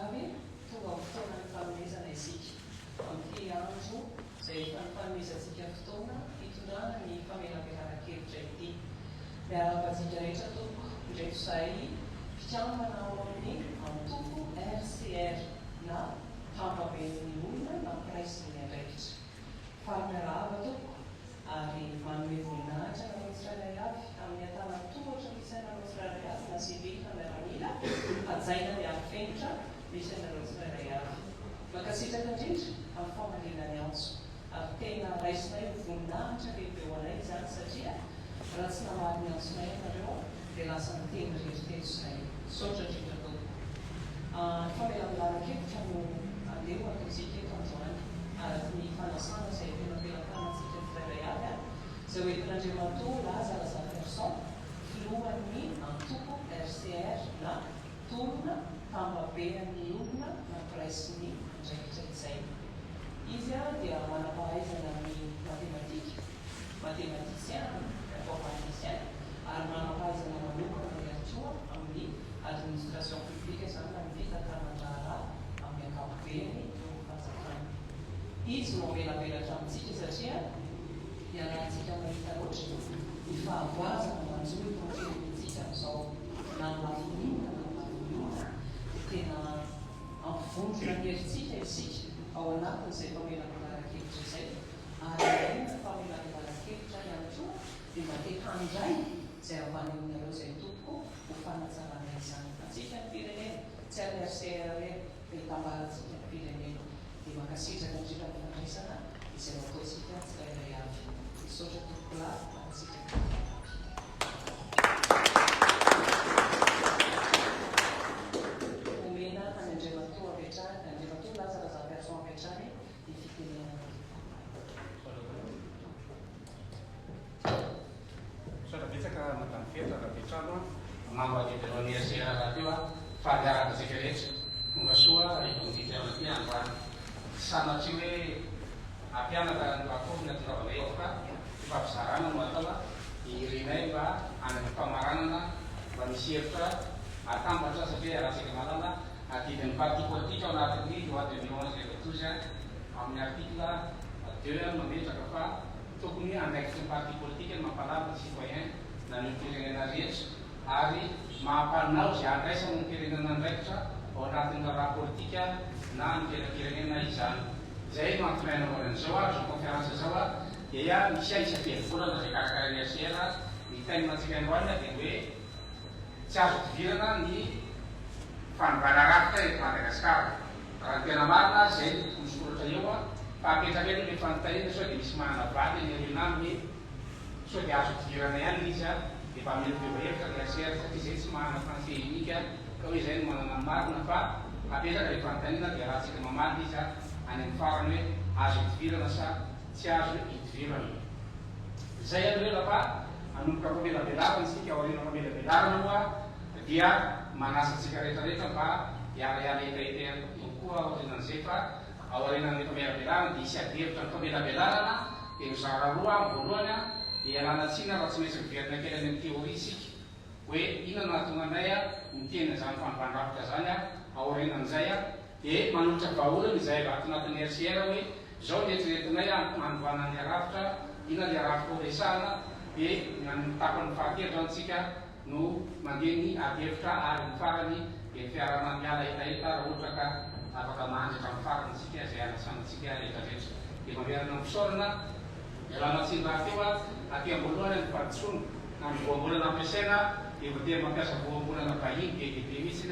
vavy, tonga amin'ny fotoanan'ny fanomezana isika. Amin'ity andro izay efa nifanomezantsika fotoana hitondrana ny famelabelaran-kevitra ity. Miarahaba antsika rehetra tompoko, indreto izahay mpikambana ao amin'ny antoko RCR na Tambaben'ny olona nampiraisin'ny andraikitra. Faly miarahaba tompoko ary manome voninahitra anareo tsirairay avy amin'ny antanan-tohatra misy anareo tsirairay avy na sivily na miaramila, hajaina ny arofenitra misy anareo tsirairay avy. Mankasitraka indrindra amin'ny famaliana ny antso ary tena raisinay ho voninahitra lehibe ho anay izany satria raha tsy namaly ny antsonay ianareo dia lasa niteny irery teto izahay. Misaotra indrindra tompoko. Ny famelabelaran-kevitra no andeha ho ataontsika eto androany araka ny fanasana izay efa eo am-pelatanantsika tsirairay avy, izay ho entin'Andriamatoa Laza Razafiarison, filohan'ny antoko RCR na Tolona Tambabean'ny Olona Nampiraisin'ny Andraikitra izay. Izy dia manam-pahaizana amin'ny matematika, mathématicien, informaticien, ary manam-pahaizana manokana ihany koa amin'ny administration publique izany na ny fitantanan-draharaha amin'ny ankapobeny eo amin'ny fanjakana. Izy no hamelabelatra amintsika satria iarahantsika mahita loatra ny fahavoazana manjo eto amin'ny firenentsika amin'izao na ny lafiny inona na ny lafiny inona dia tena hampivondrona ny herintsika isika ao anatin'izay famelabelaran-kevitra izay ary aoriana ny famelabelaran-kevitra ihany koa dia mba te handray izay avy any aminareo izay tompoko ho fanatsarana izany. Antsika ny firenena, tsy an'ny HCR irery fa itambarantsika ny firenena. Dia mankasitraka indrindra ny fandraisana izay ho ataontsika tsirairay avy. Misaotra tompokolahy mankasitraka indrindra avy. Omena an'i Andriamatoa avy hatrany, Andriamatoa Laza Razafiarison avy hatrany ny fitenenana tompoko. Misaotra betsaka Madame Fetra Rabetrano a, membre du bureau ny RCR rahateo a, faly miarahaba antsika rehetra tonga soa eto amin'ity toerana ity androany. Tsy sanatria hoe hampianatra ny akory ny hahatongavana eto fa fifampizarana no atao a, irinay mba any amin'ny famaranana mba misy hevitra atambatra satria iarahantsika mahalala adidin'ny parti politique ao anatin'ny loi 2011 2012 amin'ny article deux mametraka fa Tokony andraikitry ny parti politika ny mampalava ny citoyen na ny olom-pirenena rehetra ary mahampanao izay andraisan'ny olom-pirenena andraikitra ao anatin'ny raharaha politika na ny fiainam-pirenena izany. Izay no antony hanaovana an'izao ary izao conférence izao dia misy isam-piadivolana izay karakarain'ny HCR. Ny thème antsika androany dia ny hoe tsy azo idivirana ny fanovana rafitra eto Madagasikara. Raha ny tena marina izay no tokony soratra eo a, fa apetraka eo ilay fanontaniana sao dia misy manana valy any aoriana any hoe sao dia azo idirana ihany ilay izy a, dia mba mety miova hevitra ny HCR satria izay tsy manana français unique ka hoe izay no manana ny marina fa apetraka ilay fanontaniana dia arahantsika mamaly ilay izy a any amin'ny farany hoe azo idivirana sa tsy azo idivirana. Izay aloha ela fa hanomboka famelabelarana isika, aoriana famelabelarana moa dia manasa antsika rehetra rehetra mba hiara-hiala hetaheta ihany koa aorianan'izay fa aorianan'ny famelabelarana dia hisy adihevitra ny famelabelarana dia mizara roa ny voalohany dia ialana tsiny raha tsy maintsy miverina kely any amin'ny théorie isika hoe inona no nahatonga anay niteny an'izany fanovàn-drafitra izany aorianan'izay Dia manolotra vahaolana izahay avy ato anatin'ny RCR hoe izao ny eritreretinay hanovana ny rafitra, inona ilay rafitra ho resahana, dia ny amin'ny tapany fahatelo izany isika no mandeha ny ady hevitra ary ny farany dia ny fiarahana miala hetaheta raha ohatra ka afaka mahandry hatramin'ny farany isika izay hanasana antsika rehetra rehetra. Dia mamerina ny fisaorana, ialana tsiny rahateo aty am-boalohany ny fahadisoana na ny voambolana ampiasaina dia voatery mampiasa voambolana vahiny be dia be mihitsy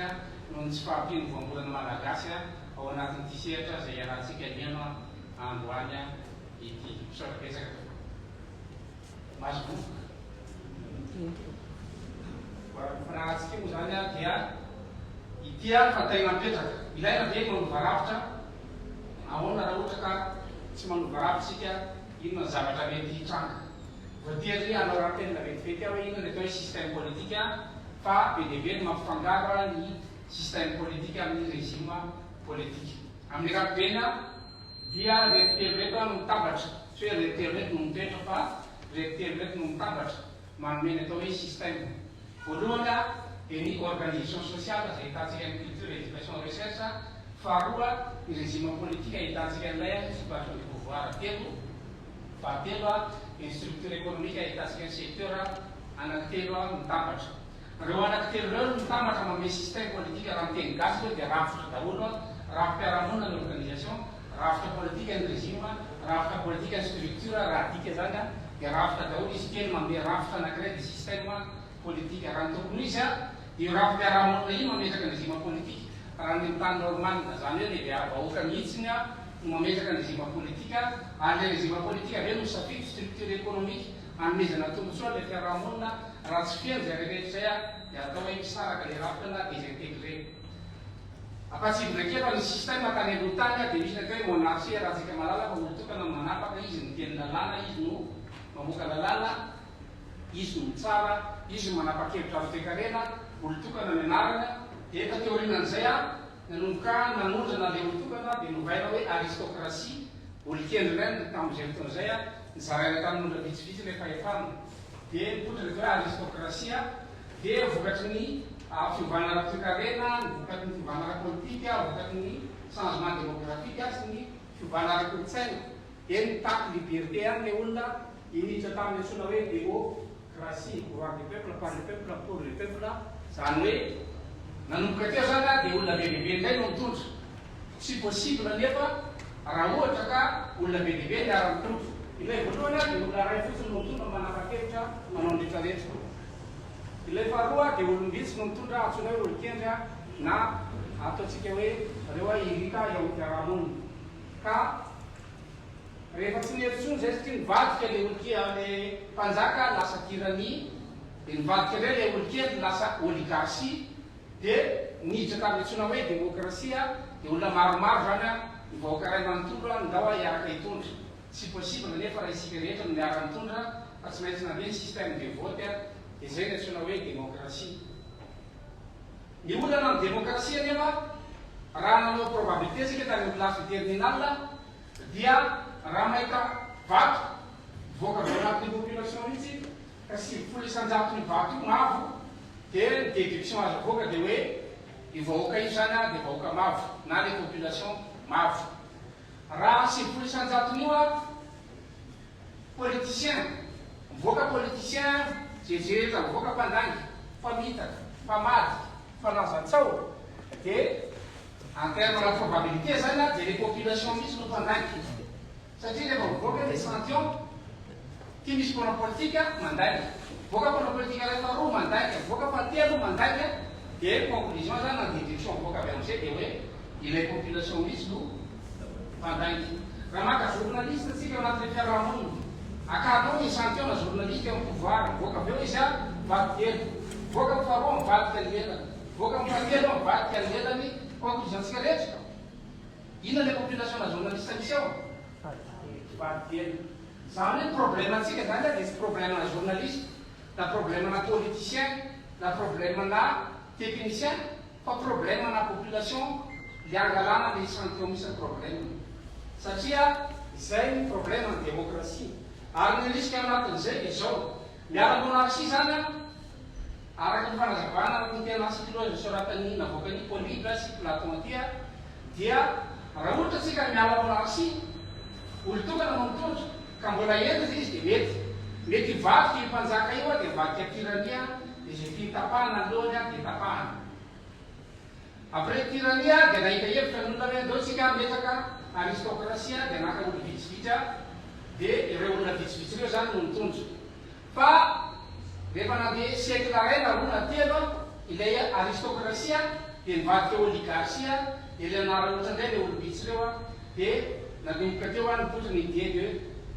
noho ny tsy fahampian'ny voambolana malagasy ao anatin'ity sehatra izay iarahantsika mihaino androany ity. Misaotra betsaka tompoko. Mahazo vovoka. Araka ny fanarahantsika moa izany dia ity fanontaniana mipetraka. Ilaina ve ny manova rafitra? Ahoana raha ohatra ka tsy manova rafitra isika, inona ny zavatra mety hitranga? Voatery hanao rappel vetivety aho hoe inona ny atao hoe système politique fa be dia be ny mampifangaro ny système politique amin'ny régime politique. Amin'ny ankapobeny dia ireto telo ireto no mitambatra, tsy hoe ireto telo ireto no mitoetra fa ireto telo ireto no mitambatra manome ny atao hoe système. Voalohany dia ny organisation sociale izay ahitantsika ny culture, éducation. manao recherche, faharoa ny régime politique ahitantsika an'ilay usurpation du pouvoir telo, fahatelo ny structure économique ahitantsika ny secteur anankitelo mitambatra. Ireo anankitelo ireo no mitambatra manome système politique, raha miteny gasy ireo dia rafitra daholo, rafi-piarahamonina ny organisation, rafitra politika ny régime, rafitra politika ny structure, raha adika izany dia rafitra daholo izy telo manome rafitra anankiray dia système politika. Raha ny tokony ho izy dia io rafi-piarahamonina io mametraka ny régime politique raha ny amin'ny tany normal, izany hoe ilay vahoaka mihitsy no mametraka ny régime politique ary ilay régime politique avy eo no misafidy structure économique hanomezana tombotsoa ilay fiarahamonina. Raha tsy feno izay rehetra izay dia atao hoe misaraka ilay rafitra na désintégré. Ampahatsiahivina kely fa ny système tany aloha tany dia misy ny atao hoe monarchie raha tsika mahalala fa olon-tokana no manapaka, izy no miteny lalàna, izy no mamoaka lalàna, izy no mitsara, izy no manapa-kevitra ara-toekarena, olon-tokana ny anarany, dia taty aorianan'izay nanomboka nanondrana ilay olon-tokana dia novaina hoe aristocratie, olon-kendry indray no tamin'izay fotoana izay, nozaraina tamin'olona vitsivitsy ilay fahefana, dia nipoitra ilay atao hoe aristocratie. Dia vokatry ny fiovana ara-toekarena, ny vokatry ny fiovana ara-politika, vokatry ny changement démographique sy ny fiovana ara-kolontsaina, dia nitaky liberté ihany ilay olona, dia niditra tamin'ny antsoina hoe démocratie, pouvoir du peuple, par le peuple, pour le peuple, izany hoe nanomboka teo izany dia olona be dia be indray no nitondra. Tsy possible anefa raha ohatra ka olona be dia be niara-nitondra. Ilay voalohany dia olona iray fotsiny no mitondra manapa-kevitra manao ny retraretra. Ilay faharoa dia olom-bitsy no mitondra antsoina hoe olon-kendry na ataontsika hoe ireo irita eo amin'ny fiaraha-monina. Ka rehefa tsy nety intsony izay satria nivadika ilay olon-kendry mpanjaka lasa tyrannie dia nivadika indray ilay olon-kendry lasa oligarchie dia niditra tamin'ny antsoina hoe demokrasia dia olona maromaro izany ny vahoaka iray manontolo ndao hiaraka hitondra. Tsy possible nefa raha isika rehetra no miara mitondra fa tsy maintsy nandeha ny système de vote dia izay ny antsoina hoe démocratie. Ny olana amin'ny démocratie anefa raha nanao probabilité isika tany amin'ny classe de terminale dia raha mahita vato mivoaka avy ao anatin'ny population mihitsy ka 90 isan-jaton'io vato io mavo dia ny déduction azo avoaka dia hoe io vahoaka io izany dia vahoaka mavo na les populations mavo. Raha 90 isan-jaton'io ary politicien, mivoaka politicien jejeretra mivoaka mpandainga, mpamitaka, mpamadika, mpanaza tsaho dia en terme na probabilité zany dia le population mihitsy no mpandainga satria rehefa mivoaka ny echantillon ty misy mpanao politika mandainga, mivoaka mpanao politika iray faharoa mandainga, mivoaka fahatelo mandainga dia conclusion zany na deduction mivoaka avy amin'izay dia hoe Ilay population mihitsy no mpandainga. Raha maka journaliste tsika ao anatin'ny fiarahamonina, akarinao ny echantillon na journaliste eo amin'ny pouvoir, mivoaka avy eo izy a, mivadika ela. Mivoaka amin'ny faharoa mivadika ny lelany. Mivoaka amin'ny fahatelo mivadika ny lelany, conclusion tsika rehetra, inona ilay population na journaliste misy ao? Mivadika ela. Izany hoe ny problème ntsika izany dia tsy problème na journaliste, na problème na politicien, na problème na technicien, Fa problème na population le angalana le echantillon misy ny problème satria izay ny problème ny démocratie ary ny risque anatin'izay dia izao miala monarchie zany an araka ny fanazavana araka ny tena cyclo soratan'ny navoakan'i Polybe sy Platon aty dia raha ohatra tsika miala monarchie olon-tokana no mitondra ka mbola hentitra izy dia mety mety hivadika io mpanjaka io dia mivadika tyrannie Dia izay tiany tapahana ny lohany dia tapahana. Après tyrannie dia nahita hevitra ny olona hoe andao tsika hametraka aristocratie dia naka olo vitsivitsy dia ireo olona vitsivitsy ireo izany no nitondra. Fa rehefa nandeha siècle iray na roa na telo ilay aristocratie dia nivadika oligarchie dia ilay anararaotra indray ilay olom-bitsy ireo dia nanomboka teo nipoitra ny idée de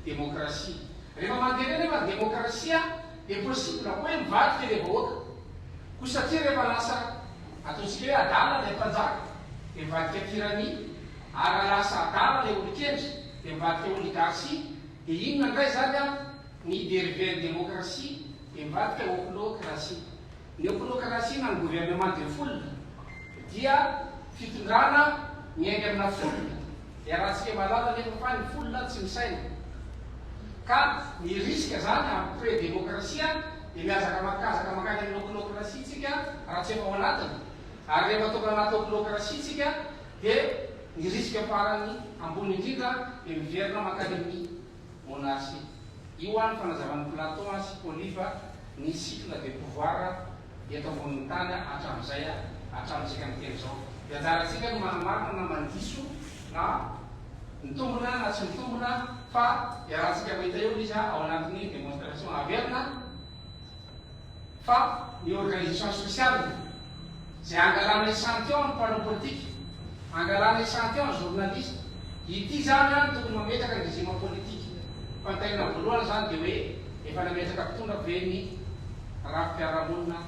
démocratie. Rehefa mandeha indray nefa ny démocratie Dia possible koa hoe mivadika ilay vahoaka. Koa satria rehefa lasa ataontsika hoe adala ilay mpanjaka dia mivadika tyrannie, ary raha lasa adala ilay olon-kendry dia mivadika oligarchie, dia inona indray izany an ny derivé-n'ny démocratie dia mivadika ochlocratie. Ny ochlocratie na ny gouvernement de foule dia fitondrana miainga amina foule, iarahantsika mahalala anefa fa ny foule tsy misaina. Ka ny risque zany amin'ny pré-démocratie dia mihazakamakazaka mankany amin'ny ochlocratie tsika raha tsy efa ao anatiny. Ary rehefa tonga anaty ochlocratie tsika dia ny risque farany ambony indrindra dia miverina mankany amin'ny monarchie. Io hoa ny fanazavan'i Platon sy Polybe ny cycle de pouvoir eto ambonin'ny tany hatramin'izay hatramintsika miteny izao. Dia anjarantsika no manamarina na mandiso na mitombina na tsy mitombina fa iarahantsika mahita eo izy ao anatin'ny démonstration averina fa ny organisation sociale izay angalana echantillon ny mpanao politika, angalana echantillon ny journaliste, ity izany no tokony mametraka ny régime politique. Fanontaniana voalohany izany dia hoe efa nametraka mpitondra ve ny rafi-piarahamonina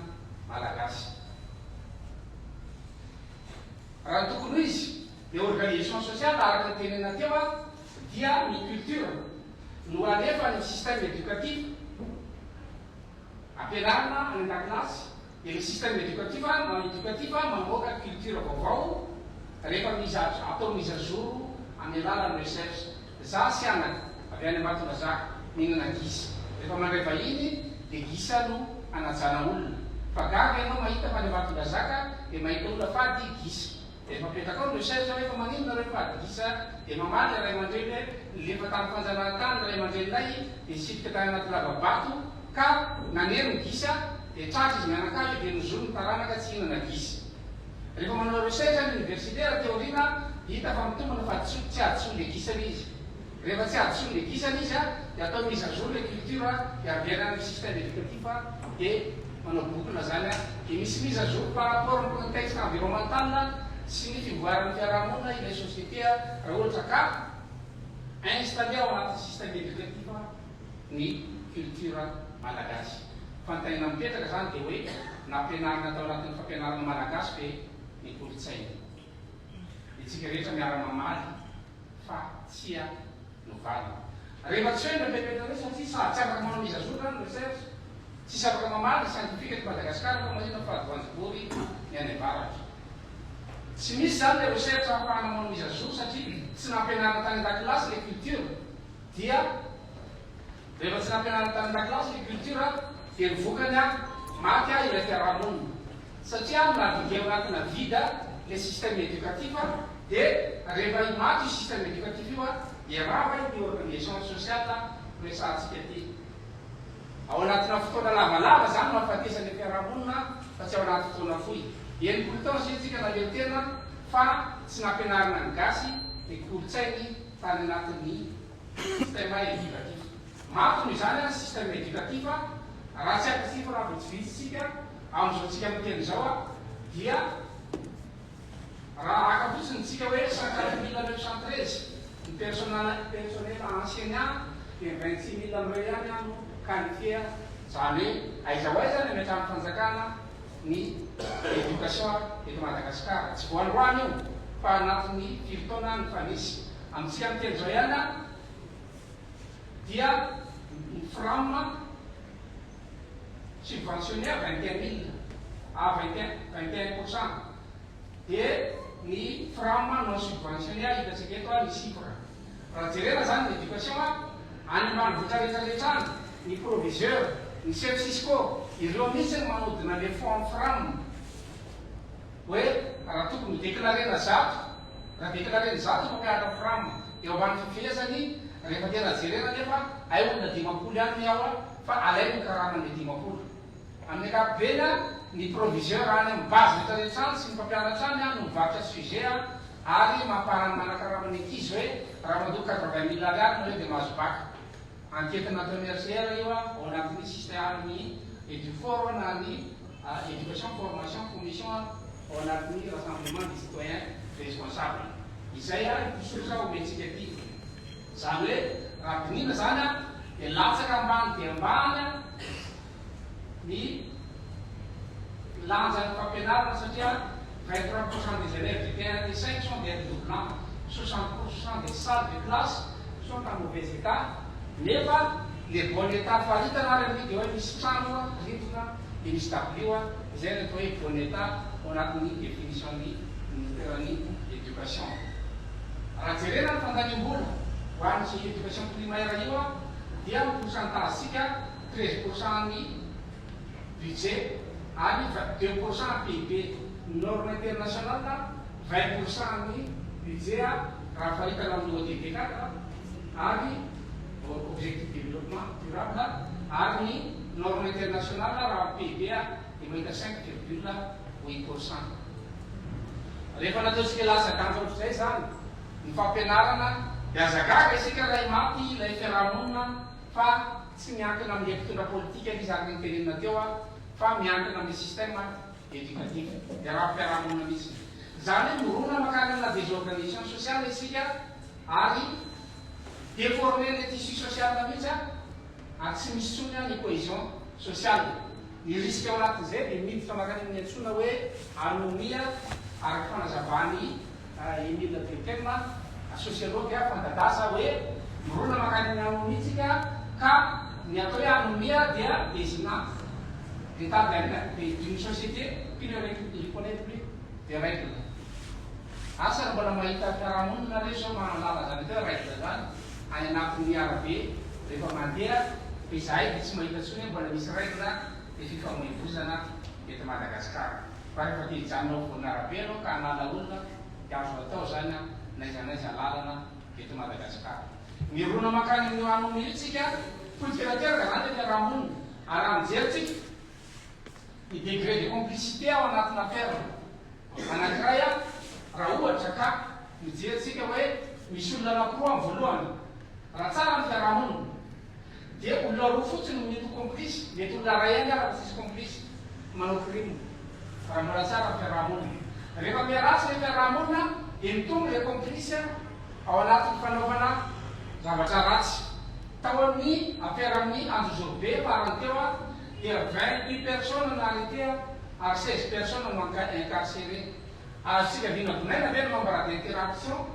malagasy? Raha ny tokony ho izy, ny organisation sociale araka ny tenenina teo dia ny culture no alefa ny système éducatif, Ampianarina any an-dakilasy dia ny système éducatif na éducatif mamoaka culture vaovao rehefa mise à atao mise à jour amin'ny alalan'ny recherche. Za sy anaka avy any Ambatondrazaka mihinana gisa. Rehefa mandray vahiny dia gisa no anajana olona. Fa gaga ianao mahita fa any Ambatondrazaka dia mahita olona fady gisa. Rehefa apetraka ao ny recherche hoe fa maninona nareo fady gisa dia mamaly ny ray aman-dreny hoe nilefa tamin'ny fanjanahantany ny ray aman-dreninay dia nisitrika tany anaty lava-bato ka nanery ny gisa dia tratra izy mianakavy dia nozony ny taranaka tsy hihinana gisa. Rehefa manao recherche ny université aty aoriana hita fa mitombina fa tsy hadisoan'le gisa le izy. Rehefa tsy hadisoan'le gisa le izy dia atao mise à jour le culture dia averina any système éducatif dia manao boucle zany dia misy mise à jour par rapport ny contexte environnemental sy ny fivoaran'ny fiarahamonina ilay société raha ohatra ka installer ao anatin'ny système éducatif ny culture malagasy. Fanontaniana mipetraka zany dia hoe nampianarina tao anatin'ny fampianarana malagasy ve ny kolontsaina? Itsika rehetra miara-mamaly fa tsia no valiny. Rehefa tsy hoe nampianarina satria sady tsy afaka manao mise à jour zany ny recherche, tsisy afaka mamaly ny scientifique eto Madagascar fa maninona fa voanjobory ny any avaratra. Tsy misy zany le recherche ahafahana manao mise à jour satria tsy nampianarina tany an-dakilasy le culture dia rehefa tsy nampianarina tany an-dakilasy le culture dia ny vokany maty ilay fiarahamonina. Satria mi-naviguer ao anatina vide le système éducatif dia rehefa maty io système éducatif io dia rava ity organisation sociale resahantsika ity. Ao anatina fotoana lavalava izany no ahafatesan'ny fiarahamonina fa tsy ao anaty fotoana fohy. 60 taona izay tsika nahaleo tena fa tsy nampianarina ny gasy ny kolontsainy tany anatin'ny système éducatif. Maty noho izany ny système éducatif raha tsy afa-tsy raha vitsivitsy tsika amin'izao tsika miteny izao dia raha haka fotsiny tsika hoe 104 913 ny personnel personnel enseignant dia 26 mille amin'ireo ihany no qualifié, izany hoe aiza ho aiza ny ametrahan'ny fanjakana ny éducation eto Madagasikara. Tsy vao androany io fa anatin'ny firy taona nifanesy. Amintsika miteny izao ihany dia ny Fram subventionné à 21 mille, à 21, 21% dia ny Fram non subventionné hitantsika eto ny chiffre. Raha jerena zany ny éducation any ambanivohitra rehetra rehetra any, ny proviseur, ny chef Cisco, ireo mihitsy no manodina le fonds Fram hoe raha tokony ho déclarena 100, raha déclarena 100 ny mpampianatra Fram eo ambany fifehezany, rehefa tena jerena nefa hay olona 50 ihany ny ao fa alainy ny karaman'le 50. Amin'ny ankapobeny ny proviseur any amin'ny base rehetra rehetra any sy ny mpampianatra any no mivarotra sujet ary mampahany manakarama ny ankizy hoe raha mandoa 80 mille ariary nareo dia mahazo bac. Enquête nataon'ny RCR io ao anatin'ny système ny Edufor na ny éducation formation commission ao anatin'ny rassemblement des citoyens responsables. Izay ity source omentsika ity. Izany hoe raha dinihina izany dia latsaka ambany dia ambany ny lanjan'ny fampianarana satria 23% des élèves du T1 T5 sont des redoublants, 60% des salles de classe sont en mauvais état, nefa le bon état faritana ary amin'io dia hoe misy trano, rindrina, dia misy dabilio, izay no atao hoe bon état ao anatin'ny définition-n'ny ministeran'ny éducation. Raha jerena ny fandaniam-bola ho an'izao éducation primaire io dia ny pourcentage-tsika 13% ny budget ary 2% PIB. Ny norme internationale, 20% ny budget raha faritana amin'ny ODD 4 ary objectif développement durable, ary ny norme internationale raha amin'ny PIB dia mahita 5,8%. Rehefa nataontsika latsa-danja ohatr'izay izany ny fampianarana dia aza gaga isika raha maty ilay fiarahamonina fa tsy miankina amin'ilay mpitondra politika izy araka ny tenenina teo fa miankina amin'ny système éducatif, dia rafi-piarahamonina mihitsy. Izany hoe mirona mankany amina désorganisation sociale isika ary déformer ilay tissu social mihitsy ary tsy misy intsony ny cohésion sociale. Ny risque ao anatin'izay dia miditra mankany amin'ny antsoina hoe anomie araka fanazavan'i Emile Durkheim, sociologue fanta-daza hoe mirona mankany amin'ny anomie tsika ka ny atao hoe anomie dia désignant l'état d'une société qui ne reconnaît plus des règles. Asa raha mbola mahita fiarahamonina nareo sao mahalala zany atao hoe règle zany any anatin'ny arabe rehefa mandeha fa izahay dia tsy mahita intsony hoe mbola misy règle ny fifamoivozana eto Madagasikara. Fa rehefa te hijanona ao afovoan'arabe ianao ka hanala olona dia azo atao izany an, n'aiza n'aiza lalana eto Madagasikara. Mirona mankany amin'io anomie io tsika, potika tanteraka izany ilay fiarahamonina. Ary raha mijery tsika ny degré de complicité ao anatina ferme anankiray an, raha ohatra ka mijery tsika hoe misy olona anankiroa amin'ny voalohany, raha tsara ny fiarahamonina, Dia olona roa fotsiny no mety ho complice, mety olona iray ihany ara fa tsisy complice manao crime raha mbola tsara ny fiaraha-monina. Rehefa miharatsy ilay fiaraha-monina dia mitombo ilay complice ao anatin'ny fanaovana zavatra ratsy. Tao amin'ny affaire amin'ny Anjozorobe farany teo dia 28 personnes no arrêté ary 16 personnes no incarcéré. Azontsika vinavinaina ve ny nombre d'interaction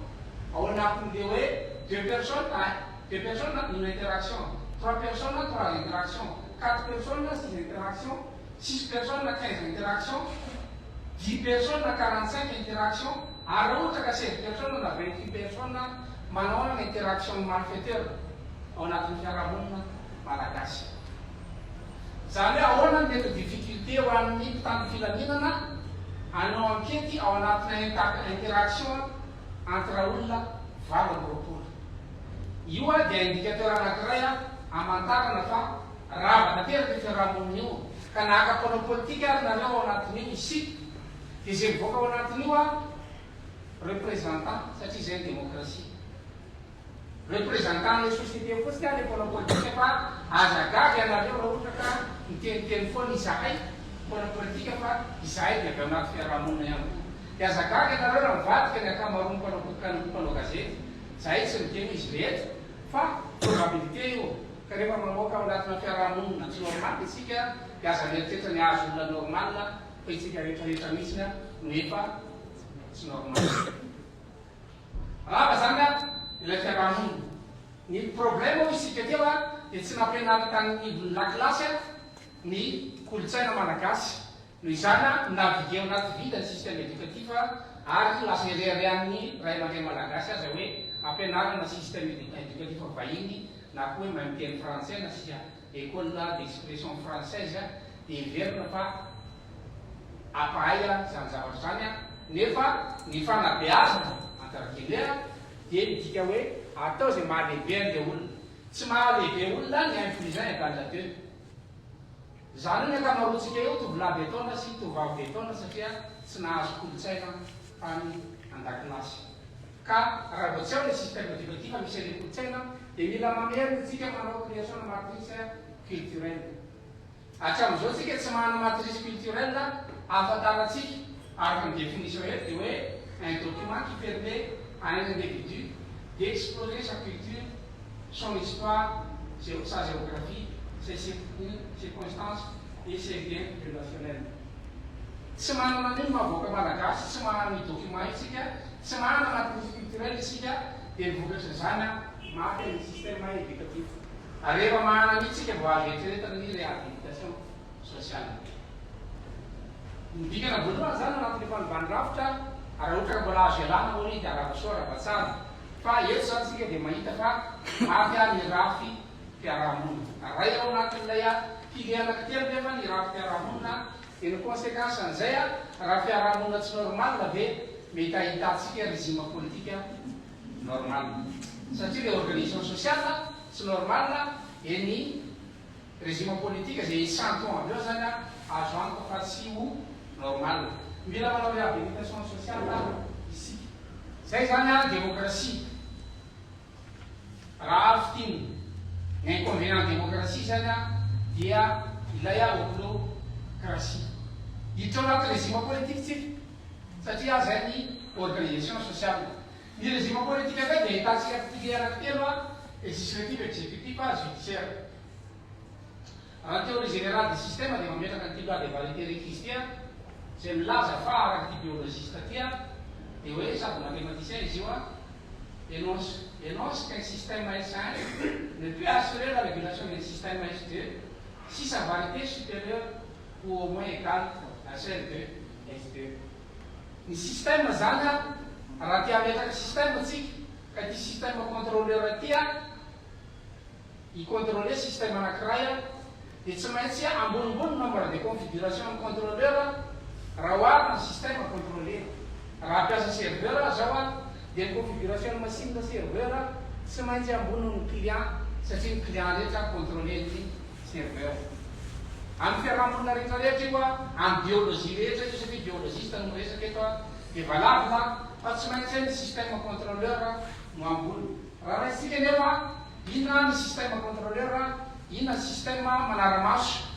ao anatin'le hoe deux personnes à deux personnes une interaction, trois personnes trois interactions, quatre personnes six interactions, six personnes 15 interactions, 10 personnes 45 interactions, ary raha ohatra ka 16 personnes na 28 personnes manao ny interaction ny malfaiteur ao anatin'ny fiarahamonina malagasy. Izany hoe ahoana ny mety ho difficulté ho an'ny mpitandro filaminana hanao ankety ao anatina interaction entre olona 28. Io dia indicateur anankiray hamantarana fa rava tanteraka io fiarahamonina io ka na haka mpanao politika ary nareo ao anatin'io isika dia izay mivoaka ao anatin'io représentant satria izay ny démocratie. Représentant ilay société fotsiny aho ilay mpanao politika fa aza gaga ianareo raha ohatra ka miteniteny foana izahay mpanao politika fa izahay dia avy ao anaty fiarahamonina ihany koa. Dia aza gaga ianareo raha mivadika ny ankamaroan'ny mpanao mpanao gazety. Izahay tsy miteny hoe izy rehetra fa probabilité io ka rehefa mamoaka ao anatina fiarahamonina tsy normal isika dia aza mieritreritra ny hahazo olona normal fa isika rehetra rehetra mihitsy no efa tsy normal. Rava zany an ilay fiarahamonina. Ny problème hoy isika teo an dia tsy nampianarina tany anivon'ny lakilasy an ny kolontsaina malagasy. Noho izany an naviguer ao anaty vide ny système éducatif ary lasa ireharehan'ny ray aman-dreny malagasy aza hoe ampianarina système éducatif vahiny na koa hoe mahay miteny frantsay na sisa école d'expression française dia heverina fa hampahay izany zavatra izany nefa ny fanabeazana entre guillemets dia midika hoe atao izay mahalehibe an'ilay olona. Tsy mahalehibe olona ny un plus un égale deux. Izany hoe ny ankamaroantsika eo tovolahy be taona sy tovovavy be taona satria tsy nahazo kolontsaina tany an-dakilasy. Ka raha vao tsy ao ilay système éducatif misy an'ilay kolontsaina dia mila mamerina isika manao création na matrice culturelle. Hatramin'izao tsika tsy manana matrice culturelle ahafantarantsika, araka ny définition eto dia hoe un document qui permet à un individu d'explorer sa culture, son histoire, sa géographie, ses circonstances et ses liens relationnels. Tsy manana an'io ny maha vahoaka malagasy, tsy manana an'io document io tsika, tsy manana matrice culturelle isika dia ny vokatrin'izany mafy ny système éducatif. Ary rehefa manana an'io tsika vao azo eritreretina ny réhabilitation sociale. Ny dikana voalohany izany anatin'ny fanovana rafitra, raha ohatra ka mbola azo ialana moa iny dia arahaba soa arahaba tsara. Fa eto izany tsika dia mahita fa mafy ny rafi-piarahamonina. Ray ao anatin'ilay pilier anankitelo nefa ny rafi-piarahamonina. Dia ny conséquence an'izay raha fiarahamonina tsy normal ve mety ahitantsika régime politique normal? Satria ilay organisation sociale tsy normal dia ny régime politique izay échantillon avy eo zany azo antoka fa tsy ho normal. Mila manao réhabilitation sociale isika. Zay zany démocratie. Raha fintinina, ny inconvénient démocratie zany dia ilay ochlocratie. Hiditra ao anaty régime politique tsika satria zay ny organisation sociale. Ny régime politique indray dia ahitantsika pilier anankitelo, législatif, exécutif, judiciaire. Raha ny théorie générale des systèmes dia mametraka an'ity loi des variétés requises ity izay milaza fa araka ity biologiste ity dia hoe sady mathématicien izy io énonce énonce qu'un système S1 ne peut assurer la régulation d'un système S2 si sa variété supérieure ou au moins égale à celle de S2. Ny système zany raha te hametraka système tsika ka ity système contrôleur ity hi-contrôler système anankiray dia tsy maintsy ambonimbony nombre de configuration ny contrôleur raha oharina ny système contrôlé. Raha hampiasa serveur aho zao dia ny configuration ny machine serveur tsy maintsy ambony noho ny client satria ny client rehetra contrôler ny serveur. Amin'ny fiarahamonina rehetra rehetra io, amin'ny biologie rehetra io satria biologiste no miresaka eto dia valable fa tsy maintsy ny système contrôleur no ambony. Raha raisintsika anefa, inona ny système contrôleur, inona ny système manara-maso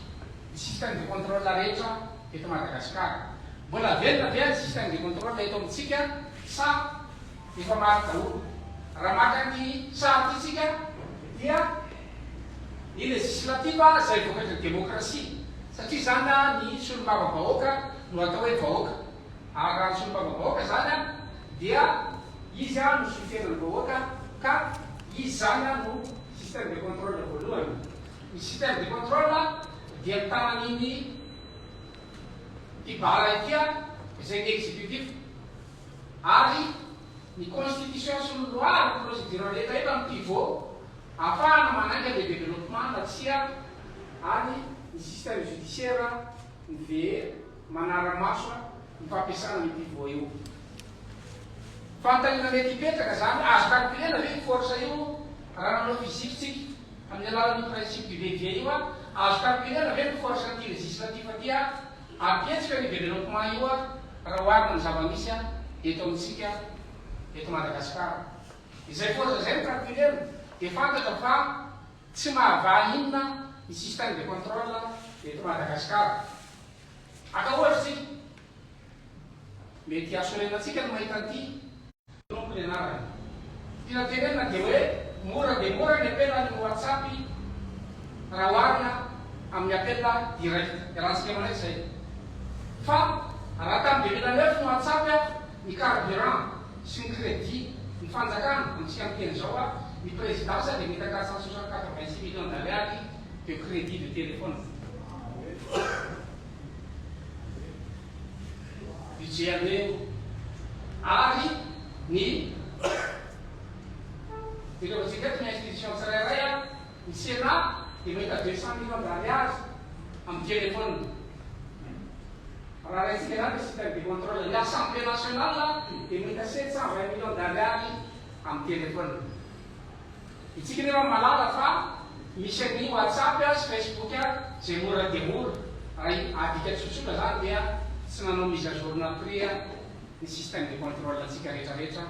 ny système de contrôle rehetra eto Madagasikara? Mbola velona ve ny système de contrôle eto amintsika sa efa maty daholo? Raha maka ny sary ity tsika dia ny législatif izay vokatry ny démocratie satria izany ny solombavambahoaka no atao hoe vahoaka. Ary raha ny solombavambahoaka izany dia izy no solontenan'ny vahoaka ka izy izany no système de contrôle voalohany. Ny système de contrôle dia mitana an'iny ity bara ity izay ny exécutif ary ny constitution sy ny loi ary ny procédure rehetra eto amin'ny pivot ahafahana manainga le développement na tsia ary ny système judiciaire ny ve manara-maso ny fampiasana io pivot io. Fanontaniana mety hipetraka izany, azo calculer-na ve io force io raha nanao physique tsika? Amin'ny alalan'io principe du levier io, azo calculer-na ve ny force an'ity législatif ity hampihetsika an'io développement io raha oharina ny zava-misy eto amintsika eto Madagasikara? Izay force izay no calculer-na dia fantatra fa tsy mahavaha inona ny système de contrôle eto Madagasikara. Haka ohatra isika. Mety hahasorena antsika ny mahita an'ity. Tompo ny anarany. Tiana tenenina dia hoe mora dia mora ny appel any amin'ny WhatsApp raha oharina amin'ny appel direct. Iarahantsika manaiky izay. Fa raha tamin'ny 2009 ny WhatsApp, ny carburant sy ny crédit, ny fanjakana, amintsika miteny izao, ny présidence dia mita 486 millions d'ariary de crédit de téléphone. Budget annuel io. Ary ny jerevantsika eto ny institution tsirairay an, ny Sénat dia mahita 200 millions d'ariary amin'ny téléphone. Raha raintsika izany ny système de contrôle, ny Assemblée nationale dia mahita 720 millions d'ariary amin'ny téléphone. Itsika nefa mahalala fa misy an'ny WhatsApp sy Facebook izay mora dia mora. Raha adika tsotsotra zany dia tsy nanao mise à jour na prix ny système de contrôle antsika rehetra rehetra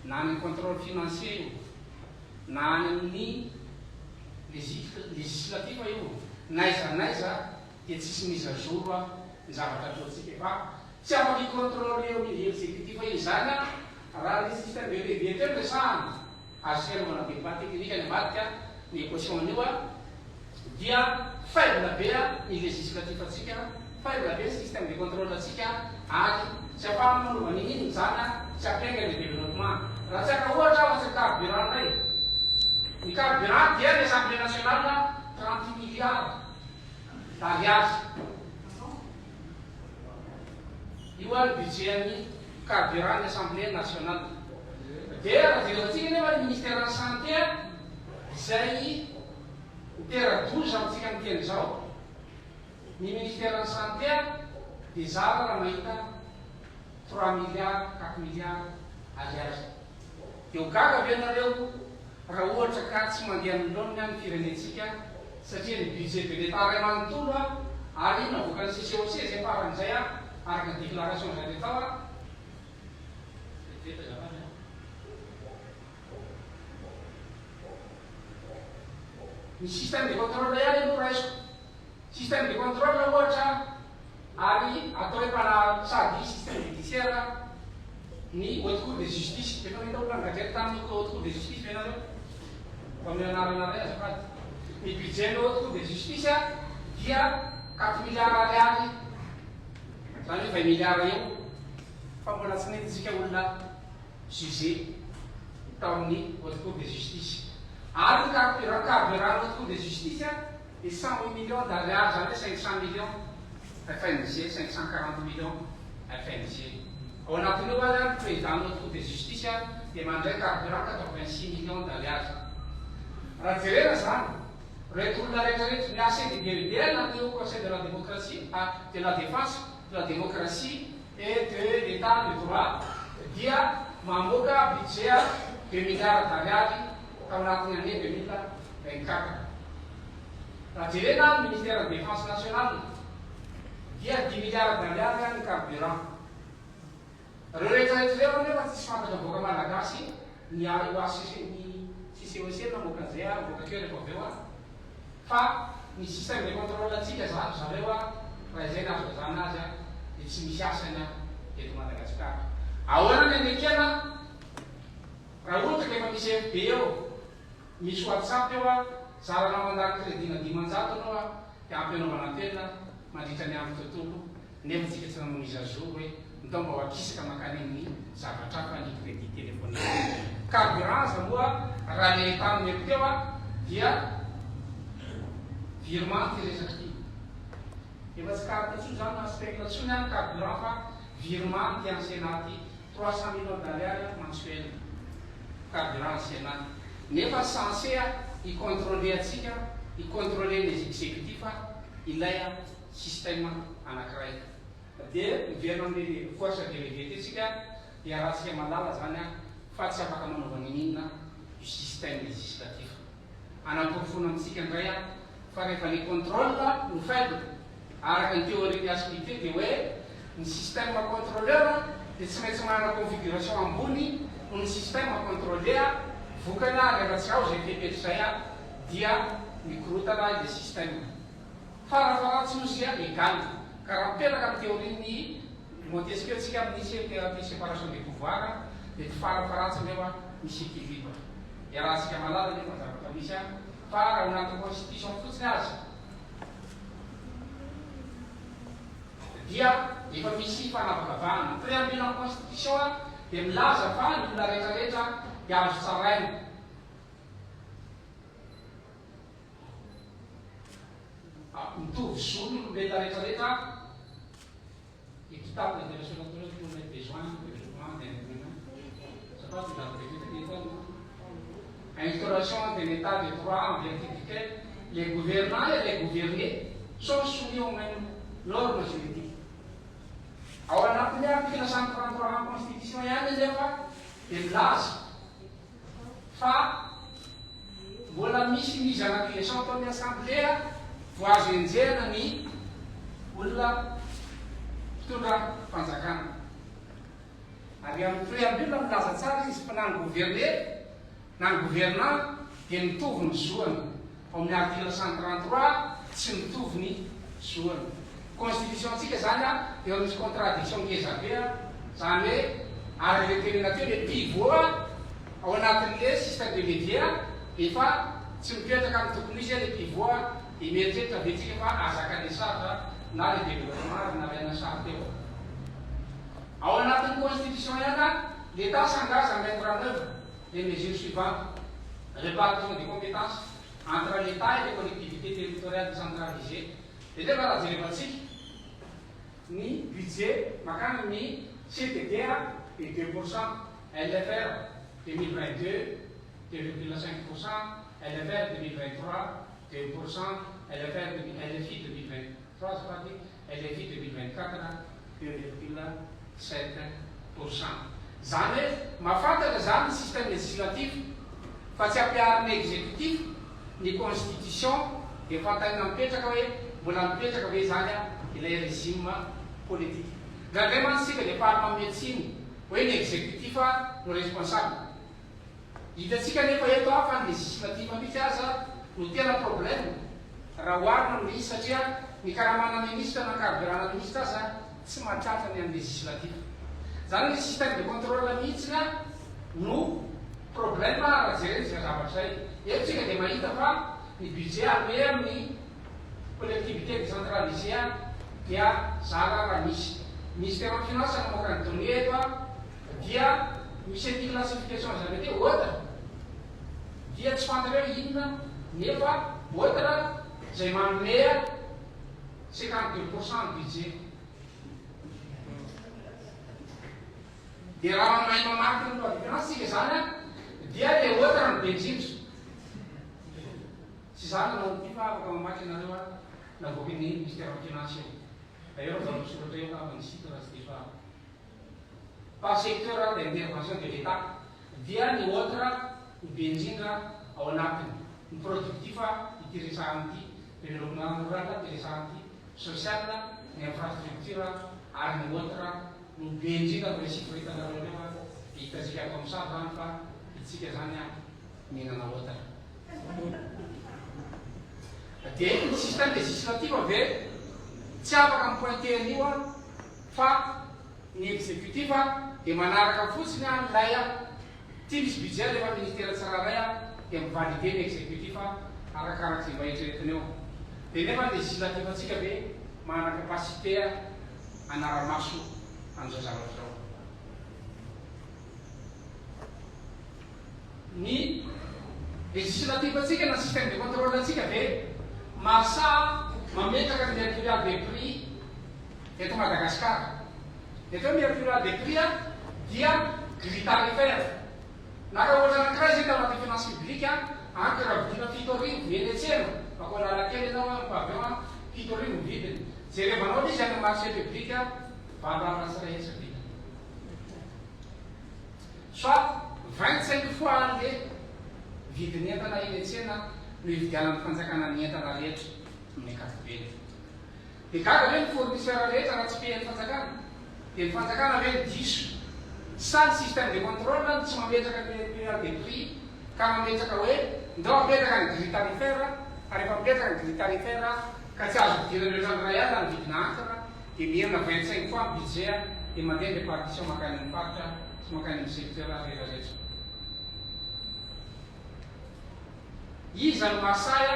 na any amin'ny contrôle financier io na any amin'ny législatif io n'aiza n'aiza dia tsisy mise à jour ny zavatra ataontsika fa tsy afaka hi-contrôler eo amin'ny exécutif io izany raha ny système de levier teo no resahana. Azo fiarovana débat technique any ambadika ny équation an'io dia faible be ny législatif antsika, faible be ny système de contrôle antsika ary tsy afahana manova n'inon'inona izany tsy hampiainga ny développement. Raha tsy haka ohatra aho ny carburant indray, ny carburant dia ny assemblée nationale 30 milliards d'ariary. Io ary budget-n'ny carburant ny Assemblée nationale. Dia raha jerevantsika nefa ny ministeran'ny santé izay mitera-doza amintsika miteny izao. Ny ministeran'ny santé Dia zara raha mahita 3 milliards, 4 milliards ariary. Dia ho gaga ve nareo raha ohatra ka tsy mandeha amin'ny laoniny ny firenentsika, satria ny budget de l'État ray manontolo ary navoakan'ny CCOC zay faran'izay araka ny déclaration zay atao vetivety azafady. Ny système de contrôle ihany aloha raisiko. Système de contrôle ohatra ary atao hoe mpana sady système judiciaire ny Haute Cour de justice. Efa nahita olona nigadrety tamin'ny Haute Cour de justice ve nareo? Mba omeo anarana ray azafady. Ny budget ny Haute Cour de justice dia 4 milliards ariary, zany hoe 20 milliards eo, fa mbola tsy nahitatsika olona jugé tao amin'ny Haute Cour de justice. Ary ny carburant Haute Cour de justice de 108 millions d'ariary, zany hoe 500 millions FNG, 540 millions FNG. Ao anatin'io ary ny président ny Haute Cour de justice de mandray carburant 86 millions d'ariary. Raha jerena zany reto olona rehetrarehetra miasa DDD anaty Conseil de la démocratie, de la défense de la démocratie et de l'état de droit, dia mamoaka budget 2 milliards d'ariary tao anatin'ny année 2024. Raha jerena ny ministère de Défense nationale dia 10 milliards d'ariary ny carburant. Reo rehetrarehetra reo nefa tsisy fantatra voaka malagasy. Ny ACC, ny CCOC namoaka an'izay voaka keo rehefa avy eo fa ny système de contrôle atsika zany zareo raha izay ny azo lazana azy de tsy misy asany eto Madagasikara. Ahoana ny anekena raha ohatra ka efa misy FB eo, misy WhatsApp eo, zaranao mandany crédit na 500 anao de ampianaovana tena mandritra ny andro tontolo, nefa tsika tsy nanao mise à jour hoe mitao mba ho akisaka makany amin'ny zavatra hafa ny crédit téléphonique? Carburant aza moa, raha le tamin'ny teo dia virement ty resaky ty, efa tsy carte intsony zany na spéculation ny carburant fa virement ty en Sénat ty, 300 millions d'ariary mensuel carburant en Sénat, nefa censé hi-contrôler atsika, hi-contrôler les exécutifs ilay système anankiray. De miverina amin'ny force de levier ty tsika, dia rahantsika malala zany fa tsy afaka manaova nininona io système législatif. Anaporofona amitsika indray fa rehefa le contrôle no faible, araka ny théorie ny aspité, de hoe ny système contrôleur de tsy maintsy manana configuration ambony no ny système contrôlé. Vokany rehefa tsy ao zay fepetra zay dia mikorotana le système, farafaratsy ozy égal. Ka raha mipetraka amy théorie ny Montesquieu tsika amin'ny séparation des pouvoirs, de ty farafaratsy reo misy équilibre. Iarahantsika malala nefa zavatra misy fa raha anaty constitution fotsiny azy dia efa misy fanavakavahana. Préambule en constitution de milaza fa ny olona rehetrarehetra de azo tsaraina. Mitovy zo ny olombelona rehetrarehetra, équitable des relations naturelles pour les besoins de développement d'un être humain. Ça passe de la instauration de l'état de droit en vertu duquel les gouvernants et les gouvernés sont soumis aux mêmes normes juridiques. Ao anatin'ny article 133 constitution ihany nefa de milaza fa mbola misy mise en accusation ataon'ny assemblée vo azo enjehana ny olona mpitondra fanjakana. Ary amin'ny préambule milaza tsara izy fa na ny gouverné na ny gouvernant de mitovy ny zoany. Ao amin'ny article 133 tsy mitovy ny zoany. Constitution tsika zany de eo misy contradiction ngeza be zany hoe ary le tenena teo, le pivot ao anatin'le système de levier efa tsy mipetraka amy tokony izy le pivot. De mieritreritra ve tsika fa azaka le charge na le développement ary nalaina sary teo ao anatin'ny constitution ihany? L'État s'engage à mettre en œuvre les mesures suivantes: répartition des compétences entre l'État et les collectivités territoriales décentralisées. De nefa raha jerevantsika ny budget makany ny CTD de 2 %, LFR 2022 2,5 %, LFR 2023 2 %, LFR LFI 2023 zafady. LFI 2024, 2,7%. Izany hoe mahafantatra izany ny système législatif fa tsy ampiharin'ny exécutif ny constitution dia fantany mipetraka hoe mbola mipetraka ve izany ilay régime politique. Indraindray mantsy isika dia faly manome tsiny hoe ny exécutif no responsable. Hitantsika anefa eto fa ny législatif mihitsy aza no tena problème raha oharina amin'ilay izy satria ny karamana ministre na carburant-na ministre aza tsy mahatratra ny an'ny législatif. Izany hoe ny système de contrôle mihitsy no problème raha jerena izay zavatra izay. Eto isika dia mahita fa ny budget alloué amin'ny collectivité décentralisée dia zara raha misy. Ministère ny finance namoaka ny données eto dia misy an'ity classification izany ity autre dia tsy fantatra hoe inona nefa autre izay manome 52% ny budget. Dia raha mahay mamaky ny loi de finance tsika izany an, dia le autre no be indrindra. Tsy izaho nanao an'ity fa afaka mamaky ianareo an, navoakan'ny ministère ny finance io. D'ailleurs mbola misoratra eo angamba ny site raha tsy diso ahy. Par secteur d'intervention de l'Etat dia ny autre no be indrindra ao anatiny. Ny productif ity resahana ity, développement rural ity resahana ity, social, ny infrastructure ary ny autre no be indrindra amin'ireo chiffre hitanareo ireo a, dia hitantsika ato amin'ny sary izany fa itsika izany a mihinana autre. Dia ny système législatif ve tsy afaka mi-pointer an'io a fa ny exécutif dia manaraka fotsiny an'ilay Ty misy budget alefa ministera tsirairay a dia mi valider ny executif arakaraka izay mba eritreretiny eo. Dia nefa ny législatif antsika ve manana capacité hanara-maso an'izao zavatra izao. Ny législatif antsika na système de contrôle antsika ve mahasahy mametraka ny mercurial des prix eto Madagascar. Ny atao hoe mercurial des prix dia grille tarifaire. Naka ohatra anankiray izay tao anatin'ny finance publique, encre vidiana 7000 eny an-tsena, makao Analakely ianao an, pavillon, 7000 ny vidiny. Jerevanao ilay izy any amin'ny marché public, 8 sy iray hetsy ny vidiny. Soit 25 fois an'le vidin'ny entana eny an-tsena no ividianan'ny fanjakana ny entana rehetra amin'ny ankapobeny. Dia gaga ve ny fournisseur rehetra raha tsy payer-n'ny fanjakana? Dia ny fanjakana ve no diso? Sa ny système de contrôle no tsy mametraka ny mercurial des prix ka mametraka hoe ndao apetraka ny grille tarifaire fa rehefa mipetraka ny grille tarifaire ka tsy azo idirana mihoatra ny 1000 ny vidina encre dia mihena 25 fois ny budget dia mandeha ny répartition mankany amin'ny faritra sy mankany amin'ny secteur rehetra rehetra. Iza no mahasahy a?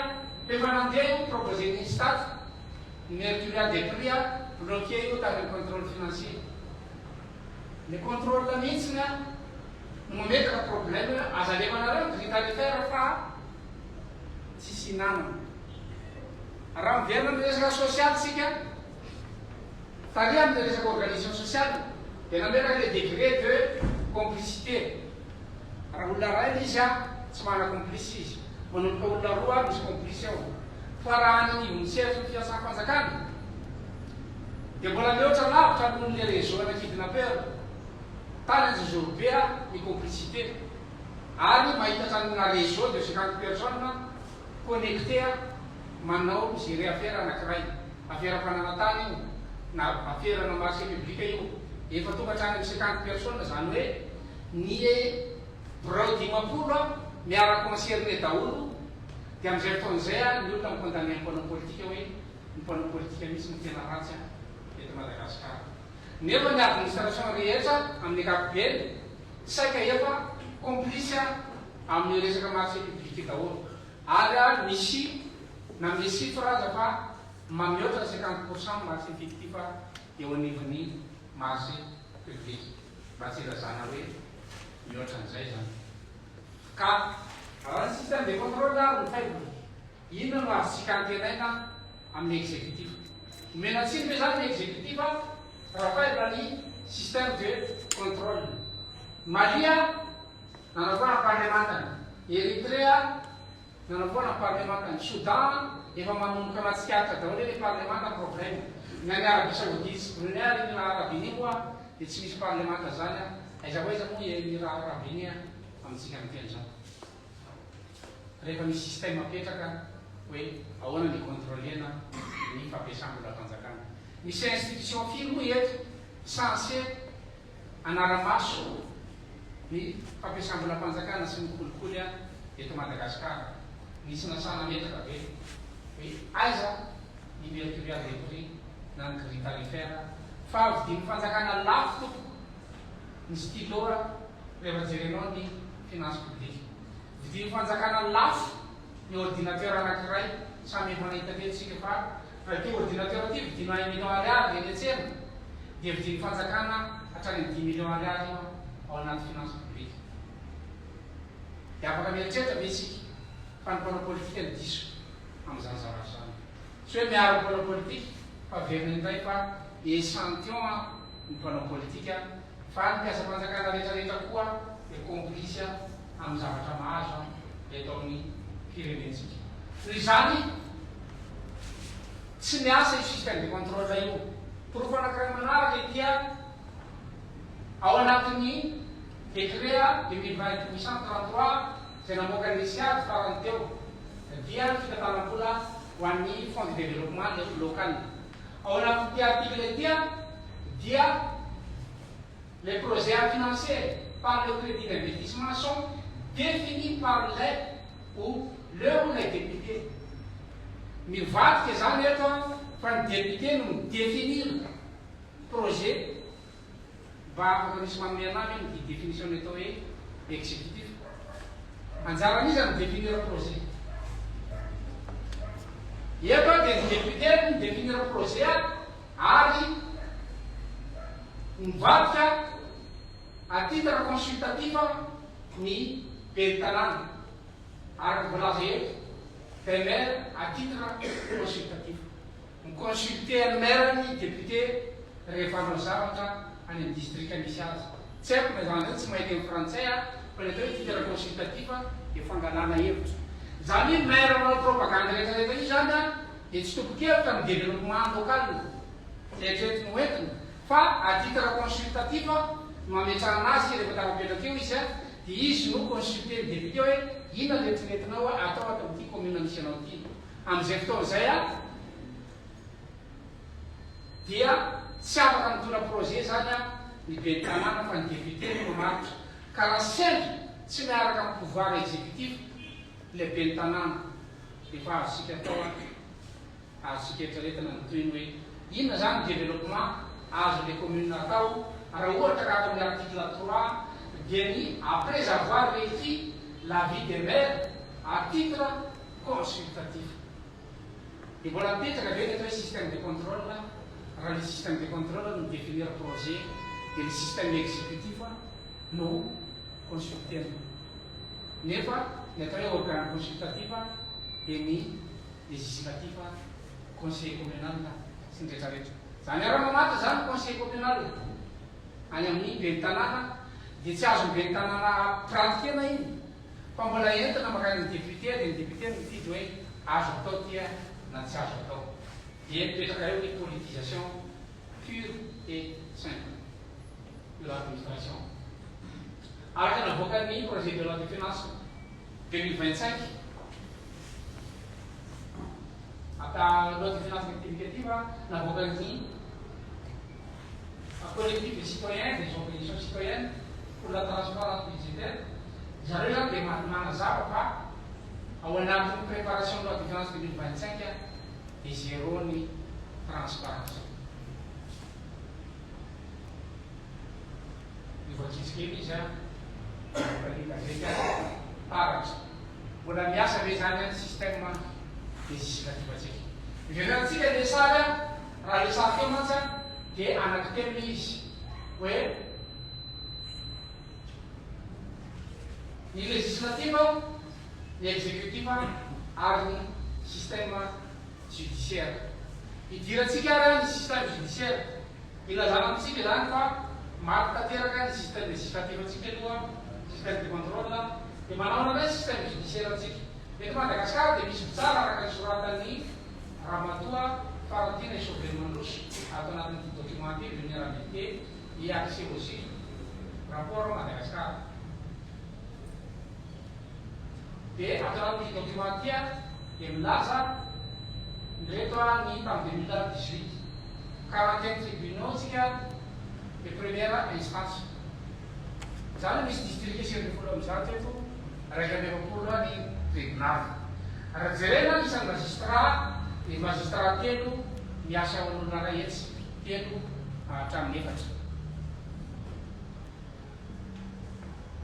F'efa nandeha io proposer-n'ny Instat, ny mercurial des prix a, bloquer io tany amin'ny contrôle financier. Le contrôle mihitsiny a no mametraka problème hoe aza alefanareo ny grille tarifaire fa tsisy hinanana. Raha miverina amin'ny resaka sosialy tsika, tary amin'ny resaka organisation sociale dia nametraka le degré de complicité. Raha olona iray ilay izy an, tsy manana complice izy. Manomboka olona roa misy complice ao. Fa raha any anivon'ny sehatry ny fiasam-panjakana dia mbola mihoatra lavitra noho ny réseau ana kidnappeur tany Anjozorobe ny complicité. Ary mahita hatraminà réseau de 50 personnes connecté manao mi-gérer affaire anankiray. Affaire fananantany io na affaire na marché public io. Efa tonga hatrany amin'ny 50 personnes izany hoe Ny birao 50 miara concerné daholo dia amin'izay fotoana izay ny olona mi-condamner ny mpanao politika hoe ny mpanao politika mihitsy no tena ratsy eto Madagascar. Nefa ny administration rehetra amin'ny ankapobeny saika efa complice amin'ny resaka marché public daholo ary misy nanome chiffre aza fa mamihoatra ny 50% ny marché fictif eo anivon'ny marché public. Mba tsy ilazana hoe mihoatra an'izay izany. Ka raha ny système de contrôle ary no faible, inona no azontsika antenaina amin'ny exécutif? Omena tsiny ve izany ny exécutif raha faible ny système de contrôle? Mali nanao foana ny parlemantany, Eritrea nanao foana ny parlemantany, Soudan efa manomboka mahatsikaritra daholo hoe le parlemanta problème. Ny any Arabie Saoudite sy Brunei ary Emirats Arabes Unis moa dia tsy misy parlemanta izany an! Aiza ho aiza moa i Emirats Arabes Unis an amintsika miteny izao? Rehefa misy système apetraka hoe ahoana ny hi-contrôler-na ny fampiasam-bolam-panjakana. Misy institution firy moa eto censé hanara-maso ny fampiasam-bolam-panjakana sy ny kolikoly eto Madagasikara? Nisy nasaha nametraka ve hoe aiza ny mercurial des prix na ny grille tarifaire fa vidian'ny fanjakana lafo tompoko ny stylo rehefa jerenao ny finance publique. Vidian'ny fanjakana lafo ny ordinateur anakiray, samy efa nahita teto isika fa raha ity ordinateur ity vidiana un million ariary eny an-tsena dia vidian'ny fanjakana hatrany amin'ny dix millions ariary io ao anaty finance publique. Dia afaka mieritreritra ve isika fa ny mpanao politika no diso amin'izany zavatra izany? Tsy hoe miaro ny mpanao politika fa averina indray fa echantillon ny mpanao politika fa ny mpiasam-panjakana rehetra rehetra koa dia complice amin'ny zavatra mahazo eto amin'ny firenentsika. Noho izany, tsy miasa io système de contrôle io. Porofo anankiray manaraka ity ao anatin'ny décret 2020 833 izay namoakan'ny SIAD farany teo dia ny fitantanam-bola ho an'ny Fonds de développement local. Ao anatin'ity article ity dia les projets à financer par le crédit d'investissement sont définis par les ou le ou les députés. Mivadika izany eto fa ny député no mi-définir projet. Mba afaka misy manome anah ve ny définition ny atao hoe exécutif? Anjaran'iza ny définir projet? Eto dia ny député no mi-définir projet ary mivadika à titre consultatif ny ben'ny tanàna araka ny voalaza eto, des maires à titre consultatif. Mi-consulter an'i maire ny député rehefa hanao zavatra any amin'ny distrika misy azy. Tsy haiko na izany zany tsy mahay teny frantsay aho fa ny atao hoe titre consultatif dia fangalana hevitra. Izany hoe maire manao propagande rehetra rehetra io izany an dia tsy tompon-kevitra amin'ny développement local izay eritreretiny ho entina fa à titre consultatif no ametrahana azy rehefa tafapetraka eo izy dia izy no consulter ny député hoe inona no eritreretinao atao ato amin'ity commune misy anao ity. Amin'izay fotoana izay dia tsy afaka mitondra projet izany ny ben'ny tanàna fa ny député no mamaritra. Ka raha sendra tsy miaraka amin'ny pouvoir exécutif ilay ben'ny tanàna dia efa azontsika atao, azontsika eritreretina ny tohiny hoe inona izany ny développement azon'ilay commune atao raha ohatra ka ato amin'ny article trois dia ny après avoir requis l'avis des maires à titre consultatif. Dia mbola mipetraka ve ny atao hoe système de contrôle raha le système de contrôle no mi-definir projet dia ny système exécutif no consulter-na. Nefa ny atao hoe organe consultatif dia ny législatif, conseil communal sy ny rehetra rehetra. Izany miara-mamatra izany ny conseil communal any amin'ny ben'ny tanàna dia tsy azon'ny ben'ny tanàna pratiquer-na iny. Fa mbola entina mankany amin'ny député dia ny député no mifidy hoe azo atao ity na tsy azo atao. Dia mipetraka eo ny politisation pure et simple de l'administration. Araka navoakan'ny projet de loi de finance 2025, ata loi de finance rectificative navoakan'ny collectif des citoyens, des organisations citoyennes pour la transparence budgétaire, zareo izany dia manazava fa ao anatin'ny préparation loi de finance 2025 dia zéro ny transparence. Nivoatsitsy kely izy an, namoaka ny gazety an, Taratra. Mbola miasa ve izany an système législatif antsika? Iverenantsika ilay sary an, raha ilay sary teo mantsy an, dia anankitelo ilay izy, hoe ny législatif, ny exécutif ary ny système judiciaire. Idirantsika ary ny système judiciaire. Ilazana amintsika izany fa maty tanteraka ny système législatif antsika aloha, système de contrôle, dia manao ahoana indray ny système judiciaire antsika? Eto Madagasikara dia misy mpitsara araka ny soratan'ny Ramatoa. Fa raha tiana hi-sauver ny mandroso ato anatin'ity document ity, vulnérabilité et accès au site, rapport Madagascar. Dia ato anatin'ity document ity dia milaza ireto ny tamin'ny 2018. 41 tribunaux tsika de première instance. Izany hoe misy district 119 eto, 41 ny tribunal. Raha jerena ny isan'ny magistrat, dia magistrat telo miasa ao olona iray hetsy, telo hatramin'ny efatra.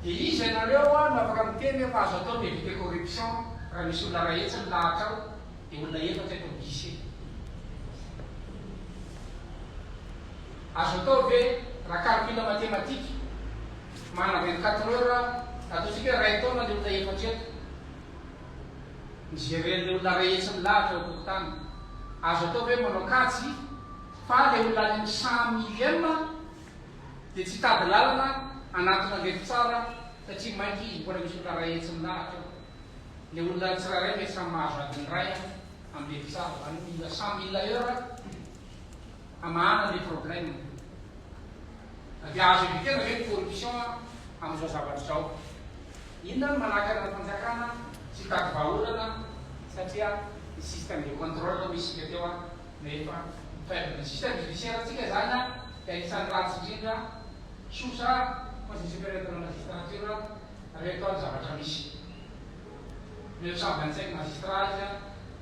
Dia iza ianareo no afaka miteny hoe fa azo atao ny éviter corruption raha misy olona iray hetsy milahatra ao, dia olona efatra eto amin'ny guichet. Azo atao ve raha calcul mathématique manana 24 heures, ataontsika hoe iray taona ilay olona efatra eto, mi-gérer an'ilay olona iray hetsy milahatra eo an-tokotany. Azo atao ve manao kajy fa ilay olona any amin'ny cent millième dia tsy hitady lalana hanatona an'ilay mpitsara satria mainka izy mbola misy olona iray hetsy milahatra eo. Ilay olona tsirairay mety samy mahazo adiny iray amin'ilay mpitsara, izany hoe mila 100 000 heures hamahana ilay problème. Dia azo éviter-na ve ny corruption amin'izao zavatra izao? Inona no manakana ny fanjakana tsy hitady vahaolana satria ny système de contrôle hoy isika teo no efa faible. Ny système judiciaire antsika izany dia anisan'ny ratsy indrindra, sosa, Conseil supérieur de la magistrature, reto ny zavatra misy. 925 magistrats izy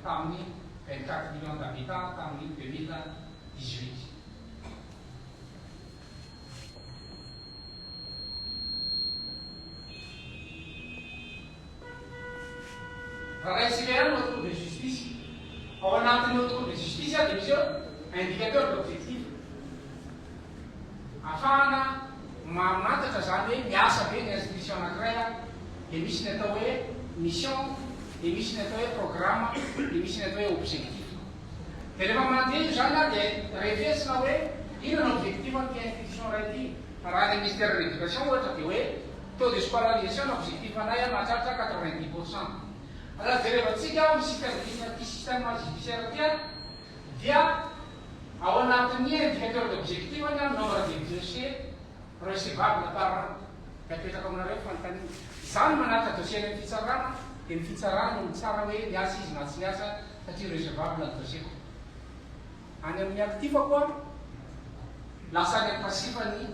tamin'ny 24 millions d'habitants tamin'ny 2018. Raha raisika ihany ny Haute Cour de Justice, ao anatin'ny Haute Cour de Justice dia misy hoe indicateur d'objectif. Ahafahana mamantatra izany hoe miasa ve ny institution anankiray dia misy ny atao hoe mission, dia misy ny atao hoe programme, dia misy ny atao hoe objectif. Dia rehefa mandeha io izany dia refesina hoe inona no objectif an'ity institution iray ity. Raha any amin'ny ministère de l'éducation ohatra dia hoe taux de scolarisation no objectif anay mahatratra 90%. Raha jerevantsika ao amin'ny système ity système judiciaire ity dia ao anatin'ny indicateur d'objectif ny nombre de dossiers recevable par an. Dia apetrako aminareo ny fanontaniana. Izaho no manatitra dossier any amin'ny fitsarana dia ny fitsarana no mitsara hoe niasa izy na tsy niasa satria recevable ny dossier-ko. Any amin'ny actif koa lasa any amin'ny passif ny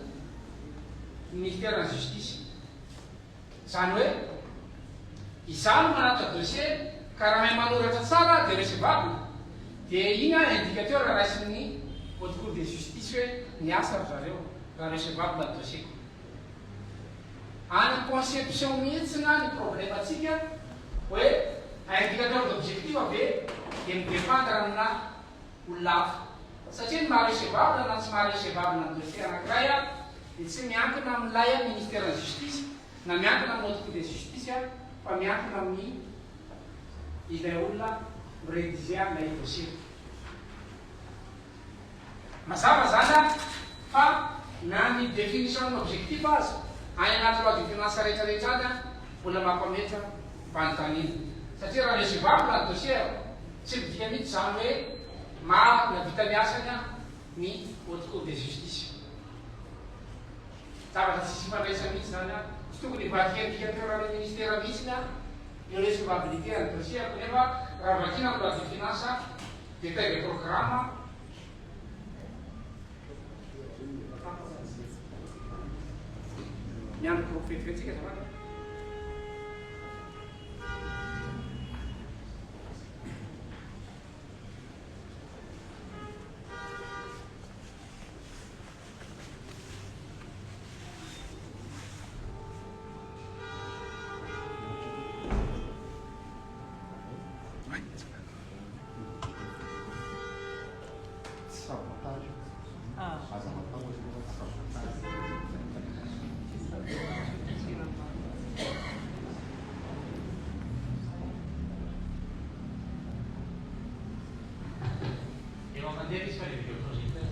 ministère ny justice. Izany hoe izaho no manatitra dossier ka raha mahay manoratra tsara dia recevable dia iny an indicateur raisin'ny haute cour de justice hoe niasa ry zareo raha recevable ny dossier-ko. Any conception mihitsy na ny problème antsika hoe indicateur d'objectif ve dia mi-dependre amina olona hafa. Satria ny maha recevable na tsy maha recevable ny dossier anankiray dia tsy miankina amin'ilay ministère ny justice na miankina amin'ny haute cour de justice fa miankina amin'ny ilay olona mi-rédiger an'ilay dossier. Mazava izany fa na ny définition ny objectif aza any anaty loi de finance rehetra rehetra any mbola mampametra fanontaniana. Satria raha recevable ny dossier tsy midika mihitsy izany hoe mahavita ny asany ny haute cour de justice. Zavatra tsisy ifandraisany mihitsy izany. Tsy tokony hivadika indicateur any ministère mihitsy ny recevabilité ny dossier nefa raha vakiana ny loi de finance détail de programme miandry groupe vetivetsika azafady. Sabotage. Aza matahotra fa tsy sabotage. Efa mandeha izy fa le vidéo projecteur.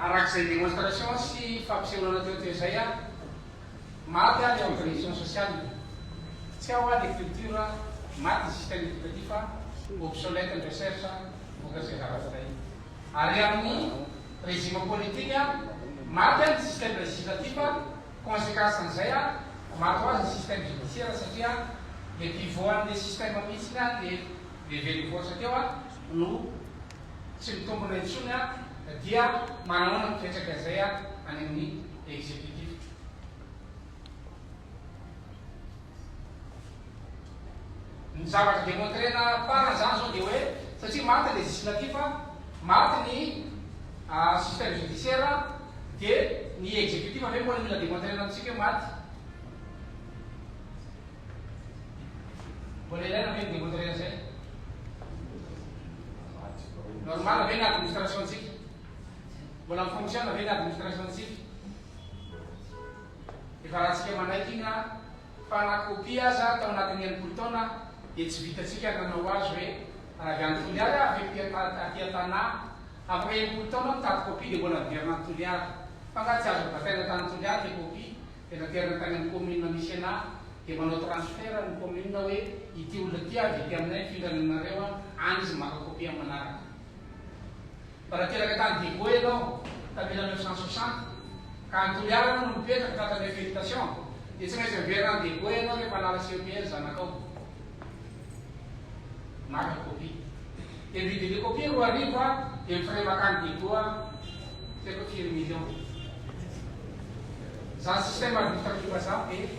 Araka izay démonstration sy fampisehoana natao teo izay, maty ilay organisation sociale, tsy ao ilay culture, maty ny système éducatif, obsolète ny recherche vokatr'izay zavatra izay. Ary amin'ny régime politique, maty ny système législatif, conséquence an'izay, maty ho azy ny système judiciaire satria le pivot an'ilay système mihitsy le lever de force teo no tsy mitombina intsony dia manahoana ny fiantraika izay any amin'ny exécutif. Ny zavatra démontrena farany izany izao dia hoe satria maty ny législatif, maty ny système judiciaire dia ny exécutif ve mbola mila démontrena amintsika hoe maty? Mbola ilaina ve ny démontrer an'izay? Normal ve ny administration-tsika? Mbola mi-fonctionne ve ny administration-tsika? Efa raha tsika manaiky iny an, fa na copie aza tao anatin'ny 60 taona dia tsy vitantsika ny nanao azy hoe raha avy any Toliara aho avy aty Antanà, afaka 60 taona aho mitady copie dia mbola miverina any Toliara. Fa angaha tsy azo bataina tany Toliara ilay copie? Dia naterina tany amin'ny commune misy anah dia manao transfert ny commune hoe ity olona ity avy ety aminay mifindra any aminareo an, any izy maka copie amin'ny manaraka. Fa raha teraka tany Diego ianao tamin'ny 1960 ka any Toliara ianao no mipetraka tratran'ny affectation dia tsy maintsy miverina any Diego ianao rehefa hanala CEPE ny zanakao. Maka copie. Dia mividy ilay copie 2000 an, dia ny frais makany Diego an, tsy haiko hoe firy millions. Izany système administratif izany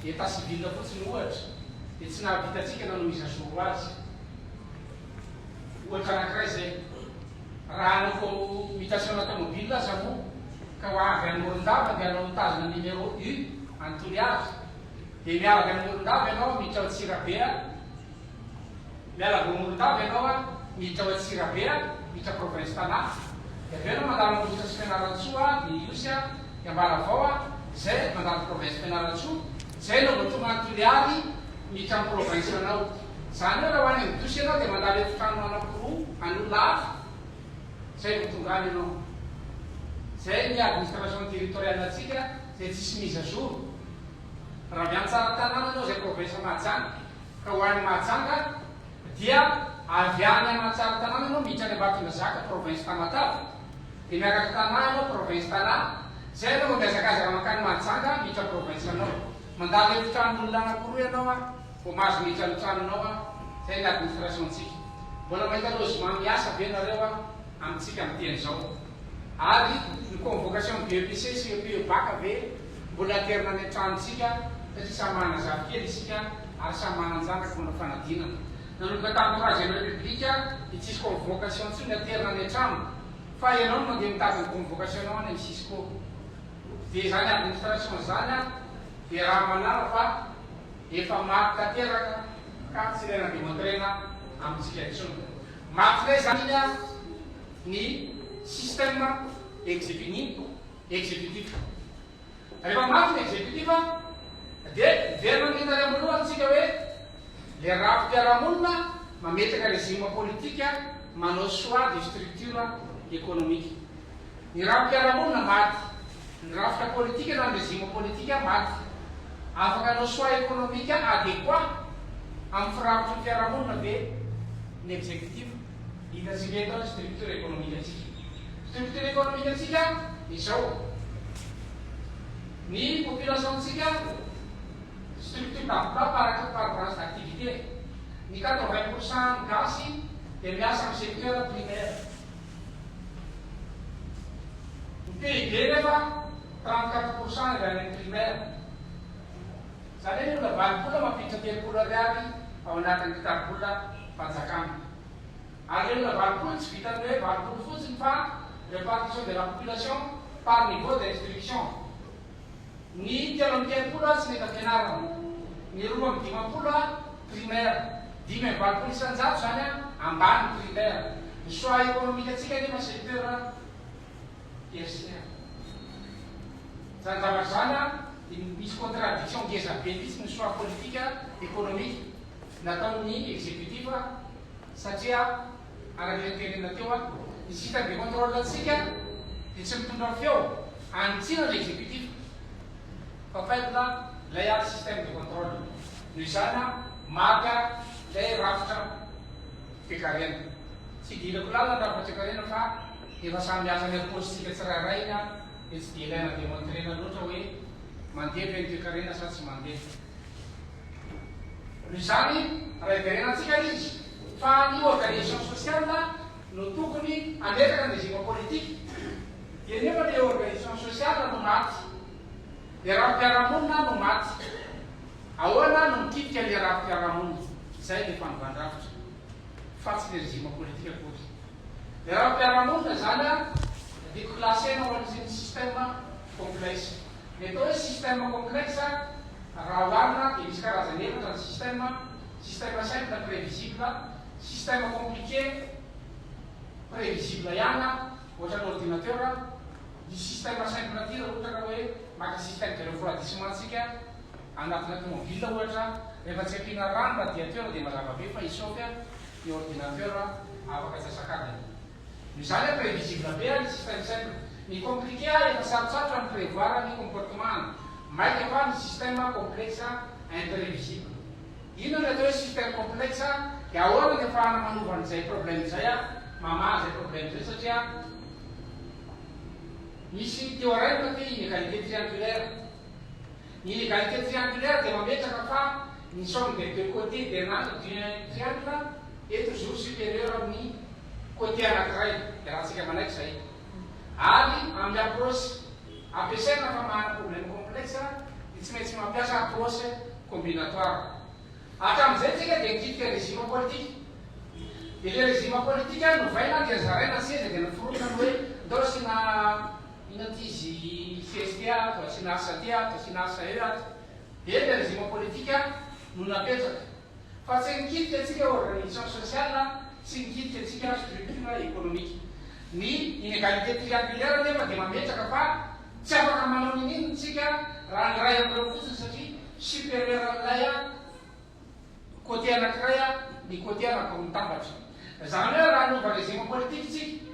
dia état civil fotsiny ohatra dia tsy nahavitantsika nanao mise à jour azy. Ohatra anankiray izay. Raha hanao mutation tomobile aza moa ka ho avy any Morondava dia hanao mitazona numéro U any Toliara dia miala avy any Morondava ianao miditra ao Antsirabe a, miala avy ao Morondava ianao a miditra ao Antsirabe a, miditra province Tana, dia avy eo ianao mandalo Ambositra sy Fianarantsoa dia Ihosy a, dia Ambalavao a, izay mandalo province Fianarantsoa, izay ianao vao tonga any Toliary miditra amin'ny province anao. Izany hoe raha ho any amin'ny douche ianao dia mandalo efitrano anankiroa an'olona hafa izay vao tonga any ianao. Izay ny administration territoriale antsika izay tsisy mise à jour. Raha avy any Tsaratanàna ianao izay province Mahajanga ka ho any Mahajanga dia avy any Tsaratanàna ianao miditra any Ambatondrazaka province Tamatave dia miakatra Tanà ianao province Tanà izay ianao vao mihazakazaka mankany Mahajanga miditra province anao. Mandalo efitranon'olona anankiroa ianao an vao mahazo miditra ny tranonao an izay ny administration-tsika. Mbola mahita logement miasa ve nareo an amintsika miteny izao? Ary ny convocation BEPC sy EPE Bac ve mbola aterina any an-tranontsika satria samy manana zafikely isika ary samy manan-janaka manao fanadinana. Nanomboka tamin'ny troisième république dia tsisy convocation intsony aterina any an-trano fa ianao no mandeha mitady ny convocation-nao any amin'ny Cisco. Dia izany administration izany dia raha manala fa efa maty tanteraka ka tsy ilaina demontrena amintsika intsony. Maty indray izany iny ny système exécutif, exécutif. Rehefa maty ny exécutif dia miverina ny tany am-boalohany tsika hoe le rafi-piarahamonina mametraka régime politique manao choix de structure économique. Ny rafi-piarahamonina maty, ny rafitra politika na ny régime politika maty. Afaka hanao choix économique adéquat amin'ny firafitry ny fiarahamonina ve ny exécutif? Hitantsika eto ny structure économique antsika. Structure économique antsika izao. Ny population antsika structure d'emploi par par branche d'activité. Ny 80% gasy dia miasa amin'ny secteur primaire. Ny PIB nefa 34% avy any amin'ny primaire. Izany hoe ny olona 80 mampiditra 30 ariary ao anatin'ny kitapo-bola fanjakana. Ary ilay olona 80 tsy vitan'ny hoe 80 fotsiny fa répartition de la population par niveau d'instruction. Ny 33 tsy nahita fianarana, ny 52 primaire, 85% izany ambany primaire. Ny choix économique antsika nefa secteur tertiaire. Izany zavatra izany dia misy contradiction ngeza be mihitsy ny choix politique économique nataon'ny exécutif satria araka ilay notenenina teo, ny système de contrôle antsika. dia tsy mitondra feo hanitsiana ny exécutif fa faible ilay système de contrôle. Noho izany maka ilay rafitra toekarena. Tsy idirako lalina ny rafitra toekarena fa efa samy miasa any am-paositsika tsirairay iny dia tsy dia ilaina demontrena loatra hoe mandeha ve ny toekarena sa tsy mandeha. Noho izany raha hiverenantsika ilay izy fa ny organisation sociale no tokony hametraka ny régime politique dia nefa ilay organisation sociale no maty, ilay rafi-piarahamonina no maty. Ahoana no mikitika ilay rafi-piarahamonina? Izay ilay fanovan-drafitra fa tsy ilay régime politique akory. Ilay rafi-piarahamonina izany dia classer-na ao anisan'ny système complexe. Ny atao hoe système complexe raha oharina dia misy karazany efatra ny système, système simple prévisible, système compliqué prévisible ihany ohatran'ny ordinateur, ny système simple aty raha ohatra ka hoe maka système de refroidissement tsika anatina tomobile ohatra, rehefa tsy ampiana rano radiateur dia mazava be fa hi-chauffe ny ordinateur afaka antsasak'adiny. Noho izany prévisible be ny système simple. Ny compliqué efa sarotsarotra ny prévoir ny comportement-ny. Maika fa ny système complexe imprévisible. Inona ny atao hoe système complexe dia ahoana ny afahana manova an'izay problème izay, mamaha izay problème izay satria misy théorème ty inégalité triangulaire. Ny inégalité triangulaire dia mametraka fa ny somme des deux côtés d'un angle d'un triangle est toujours supérieur amin'ny côté anankiray, iarahantsika manaiky izay. Ary amin'ny approche ampiasaina famahana problème complexe dia tsy maintsy mampiasa approche combinatoire. Hatramin'izay tsika dia nikitika régime politique. Dia ilay régime politique novaina dia zaraina seza dia noforonina ny hoe ndao asiana inona ity izy CST ato, asiana HT ato, asiana HE ato. Dia ilay régime politique no napetraka. Fa tsy nikitika antsika organisation sociale, tsy nikitika antsika structure économique. Ny inégalité triangulaire nefa dia mametraka fa tsy afaka manao niniana tsika raha ny iray amin'ireo fotsiny satria supérieur amin'ilay côté anankiray ny côté anankiroa mitambatra. Izany hoe raha hanova régime politique tsika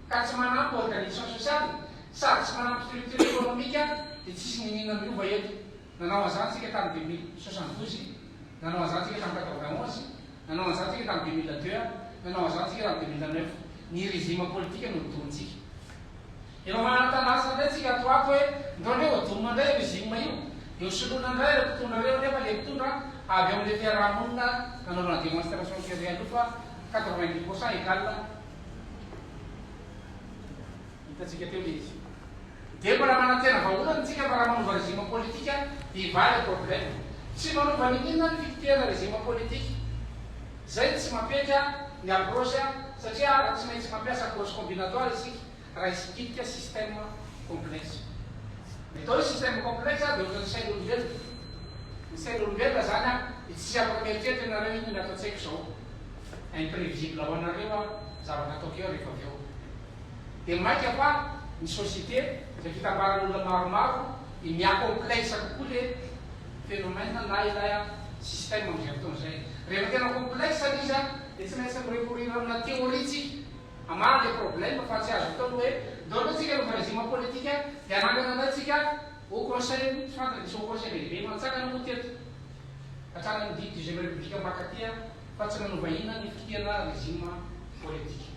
ka tsy manampy organisation sociale sady tsy manampy structure économique dia tsisy niniana miova eto. Nanao an'izany tsika tamin'ny 2072, nanao an'izany tsika tamin'ny 91, nanao an'izany tsika tamin'ny 2002, nanao an'izany tsika tamin'ny 2009. Ny régime politique no nodomintsika. Efa manana tanasa indray tsika ato ho ato hoe ndao ndray hodomina indray io régime io, dia hosoloina indray ireo mpitondra ireo nefa ilay mpitondra avy ao amin'ilay fiaraha-monina nanaovana démonstration tery aloha fa 90% égal hitantsika teo ilay izy. Dia mbola manantena vahaolana tsika fa raha manova régime politique dia hivaha ilay problème. Tsy manova niniana ny fikitihana régime politique. Zay tsy mampetra ny approche satria raha tsy maintsy mampiasa approche combinatoire isika raha hikitika système complexe. Ny atao hoe système complexe dia ohatran'ny sain'olombelona. Ny sain'olombelona zany dia tsisy afaka mieritreritra ianareo inona ny ato an-tsaiko izao. Imprévisible ho anareo zavatra ataoko eo rehefa avy eo. Dia maika fa ny société izay fitambaran'olona maromaro dia miha complexe kokoa le phénomène na ilay système amin'izay fotoana izay. Rehefa tena complexe ilay izy dia tsy maintsy mi-recourir amina théorie tsika hamaha le problème fa tsy azo atao ny hoe ndao aloha tsika hanova régime politique dia hanangana indray tsika haut conseil, tsy fantatra nisy haut conseil be dia be mantsakana moa teto hatrany amin'ny deuxième république mankaty fa tsy nanova inona ny fikitihana régime politique.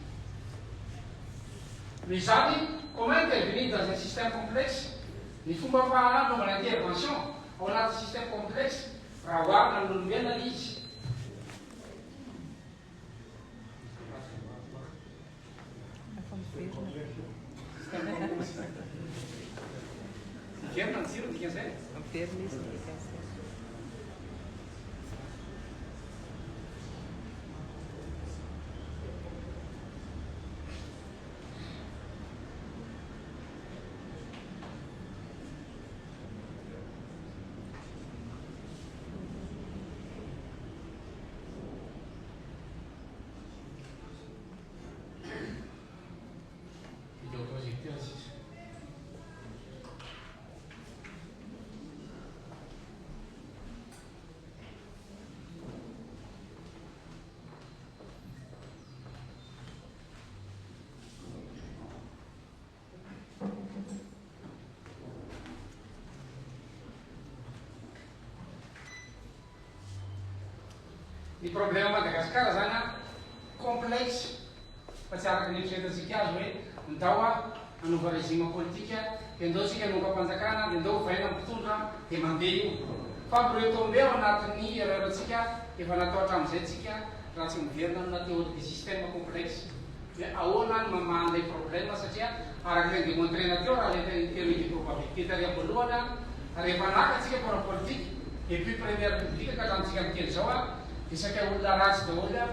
Noho izany, comment intervenir dans un système complexe? Ny fomba fanaovana intervention ao anaty système complexe raha oharina amin'olombelona ilay izy. Système complexe. Miverina ny jiro dikan'izay? Miverina izy dikan'izay. Vidéoprojecteur sisa. Ny problème Madagascar zany an, complexe fa tsy araka ny eritreretantsika azy hoe ndao hanova régime politique dia ndao tsika hanongam-panjakana dia ndao ovaina ny mpitondra dia mandeha io. Fa mi-retomber ao anatin'ny erreur ntsika efa natao hatramin'izay tsika raha tsy miverina amina théorie des systèmes complexes hoe ahoana ny mamaha an'ilay problème satria araka ilay ni-demontrer-na teo raha ilay théorie des probabilités tary am-boalohany an, rehefa naka tsika mpanao politique depuis première république ka hatramintsika miteny izao an, dia saika olona ratsy daholo an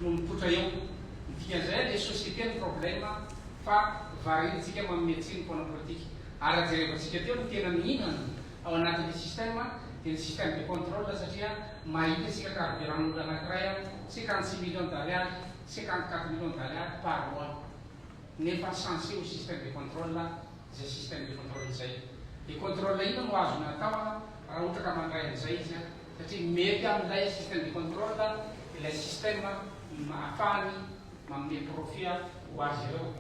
no mipoitra eo. Ny dikan'izay le société no problème fa variana tsika manome tsiny ny mpanao politique. Ary raha jerevantsika teo ny tena mihinana ao anatin'le système dia ny système de contrôle satria mahita isika carburant n'olona anakiray an, 56 millions d'ariary, 54 millions d'ariary par mois nefa censé ho système de contrôle izay système de contrôle izay. Dia contrôle inona no azony atao raha ohatra ka mandray an'izay izy an? Satria mety amin'ilay système de contrôle ilay système ahafahany manome profit ho azy ireo.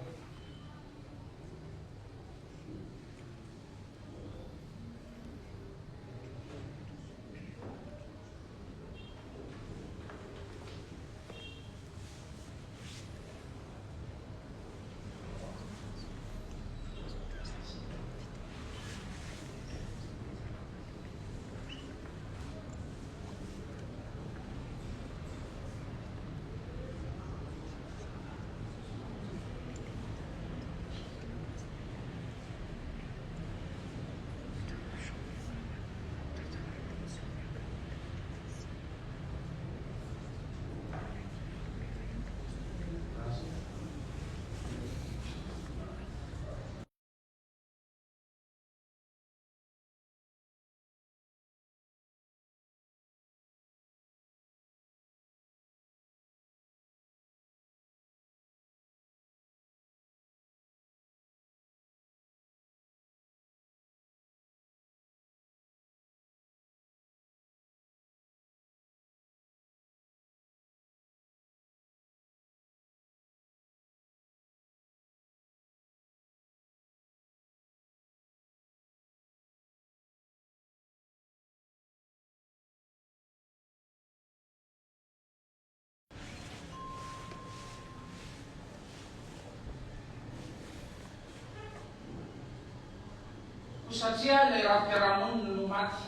Koa satria ilay rafi-piarahamonina no maty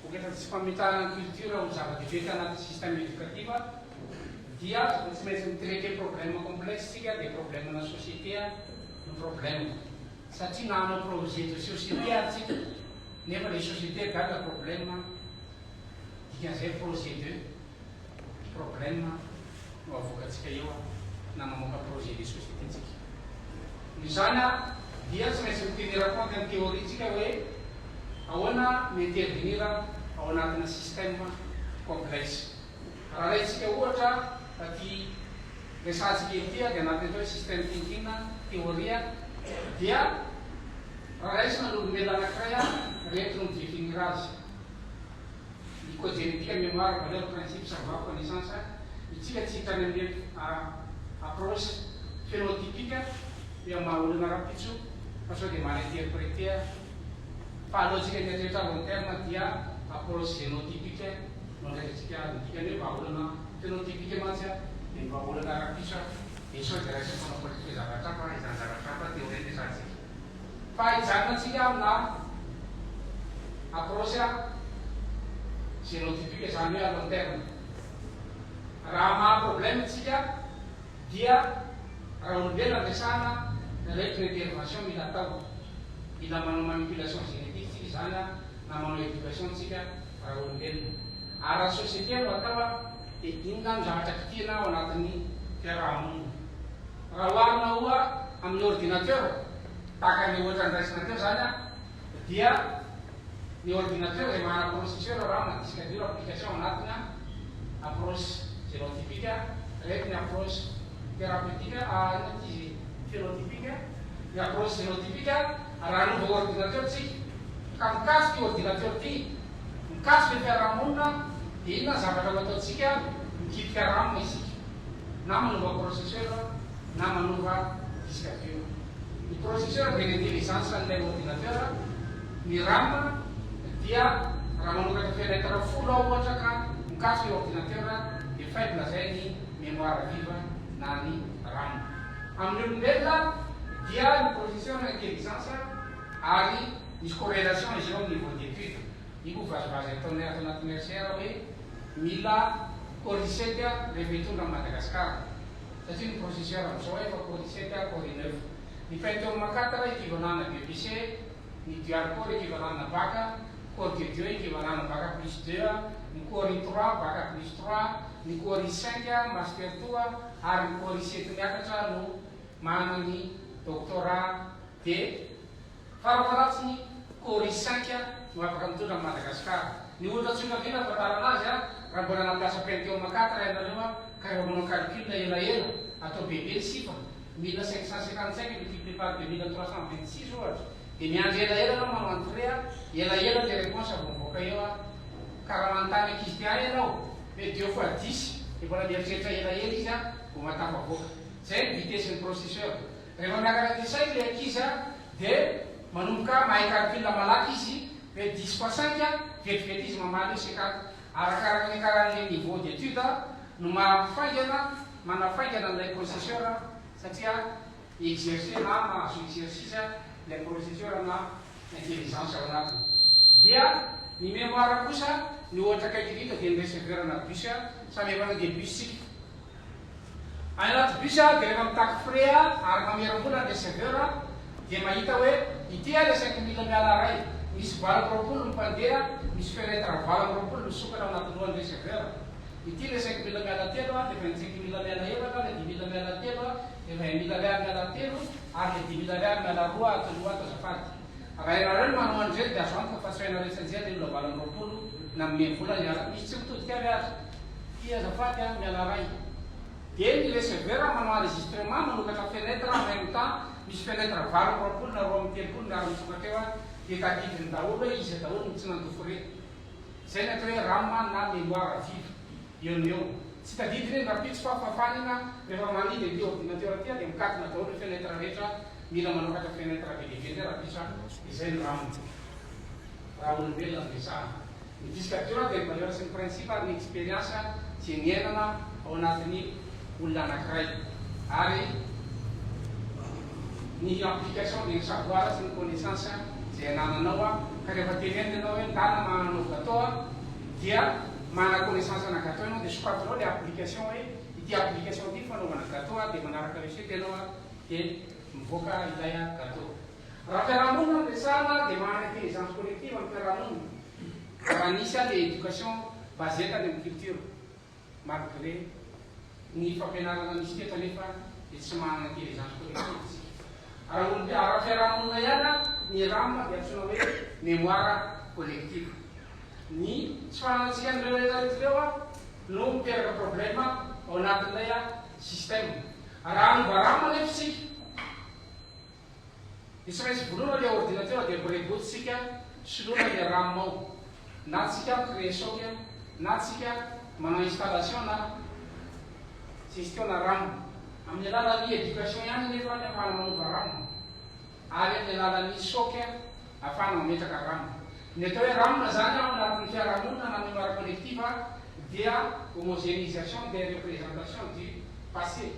vokatry ny tsy fametrahana ny culture ho zava-dehibe tanatin'ny système éducatif dia tsy maintsy mi-traiter problème complexe isika dia problème-na société no problème satria na hanao projet de société ary tsika nefa ilay société gaga problème dikan'izay projet de problème no avoakantsika eo na mamoaka projet de société tsika. Noho izany dia tsy maintsy mi-tenir compte ny théorie tsika hoe ahoana mi-intervenir ao anatina système complexe. Raha raintsika ohatra ity resahantsika ity dia anatin'ny atao hoe système thinking théorie dia raha raisina ny olombelona anankiray reto no mi-definir azy. Ny code génétique, mémoire, valeur, principe, savoir, connaissance, itsika tsy hita any amin'ny approche phénotypique eo amin'ny maha olona rahampitso fa sao dia mal interpréter fa aleontsika mieritreritra à long terme dia approche génotypique no andraisantsika azy. Ny dikany hoe vahaolana phénotypique mantsy dia ny vahaolana rahampitso dia sao dia raisin'ny mpanao politika zavatra hafa izany zavatra hafa théorie resahantsika. Fa hijanona tsika amina approche génotypique izany hoe à long terme. Raha hamaha problème tsika dia raha olombelona no resahana ireto ny intervention mila atao. Mila manao manipulation génétique tsika izany na manao éducation tsika raha olombelona. Ary raha société no atao dia inona no zavatra kitihina ao anatin'ny fiaraha-monina. Raha oharina oa amin'ny ordinateur, tahaka ny ohatra noraisina teo izany dia ny ordinateur izay manana processeur, RAM, disque dur, application ao anatiny, approche génotypique, reto ny approche thérapeutique, inona ity izy phénotypique, ny approche génotypique, raha hanova ordinateur tsika ka mikasika io ordinateur ity, mikasika ny fiarahamonina dia inona ny zavatra ho ataontsika, mikitika RAM isika. na manova processeur na manova disque dur. Ny processeur dia ny intelligence an'ilay ordinateur, ny ram dia raha manokatra fenêtre folo aho ohatra ka mikatso ilay ordinateur Dia faible izay ny mémoire vive na ny RAM. Amin'ny olombelona dia ny processeur no intelligence ary misy corrélation izy io amin'ny niveau d'étude. Io moa vazivazy ataonay ato anatin'ny RCR hoe mila core i 7 rehefa hitondra an'i Madagasikara satria ny processeur amin'izao efa core i 7, core i 9. Ny Pentium 4 équivalent ana BEPC, ny dual core équivalent ana bac, core de 2 équivalent ana bac plus 2, ny core i 3 bac plus 3, ny core i 5 master 2 ary ny core i 7 miakatra no manana ny doctorat dia Farafaharatsiny core i 5 no afaka mitondra an'i Madagasikara. Ny ohatra tsotra indrindra ahafantarana azy, raha mbola nampiasa Pentium 4 ianareo ka rehefa manao calcul elaela, atao bebe ny chiffre, 1555 multiplié par 2326 ohatra, dia miandry elaela ianao manao entrée, elaela ilay réponse vao mivoaka eo, ka raha manontany ankizy ty ahy ianao hoe deux fois dix dia mbola mieritreritra elaela izy vao mahatafavoaka. Izay ny vitesse-n'ny processeur. Rehefa miakatra aty saina ilay ankizy dia manomboka mahay calcul malaky izy hoe dix fois cinq, vetivety izy mamaly hoe 50. Arakaraka ny niakaran'ilay niveau d'étude no mahafaingana, manafaingana an'ilay processeur satria exercer na mahazo exercice ilay processeur na intelligence ao anatiny. Dia ny mémoire kosa, ny ohatra akaiky indrindra dia ny receveur na bus, samy efa nandeha bus tsika. Any anaty bus aho dia rehefa mitaky frais ary mamerim-bola ny receveur dia mahita hoe ity aho ilay 5000 miala ray, misy 28 ny mpandeha, misy fenetre 28 misokatra ao anaty lohan'ny receveur. Ity ilay 5000 miala telo, ilay 25000 miala efatra, ilay 5000 miala telo, ilay 20000 ariary miala telo ary ilay 5000 ariary miala roa ato aloha ato azafady. Raha ianareo no manao an'ireny dia azo antoka fa tsy ho hainareo tsianjery ny olona 28 nanome vola hiala. Misy tsy mitodika avy aza. Ty azafady a, miala ray. Dia ny receveur manao enregistrement manokatra fenêtre en même temps, misy fenêtre 28 na 32 miara-misokatra eo a, dia tadidiny daholo hoe iza daholo no tsy nandoa frais. Izay ny atao hoe RAM na mémoire vive. Eo no eo. Tsy tadidiny iny rahampitso fa fafany iny a, rehefa manidy an'ity ordinateur ity a dia mikatona daholo ny fenêtre rehetra, mila manokatra fenêtre be dia be indray rahampitso a, izay ny RAM raha olombelona no resahana. Ny disque dur dia ny valeur sy ny principe ary ny experience izay niainana ao anatin'ny olona anankiray ary ny application dia ny savoir sy ny connaissance izay anananao ka rehefa tenenina ianao hoe ndana manao gateau dia manana connaissance ana gateau ianao dia sokafinao ilay application hoe ity application ity fanaovana gateau dia manaraka recette ianao dia mivoaka ilay gateau. Raha fiarahamonina no resahana dia manana intelligence collective ny fiarahamonina. Raha nisy aza éducation basée tany amin'ny culture malgré ny fampianarana nisy teto anefa dia tsy manana intelligence collective isika. Raha olom raha fiarahamonina ihany ny RAM dia antsoina hoe mémoire collective. Ny tsy fananantsika an'ireo rehetra rehetra ireo no miteraka problème ao anatin'ilay système. Raha hanova RAM anefa isika Dia tsy maintsy vonoina ilay ordinateur dia mi-reboot tsika, soloina ilay ram ao. Na tsika mi-créer choc, na tsika manao installation na gestion na ram. Amin'ny alalan'ny education ihany anefa ny afahana manova ram. Ary amin'ny alalan'ny choc afahana mametraka ram. Ny atao hoe ram izany ao anatin'ny fiarahamonina na mémoire collective dia homogénéisation des représentations du passé.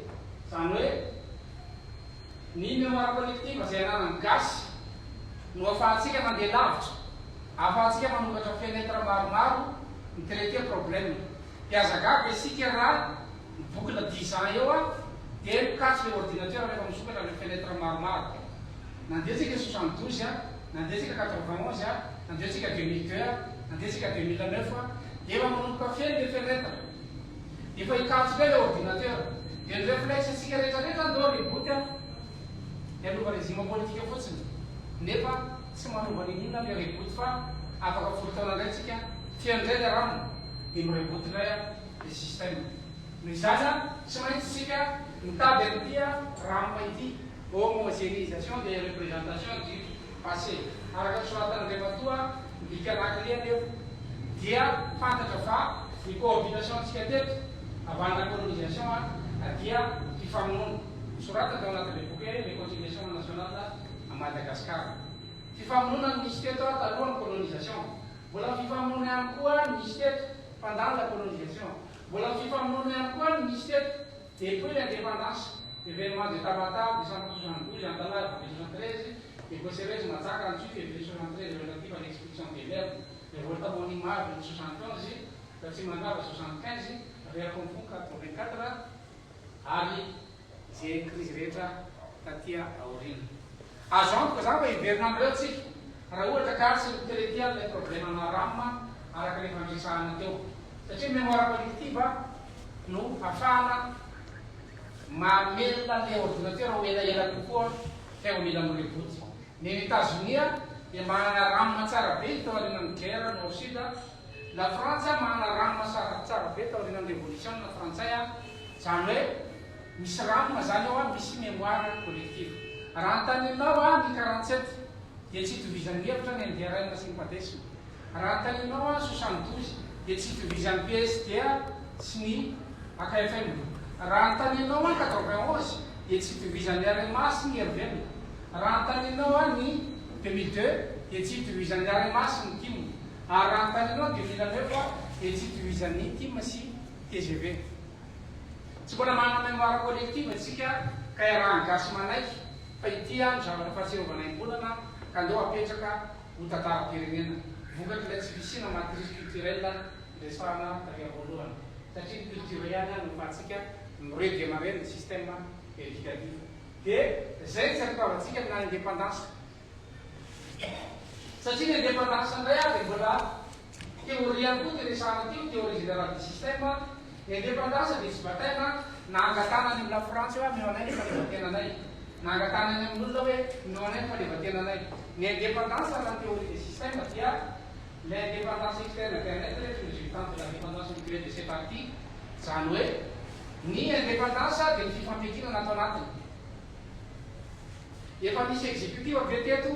Izany hoe Ny mémoire collective izay ananan'ny gasy no afahantsika mandeha lavitra, ahafahantsika manokatra fenêtre maromaro mi-traiter problème. Dia aza gaga isika raha mi-boucle dix ans eo dia mikatso ilay ordinateur rehefa misokatra ilay fenêtre maromaro. Nandeha tsika 72, nandeha tsika 91, nandeha tsika 2002, nandeha tsika 2009, dia efa manomboka feno ilay fenêtre. Efa hikatso indray ilay ordinateur. Dia ny reflexe antsika rehetra rehetra andao reboot an. Dia hanova régime politique fotsiny. Nefa tsy manova n'inon'inona ilay reboot fa afaka folo taona indray tsika feno indray ilay ram dia mi-reboot indray an ilay système. Noho izany an, tsy maintsy isika mitady an'ity ram ity, homogénéisation des représentations du passé. Araka ny soratan'Andriamatoa Mbika Lakile anefa dia fantatra fa ny cohabitation antsika teto avant la colonisation dia fifamonoana. Nosoratany tao anatin'ilay boky hoe Réconciliation nationale à Madagascar. Fifamonoana no nisy teto talohan'ny colonisation. Mbola fifamonoana ihany koa no nisy teto pendant la colonisation. Mbola ny fifamonoana ihany koa no nisy teto depuis l'indépendance, événements de Tamatave, décembre 72, Antalaha, avril 73, Diego-Ceres, Mahajanga, Antsohihy, février 73, relative à l'expulsion des Merina, révolte Monima, avril 71, Ratsimandrava 75, affaire Confon 84, ary izay krizy rehetra taty aoriana. Azo antoka izany fa hiverina amin'ireo tsika raha ohatra ka tsy mi-traiter an'ilay problème-na RAM araka ilay efa niresahana teo. Satria mémoire collective no hafahana mamelona an'ilay ordinateur ho elaela kokoa fa eo mila mi-reboot. Ny any Etazonia dia manana RAM tsara be tao aorianan'ny guerre nord-sud. La Frantsa manana RAM tsara be taorianan'ny revolisiona frantsay a, zany hoe misy RAM zany ao a, misy mémoire collective. Raha antaninao a ny 47 dia tsy itovizan'ny hevitra ny MDRN sy ny Padesm. Raha antaninao a 72 dia tsy itovizan'ny PSDA sy ny AKFM. Raha antaninao a 91 dia tsy itovizan'ny RMA sy ny RVM. Raha antaninao a ny 2002 dia tsy itovizan'ny RMA sy ny tim. Ary raha anontanianao dia mila anao fa dia tsy itovizan'ny tim sy tgv. Tsy mbola manana mémoire collective tsika ka iarahan'ny gasy manaiky fa ity no zavatra fahatsiarovana iombonana ka andeo apetraka ho tantaram-pirenena vokatr'ilay tsy fisiana matrice culturelle niresahana tary am-boalohany satria ny culture ihany no afahantsika mi-redémarrer ny système éducatif. Dia izay ny tsy antokavantsika amina indépendance. Satria ny indépendance indray ary dia mbola théorie ihany koa ity resahana ity, théorie générale du système. Ny indépendance dia tsy bataina na angatahana any amin'ny lafrantsa hoe ameo anay ny fahaleovantenanay, na angatahana any amin'olona hoe omeo anay ny fahaleovantenanay. Ny indépendance raha ny théorie des systèmes dia l'indépendance externe permettre est résultante de la dépendance mutuelle de ses parties, izany hoe ny indépendance dia ny fifampiankinana ato anatiny. Efa nisy executive ve teto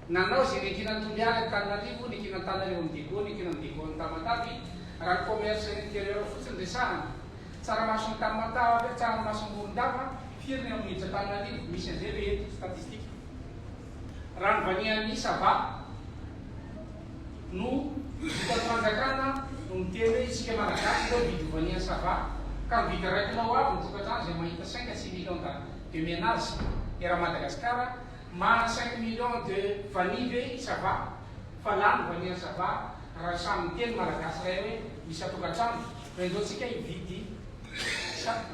nanao izay niankinan'i Toliara Antananarivo, niankinan'Antananarivo amin'i Diego, niankinan'i Diego amin'i Tamatave, raha ny commerce intérieur fotsiny resahana. Tsaramason'i Tamatave, tsaramason'i Morondava, firy ny ao miditra Antananarivo, misy an'izay ve eto statistique? Raha ny vanian'ny Sava no vitan'ny fanjakana no miteny hoe isika Malagasy ireo mividy vanian'ny Sava ka mividy iray kilao avy ny tokantrano izay mahita cinq à six millions de ménage eran'i Madagasikara manana cinq millions de vanille ve i Sava fa lany vanille Sava raha samy miteny Malagasy iray hoe isan-tokantrano fa indreo tsika hividy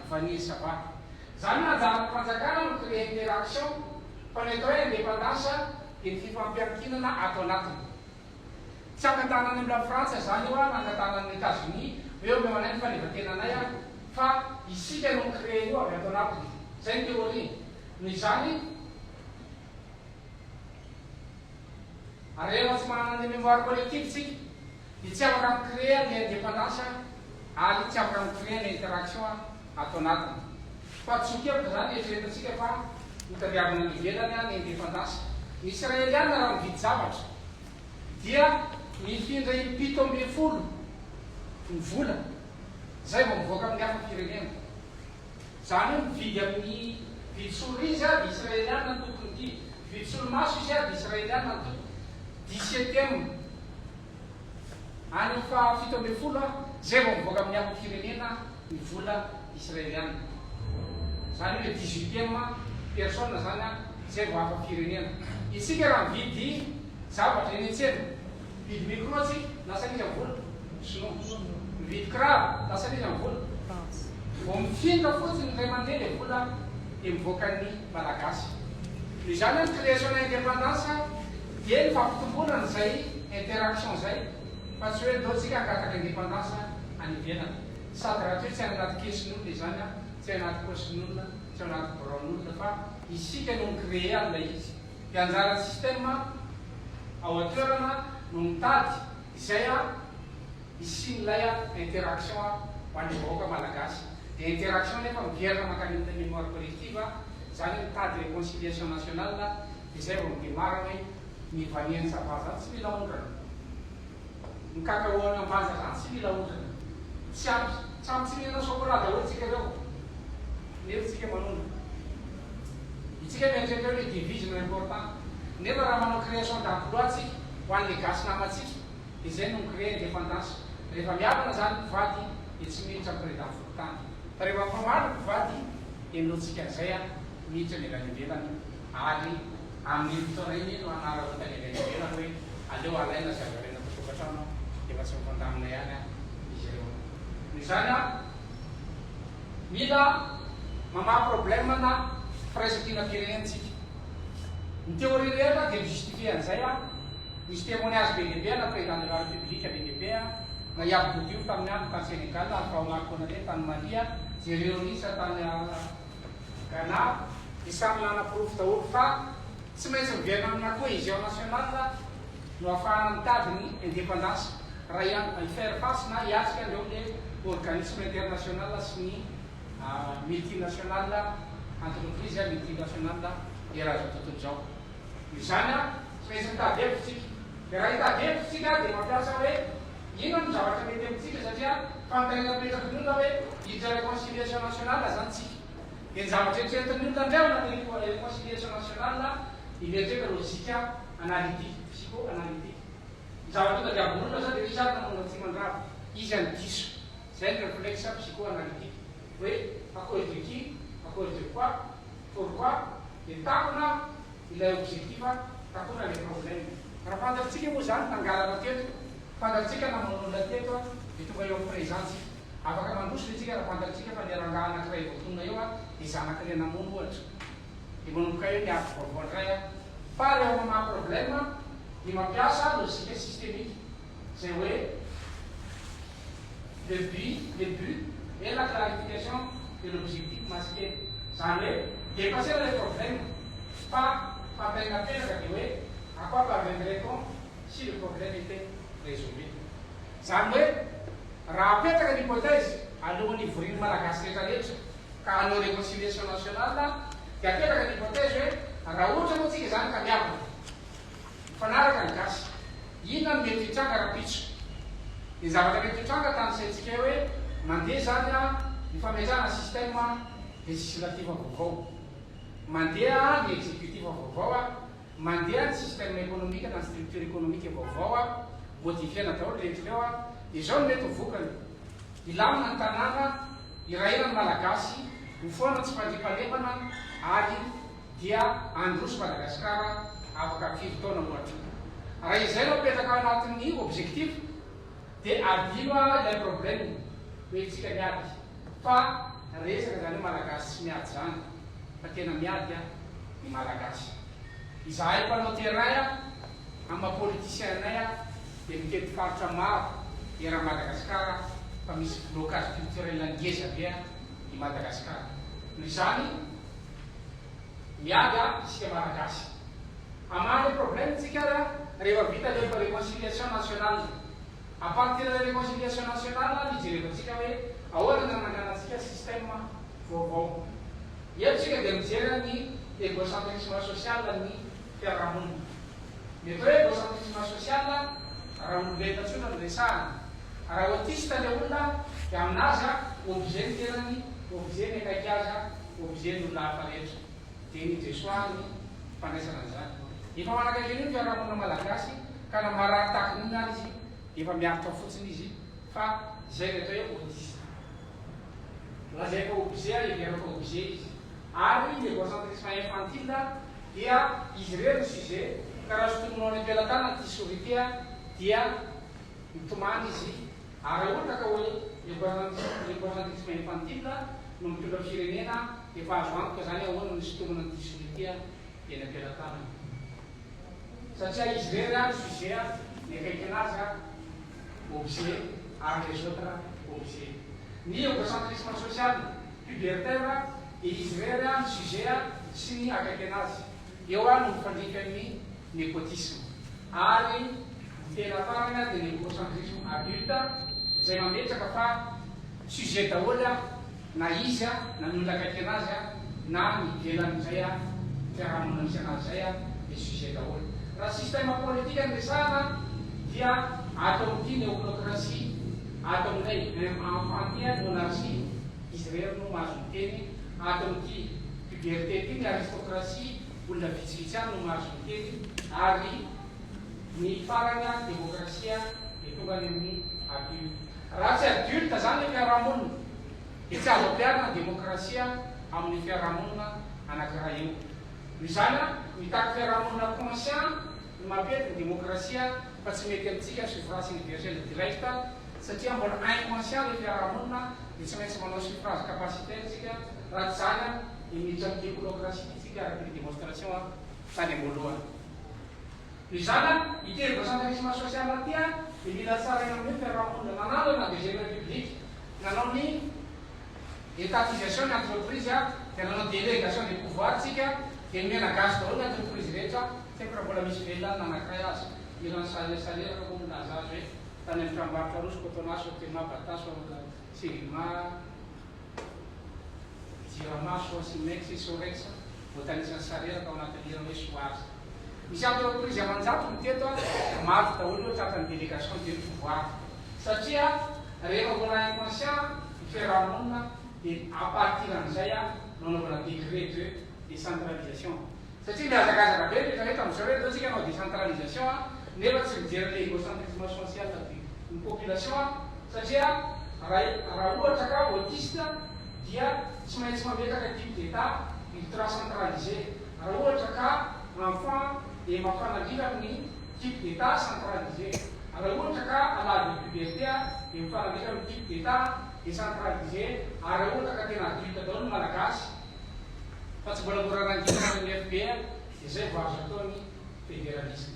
vanille Sava. Zany hoe anjaran'ny fanjakana no créer interaction fa ny atao hoe indépendance dia ny fifampiankinana ato anatiny. Tsy angatahana any amin'ny Lafrantsa izany io na angatahana any Etazonia hoe omeo anay ny fahaleovantenanay an, fa isika no mi-créer io avy ato anatiny. Izay ny théorie. Noho izany, rehefa tsy manana ny mémoire collective tsika dia tsy afaka mi-créer ny indépendance ary tsy afaka mi-créer ny interaction ato anatiny. Fa tsoa-kevitra izany eritreretintsika fa hotadiavina any ivelany ny indépendance. Ny Israeliana raha mividy zavatra dia mifindra im-17 ny vola izay vao mivoaka amin'ny hafa firenena. Izany hoe mividy amin'ny vidy solo izy dia Israeliana ny tompony ity, mividy solomaso izy dia Israeliana ny tompony. Dix-septième. Any amin'ny faha 17 izay vao mivoaka amin'ny hafa firenena ny vola israeliana. Izany hoe le dix-huitième personne izany izay vao hafa firenena. Isika raha mividy zavatra eny an-tsena, mividy micro tsika, lasan'iza ny vola? Sinoa. Mividy kiraro, lasan'iza ny vola? Vao mifindra fotsiny indray mandeha le vola dia mivoaka ny Malagasy. Noho izany ny création na indépendance dia ny fampitomboana an'izay interaction izay fa tsy hoe ndao tsika hangataka indépendance any ivelany. Sady rahateo tsy any anaty kesin'olona izany an, tsy any anaty paosin'olona, tsy ao anaty biraon'olona fa isika no mi-créer an'ilay izy. Dia anjaran'ny système ao an-toerana no mitady izay hisian'ilay interaction ho an'ny vahoaka malagasy. Dia interaction nefa miverina mankany amin'ilay mémoire collective, izany hoe mitady réconciliation nationale dia izay vao mi-démarre hoe ny vanille Sava zany tsy mila ondrana. Ny cacao any Ambanja zany tsy mila ondrana. Tsy ampy, samy tsy mihinana chocolat daholo tsika ireo nefa tsika manondrana. Itsika mieritreritra hoe le devise no important nefa raha manao création d'emploi tsika ho an'le gasy namantsika dia zay no mi-créer indépendance. Rehefa mihavana zany mpivady. dia tsy miditra amin'ny président fokontany. Fa rehefa mifamaly ny mpivady dia ny lotsika an'izay miditra ny avy any ivelany ary amin'iny fotoana iny no hanararaotany avy any ivelany hoe aleo alaina izay azo alaina ato an-tokantrano dia efa tsy mifandamina ihany izy ireo. Noho izany mila mamaha problème na firaisankinam-pirenena isika. Ny théorie rehetra dia mi-justifier an'izay. Misy témoignage be dia be ana président de la république be dia be na i Abdou Diouf tamin'ny androny tany Sénégal, Alpha Oumar Konaré tany Mali, Jerry Rawlings tany Ghana dia samy nanaporofo daholo fa tsy maintsy miverina amina cohésion nationale no ahafahana mitady ny indépendance raha hi-faire face na hiatrika an'ireo le organisme international sy ny multinational entreprise multinational eran'izao tontolo izao. Noho izany, tsy maintsy mitady hevitra isika. Dia raha hitady hevitra isika dia mampiasa hoe inona no zavatra mety amintsika satria fanontaniana apetraky ny olona hoe hiditra réconciliation nationale izany isika. Dia ny zavatra eritreretin'ny olona indray ao anatin'ny réconciliation nationale dia mieritreritra logique analytique, psycho-analytique. Ny zavatra tadiavin'ny olona izao dia hoe iza ary namono an'Ratsimandrava? Iza no diso? Izay ny réflexe psycho-analytique. Hoe à cause de qui? À cause de quoi? Pourquoi? Dia takona ilay objectif, takona ilay problème. Raha fantatsika moa izany nangalatra teto, fantatsika namono olona teto dia tonga eo amin'ny présent tsika. Afaka mandroso ve tsika raha fantatsika fa ilay rangahy anankiray voatonona eo dia zanak'ilay namono ohatra. Dia manomboka eo ny ady vaovao indray. Fa rehefa mamaha problème dia mampiasa logique systémique izay hoe le but, le but et la clarification de l'objectif masqué. Izany hoe dépasser ilay problème fa fantany napetraka dia hoe à quoi parviendrait-on si le problème était résolu. Izany hoe raha apetraka ny hypothèse alohan'ny hivorian'ny Malagasy rehetra rehetra ka hanao réconciliation nationale dia apetraka ny hypothèse hoe raha ohatra moa tsika izany ka mihavana, mifanaraka ny gasy, inona no mety hitranga rahampitso? Ny zavatra mety hitranga tanisaintsika eo hoe mandeha izany ny fametrahana système législatif vaovao, mandeha ny exécutif vaovao, mandeha ny système économique na ny structure économique vaovao, modifier-na daholo rehetra ireo, dia izao no mety ho vokany, hilamina ny tanàna, hirahira ny Malagasy, ho foana ny tsy fandriampahalemana ary dia handroso Madagasikara afaka firy taona ohatra. Raha izay no apetraka ao anatin'ny objectif dia adino ilay problème hoe tsika miady fa resaka izany hoe Malagasy tsy miady izany fa tena miady ny Malagasy. Izahay mpanao terrain amin'ny maha politicien anay dia mitety faritra maro eran'i Madagasikara fa misy blocage culturel ngeza be i Madagasikara. Noho izany Miady a isika Malagasy. Hamaha le problème tsika ary a rehefa vita le réconciliation nationale. A partir le réconciliation nationale no hijerevantsika hoe ahoana ny hananganantsika système vaovao. Eto tsika dia mijery ny égocentrisme social ny fiarahamonina. Ny atao hoe égocentrisme social raha olombelona tsotra no resahana. Raha autiste le olona dia aminazy a objet ny tenany, objet ny akaiky azy a. Objet ny olona hafa rehetra. Dia ny Jesoa ny fandraisana an'izany. Efa manakaiky an'io ny fiarahamonina malagasy ka na marary tahaka ny inona ary izy dia efa miaritra fotsiny izy fa izay ny atao hoe autiste. Lazaiko fa objet ary heverina fa objet izy. Ary ny égocentrisme infantile dia izy irery no sujet ka raha sotominao any am-pelatanana ity souris ity dia mitomany izy. Ary raha ohatra ka hoe égocentrisme infantile no mitondra firenena dia efa azo antoka izany ahoana no hisintomana an'ity souris ity eny am-pelatanana. Satria izy irery ny sujet, ny akaiky anazy objet ary les autres objet. Ny égocentrisme social pubertaire dia izy irery ny sujet sy ny akaiky anazy. Eo no mifandrika ny népotisme. Ary ny tena farany dia ny égocentrisme adulte izay mametraka fa sujet daholo na izy na ny olona akaiky anazy na ny ivelan'izay fiarahamonina misy anazy izay dia sujet daholo. Raha système politique no resahana dia ato amin'ity ny ochlocratie, ato amin'ilay infantie ny monarchie, izy irery no mahazo miteny, ato amin'ity puberté ity ny aristocratie, olona vitsivitsy ihany no mahazo miteny, ary ny farany demokrasia dia tonga any amin'ny adulte. Raha tsy adulte zany le fiarahamonina dia tsy azo ampiharina ny demokrasia amin'ny fiarahamonina anakiray io. Noho izany mitaky fiarahamonina conscient ny mampety ny demokrasia fa tsy mety amintsika ny suffrage universel direct satria mbola inconscient le fiarahamonina dia tsy maintsy manao suffrage capacitaire tsika raha tsy izany dia miditra amin'ny démocratie ity tsika araka ny démonstration tany am-boalohany. Noho izany, ity égocentrisme social ity dia mila tsaraina amin'ny hoe fiarahamonina nanandrana deuxième république, nanao ny étatisation ny entreprise dia nanao délégation des pouvoirs tsika dia nomena gasy daholo ny entreprise rehetra, tsy haiko raha mbola misy velona any na anankiray aza, hiran'i Sareraka moa milaza azy hoe tany amin'ny tranombarotra roa, Socotona, Sotema, Bata, Serima, Jirama, Soasimex, Sorex, voatanisan'i Sareraka ao anatin'ny hira hoe Soaza. Misy entreprise aman-jatony teto, maro daholo ireo tratran'ny délégation de pouvoir. Satria rehefa mbola inconscient ny fiaraha-monina dia à partir an'izay no anaovana décret de décentralisation. Satria mihazakazaka be ny rehetra rehetra amin'izao hoe ndao tsika hanao décentralisation nefa tsy mijery le égocentrisme social du ny population satria raha ohatra ka autiste dia tsy maintsy mametraka type d'état ultra centralisé, raha ohatra ka enfant dia mampanandrify amin'ny type d'état centralisé, raha ohatra ka à l'âge de puberté dia mifanandrify amin'ny type d'état décentralisé ary raha ohatra ka tena adulte daholo ny malagasy fa tsy mbola mora rangitana any amin'ny FB dia izay vao azo atao ny fédéralisme.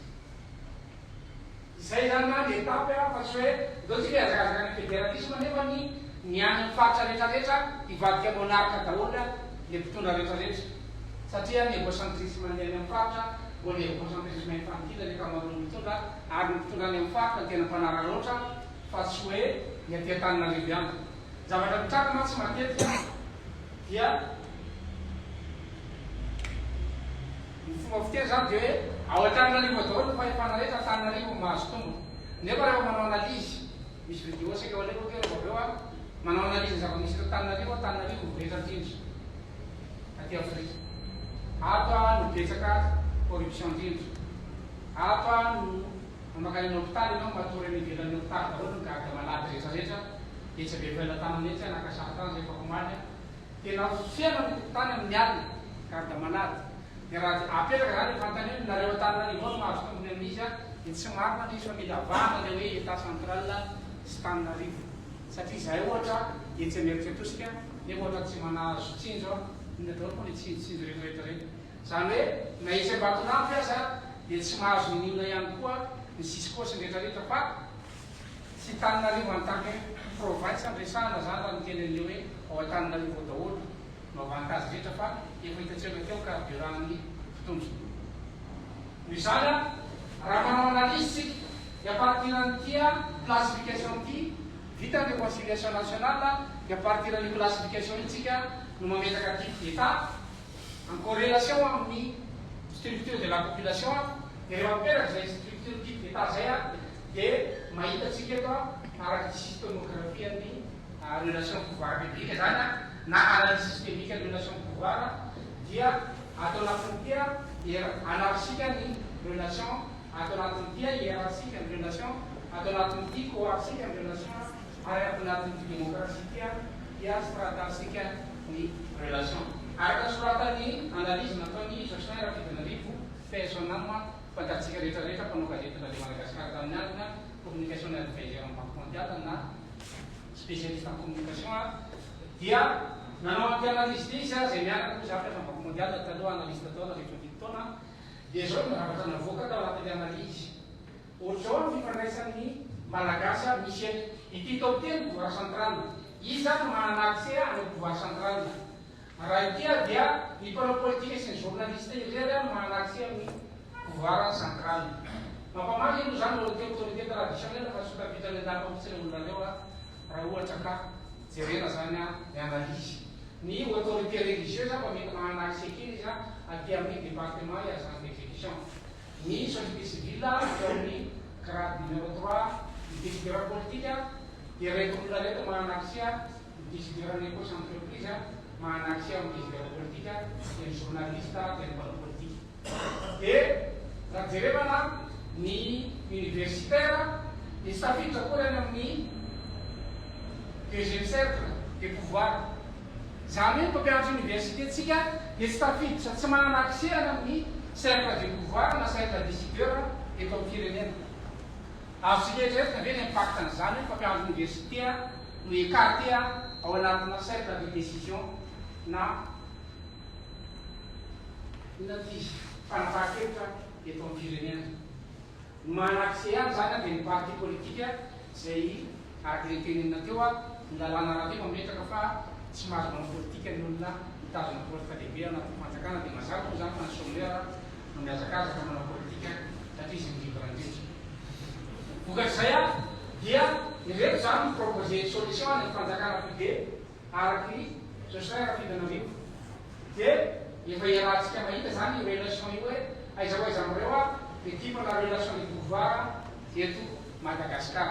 Izay zany na ny étape fa tsy hoe ndao tsika hihazakazaka any fédéralisme nefa ny ny any amin'ny faritra rehetra rehetra hivadika monarque daholo le mpitondra rehetra rehetra satria ny égocentrisme ny any amin'ny faritra mbola égocentrisme infantile ny ankamaroan'ny mpitondra ary ny mpitondra any amin'ny faritra no tena mpanararaotra fa tsy hoe ny aty Antananarivo ihany. Zavatra mitranga mantsy matetika dia Ny fomba fiteny izany dia hoe ao Antananarivo daholo ny fahefana rehetra, Antananarivo no mahazo tombony. Nefa rehefa manao analyse, misy video saika ho alefako eo rehefa avy eo an, manao analyse ny zava-misy eto Antananarivo, Antananarivo no rehetra indrindra aty Afrika. Ato no betsaka corruption indrindra. Ato no mankany amin'ny hopitaly ianao, matory any ivelan'ny hopitaly daholo ny garde malade rehetra rehetra, etsy Befelatanana etsy, naka sary tany zay afakomaly an. Tena feno ny tokotany amin'ny alina, garde malade. Dia raha apetraka izany ny fanontaniana hoe nareo Antananarivo ao no mahazo tombony amin'izy dia tsy marina ilay izy fa mila avahana ilay hoe Etat central sy Tananarivo. Satria izahay ohatra etsy Imerintsiatosika nefa ohatra tsy manahazo tsinjo an, inona daholo moa ilay tsinjotsinjo rehetra rehetra ireny. Izany hoe na etsy Ambatolampy aza dia tsy mahazo n'inon'inona ihany koa ny Cisco sy ny rehetra rehetra fa Tsy Tananarivo en tant que province no resahana zany raha miteny an'le hoe ao Antananarivo ao daholo no avantage rehetra fa efa hitantsika teo carburant ny mpitondra. Noho izany an, raha manao analyse tsika dia à partir an'ity classification ity, vita ny reconciliation nationale dia à partir an'io classification io tsika no mametraka type d'Etat en correlation amin'ny structure de la population dia rehefa mipetraka izay structure type d'Etat izay dia mahita tsika eto araka ny systémographie ny relation pouvoir public izany na analyse systémique ny relation pouvoir dia ato anatin'ity anarchique ny relation, ato anatin'ity hiérarchique ny relation, ato anatin'ity coarchique ny relation ary ato anatin'ity démocratie ity dia stratarchique ny relation. Araka ny soratan'ny analyse nataon'i Jocelyn Rafidanarivo, paix à son âme, fantatsika rehetra rehetra mpanao gazety Radio Madagascar tamin'ny androny, communication advisor en banque mondiale na spécialiste en communication, dia nanao an'ity analyse ity izy, izay miaraka moa izaho mpiasa banque mondiale taloha analyste tao nandritra ny 7 taona, dia izao no zavatra navoaka tao anatin'ilay analyse. Ohatr'izao ny fifandraisan'ny Malagasy misy eto. Ity top ity ny pouvoir central. Iza no manana accès any amin'ny pouvoir central? Raha ity dia ny mpanao politika sy ny journaliste irery no manana accès amin'ny pouvoir central. Mampamaly aloha izany eo ity autorité traditionnelle fa tsy ho tafiditra any an-dapa mihitsy ireo olona ireo raha ohatra ka jerena izany ny analyse. Ny autorité religieuse mba mety manana accès kely izy aty amin'ny département et agence d'exécution. Ny société civile teo amin'ny grade numéro 3, ny décideur politique dia ireto olona ireto manana accès, ny décideur ny éco entreprise manana accès amin'ny décideur politique dia ny journaliste dia ny mpanao politique. Dia raha jerevana ny universitaire dia tsy tafiditra akory any amin'ny. Deuxième cercle de pouvoir. Izany hoe ny mpampianatra université tsika dia tsy tafiditra, tsy manana accès any amin'ny cercle de pouvoir na cercle décideur eto amin'ny firenena. Azontsika eritreretina ve ny impact an'izany hoe mpampianatra université no écarté ao anatina cercle de décision na inona ty izy, fanapahan-kevitra eto amin'ny firenena. Ny manana accès any izany dia ny parti politique izay araka ilay notenenina teo, ny lalàna rahateo mametraka fa tsy mahazo manao politika ny olona mitazona poste lehibe ao anatin'ny fanjakana dia mazava moa izany fa ny chômeur no mihazakazaka manao politika satria izy no libre indrindra. Vokatr'izay dia ireto izany ny proposer solution any amin'ny fanjakana foibe araka i Jocelyn Rafidanarivo. Dia efa iarahantsika mahita izany io relation io hoe aiza ho aiza amin'ireo a le type na relation de pouvoir eto Madagascar.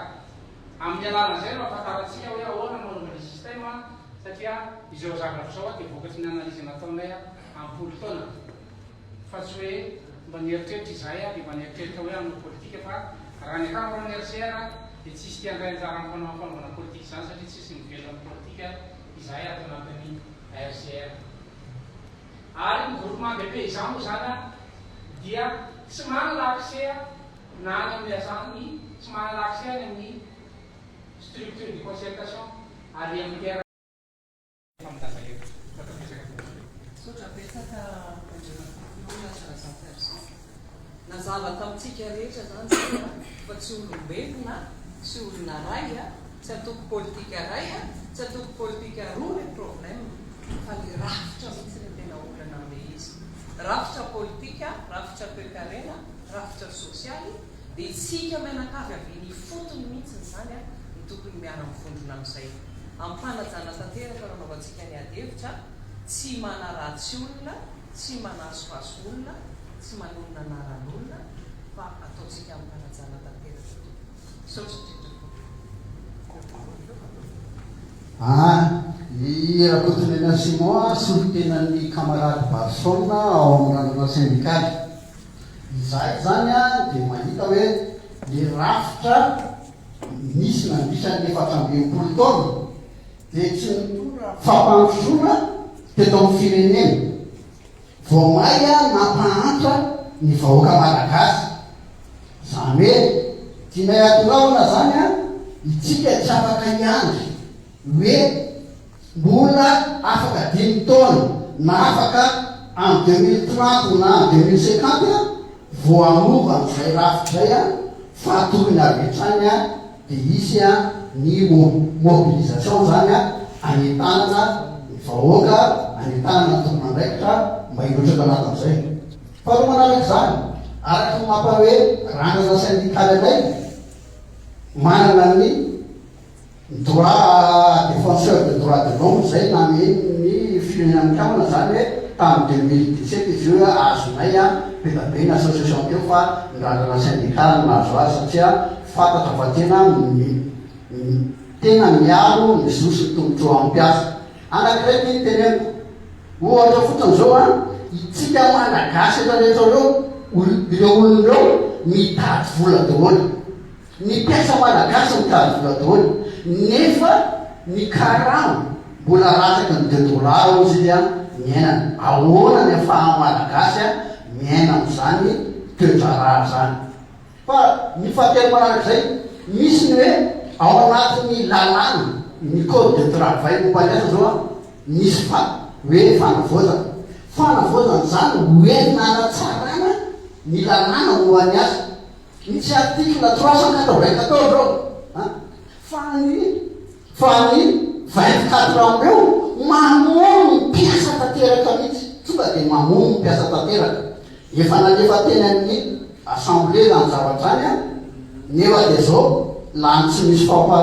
Amin'ny alalan'izay no ahafantarantsika hoe ahoana no manova le système satria izao zavatra izao dia vokatry ny analyse nataonay am-polo taona fa tsy hoe mba nieritreritra izahay dia mba nieritreritra hoe hanao politika fa raha ny ankamaroan'ny RCR dia tsisy te handray anjara amin'ny fanao fanaovana politika izany satria tsisy mivelona amin'ny politika izahay ato anatin'ny RCR. Ary ny groupement des paysans moa izany dia tsy manana accès na any amin'ny azany tsy manana accès any amin'ny structure de concertation ary amin'ny Efa milaza hevitra. Misaotra betsaka tompoko. Misaotra betsaka Andriamatoa Filoha Lasa Razafiarison. Nazava tamintsika rehetra izany izay fa tsy olombelona, tsy olona ray, tsy antoko politika ray, tsy antoko politika roa le problème fa le rafitra mihitsy no tena olana amin'ilay izy. Rafitra politika, rafitra toekarena, rafitra sosialy dia isika mianakavy avy eny ifotony mihitsy izany no tokony miara-mivondrona amin'izay. Am-panajana tanteraka no anaovantsika ny ady hevitra, tsy manaratsy olona, tsy manasohaso olona, tsy manonona anaran'olona fa ataontsika amim-panajana tanteraka tompoko. Misaotra indrindra tompoko. A. I Rakotonena Simon, solontenan'ny Camarade Barson ao amin'ny randrana sendikaly. Izahay izany dia mahita hoe ny rafitra nisy nandritra ny 64 taona dia tsy nitondra fampandrosoana teto amin'ny firenena. Vao may nampahantra ny vahoaka malagasy. Izany hoe tianay hatongavana izany itsika tsy afaka hiandry hoe mbola afaka dimy taona na afaka en 2030 na en 2050 vao hanova an'izay rafitra izay fa tokony avy hatrany dia hisy ny mobilisation izany hanentanana ny vahoaka, hanentanana ny tompon'andraikitra mba hirotsaka anatin'izay. Faharoa manaraka izany, araka ny mampa hoe randrana syndikaly anay, manana ny droit défenseur de droit de l'homme izay namen'ny Firenena Mikambana izany hoe tamin'ny 2017 izy io azonay be dia be ny association teo fa ny randrana syndikaly no nahazo azy satria fantatra fa tena tena miaro ny zo sy ny tombontsoan'ny mpiasa. Anankiray ity ny teneniko, ohatra fotsiny izao an, itsika Malagasy eto rehetra ireo, ireo olona ireo mitady vola daholo. Ny mpiasa malagasy mitady vola daholo nefa ny karama mbola latsaky ny deux dollars hozy izy an miainana. Ahoana ny afahan'ny malagasy miaina amin'izany toe-draharaha izany? Fa ny fahatelo manarak'izay, misy ny hoe ao anatin'ny lalàna, ny code de travail momba ny asa zao an, misy fa hoe fanavaozana. Fanavaozana izany hoentina hanatsarana ny lalàna momba ny asa. Misy article 394 ao an! Fa ny fa ny 24 amin'ireo mamono ny mpiasa tanteraka mihitsy, tonga dia mamono ny mpiasa tanteraka. Efa nalefa teny amin'ny assemblée izany zavatra izany an, nefa dia izao lany tsy misy fampa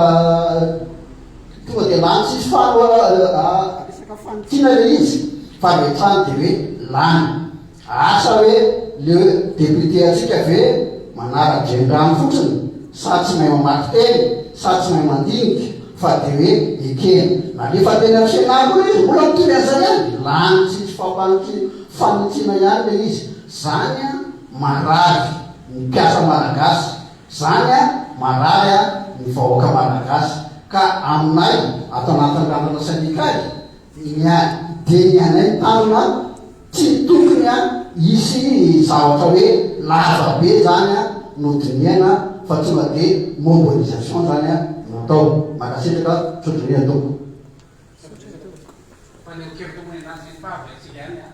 tonga dia lany tsisy fanoa resaka fanitsiana ilay izy fa avy hatrany dia hoe lany. Asa hoe le député antsika ve manara-drenirano fotsiny sa tsy mahay mamaky teny sa tsy mahay mandinika fa de hoe ekena. Nalefa teny am Sénat koa izy mbola mitovy an'izany ihany, lany tsisy fampanitsi fanitsiana ihany le izy. Zany an marary ny mpiasa malagasy, zany an marary an ny vahoaka malagasy. Ka aminay ato anatin'ny randrana sendikaly ny dia ny anay ny tanjona tsy tokony hisy zavatra hoe lava be zany no dinihana fa tonga dia mobilisation zany no atao. Mankasitraka Tsotriniana tompoko. Fanehoan-kevitra moa ny anazy fa avy antsika ihany an.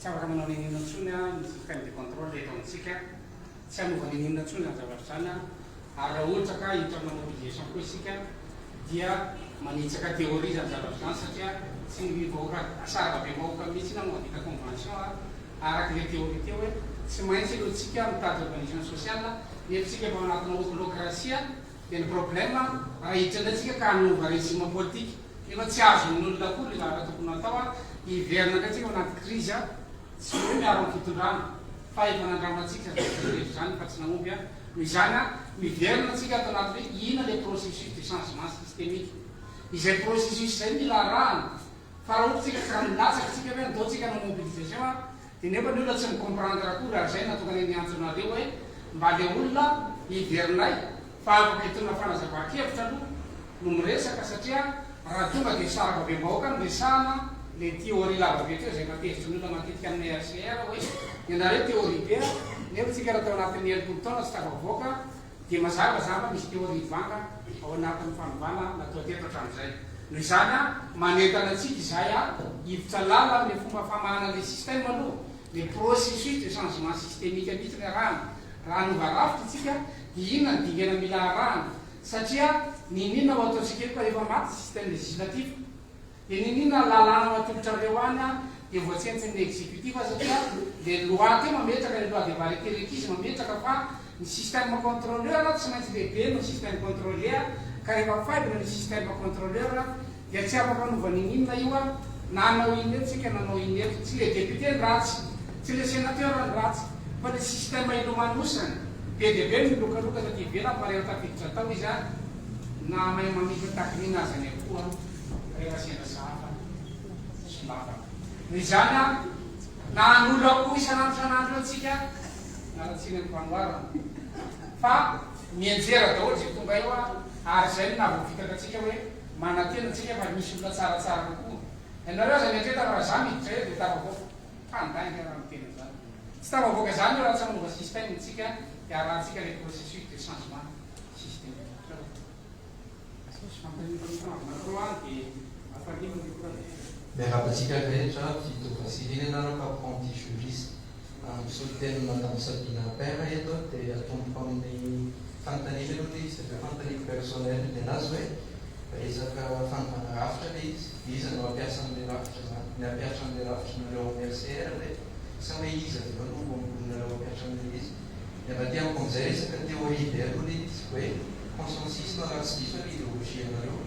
Tsy afaka manao n'inon'inona intsony ny système de contrôle eto amintsika. Tsy hanova n'inon'inona intsony izany zavatra izany ary raha ohatra ka hiditra amina mobilisation koa isika dia manitsaka théorie izany zavatra izany satria tsy ny vahoaka sarababem-bahoaka mihitsy no mahavita convention araka ilay théorie teo hoe tsy maintsy aloha tsika mitady organisation sociale nefa tsika efa ao anatina ochlocratie dia ny problème raha hiditra indray tsika ka hanova régime politique nefa tsy azon'ny olona akory ilay zavatra tokony hatao hiverina indray tsika ao anaty crise. Tsy hoe miaro amin'ny fitondrana fa efa nandramantsika izany zavatra rehetra izany fa tsy nahomby an! Noho izany an, miverina tsika ato anaty hoe inona ilay processus de changement systémique. Izay processus izay mila arahana fa raha ohatra tsika ka milatsaka tsika hoe andao tsika hanao mobilisation an, dia nefa ny olona tsy mi-comprendre akory ary izay no nahatonga anay niantso anareo hoe mba le olona hiverinay Fa afaka hitondra fanazavan-kevitra aloha no miresaka satria raha tonga dia sarababem-bahoaka no resahana le théorie lava be teo izay efa tezitry ny olona matetika amin'ny RCR hoe ianareo théorie be nefa tsika raha tao anatin'ny 60 taona tsy tafavoaka dia mazava zany fa misy théorie vanga ao anatin'ny fanovana natao teto hatramin'izay. Noho izany manentana antsika izahay hiditra lalina amin'ilay fomba famahana ilay système aloha, le processus de changement systémique mihitsy no iarahana. Raha hanova rafitra isika dia inona ny dingana mila arahana? Satria n'inon'inona ho ataontsika eto rehefa maty ny système législatif dia n'inon'inona lalàna ho atolotrareo any dia voatsentsin'ny exécutif satria le loi teo mametraka, le loi de variété requise mametraka fa ny système contrôleur tsy maintsy lehibe noho ny système contrôlé ka rehefa faible ny système contrôleur Dia tsy afaka hanova niniana io an, na hanao inona eto tsika na hanao inona eto, tsy le député ny ratsy, tsy le sénateur ny ratsy, fa le système ilomanosana, be dia be ny milokaloka taty ivelany fa rehefa tafiditra tao izy an, na mahay mamita takinina aza ny akoho an, rehefa sendra sahafa solafaka. Noho izany an, na hanolo akoho isan'andro isan'andro eo tsika, miala tsiny amin'ny fanoharana, fa mianjera daholo izay tonga eo an, ary izay no nahavoafitaka antsika hoe, Manantena tsika fa misy olona tsaratsara kokoa. Ianareo aza mieritreritra fa raha za miditra eo dia tafavoaka. Mpandainga raha miteny an'izany. Tsy tafavoaka izany io raha tsy manova système tsika dia arahantsika ilay processus de changement systémique. Misy fanontaniana manokana avy aminareo an dia hafaliako ny micro. Miarahaba antsika rehetra, Vito Vasily ny anarako, apprenti juriste. Misolo tena an'i Madame Sabine Appert eto aho dia atomboko amin'ny fanontaniana aloha ilay izy dia avy eo fanontaniako personnel. Ny an'azy hoe resaka fanovana rafitra ilay izy, iza no hampiasa an'ilay rafitra izany? Ny hampihatra an'ilay rafitra nareo ao amin'ny RCR ve sa hoe iza avy eo no homboninareo hampihatra an'ilay izy? Ny avy aty amiko amin'izay resaka théorie be aloha ilay izy hoe consensus raha tsy diso ny idéologie anareo.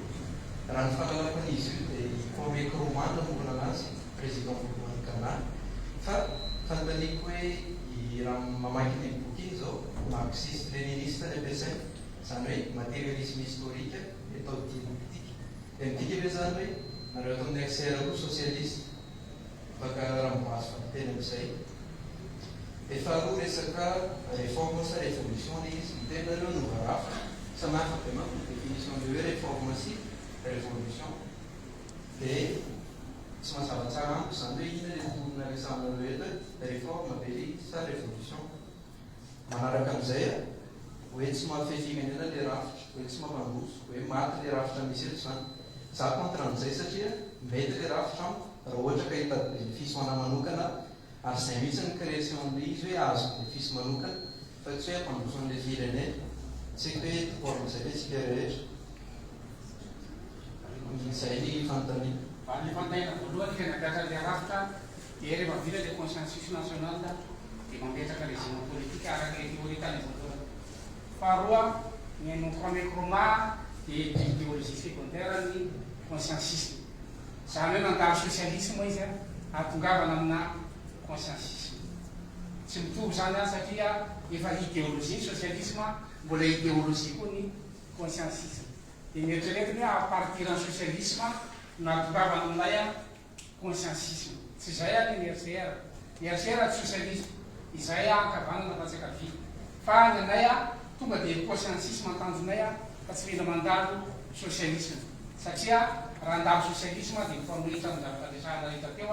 Raha ny fahalalako an'izy io dia i Kwame Nkrumah no namorona anazy. Président voalohany Ghana. Fa fanontaniako hoe i raha mamaky an'iny boky iny izao, marxiste léniniste ny ampiasainy, izany hoe matérialisme historique, méthode dialectique. Dia midika ve izany hoe nareo ato amin'ny HCR koa socialiste? Afaka raha mba azo valinteny amin'izay. Dia faharoa resaka réforme sa révolution ilay izy. Miteny nareo hanova rafitra. Samy hafa be manko ny définition an'ilay hoe réforme sy révolution. Dia tsy mazava tsara amiko izany hoe inona ilay tolona resahanareo eto hoe réforme ve ilay izy sa révolution? Manaraka an'izay a, hoe tsy mahafehy firenena ilay rafitra, hoe tsy mampandroso, hoe maty ilay rafitra misy eto izany. Za contre an'izay satria mety ilay rafitra amiko raha ohatra ka hitady bénéfice ho anà manokana aho ary izay mihitsy ny création an'ilay izy hoe hahazo bénéfice manokana fa tsy hoe hampandroso an'ilay firenena. Tsy haiko hoe d'accord amin'izay ve isika rehetra? Izay ny fanontaniana. Ny fanontaniana voalohany ilay nampiasa an'ilay rafitra dia rehefa vita ilay consensus national dia mametraka régime politique araka ilay théorie tany voalohany. Faharoa, ny an'i Kwame Nkrumah dia idéologie secondaire ny consciencisme. Izany hoe nandalo socialisme izy hahatongavana amina consciencisme. Tsy mitovy izany an satria efa idéologie ny socialisme, mbola idéologie koa ny consciencisme. Dia neritreretiny hoe à partir ny socialisme no nahatongavana amin'ilay consciencisme. Tsy izay anie ny RCR. Ny RCR tsy socialiste. Izahay ankavanana fa tsy ankavia. Fa ny anay. Tonga dia conscientisme tanjonay fa tsy mila mandalo socialisme. Satria raha handalo socialisme dia mifanohitra amin'ny zavatra resahana rehetra teo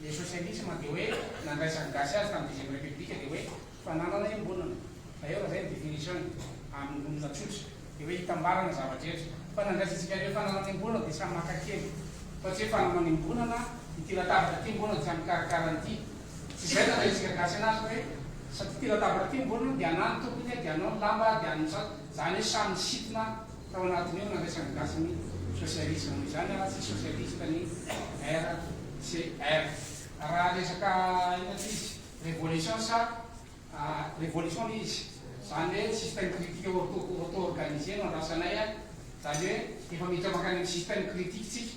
le socialisme dia hoe nandraisan'ny gasy azy tamin'ny deuxième république dia hoe fananana iombonana. D'ailleurs zay ny définition-ny amin'ny olona tsotra dia hoe hitambarana zava-drehetra. Fa nandraisantsika an'ireo fananana iombonana dia samy maka kely. Fa tsy hoe fananana iombonana ity latabatra ity mbona tsy mikarakara an'ity. Tsy izay no andraisantsika gasy anazy fa hoe satria ity latabatra ity mbona dia anah ny tompony dia anao ny lamba dia an'ny sa zany hoe samy nisintona tao anatin'io nandraisan'ny gasy ny socialisme. Noho izany ary tsy socialiste ny RCR. Raha resaka inona ity izy? Révolution sa révolution ilay izy. Izany hoe système critique auto auto-organisé no andrasanay an. Izany hoe efa miditra mankany amin'ny système critique tsika.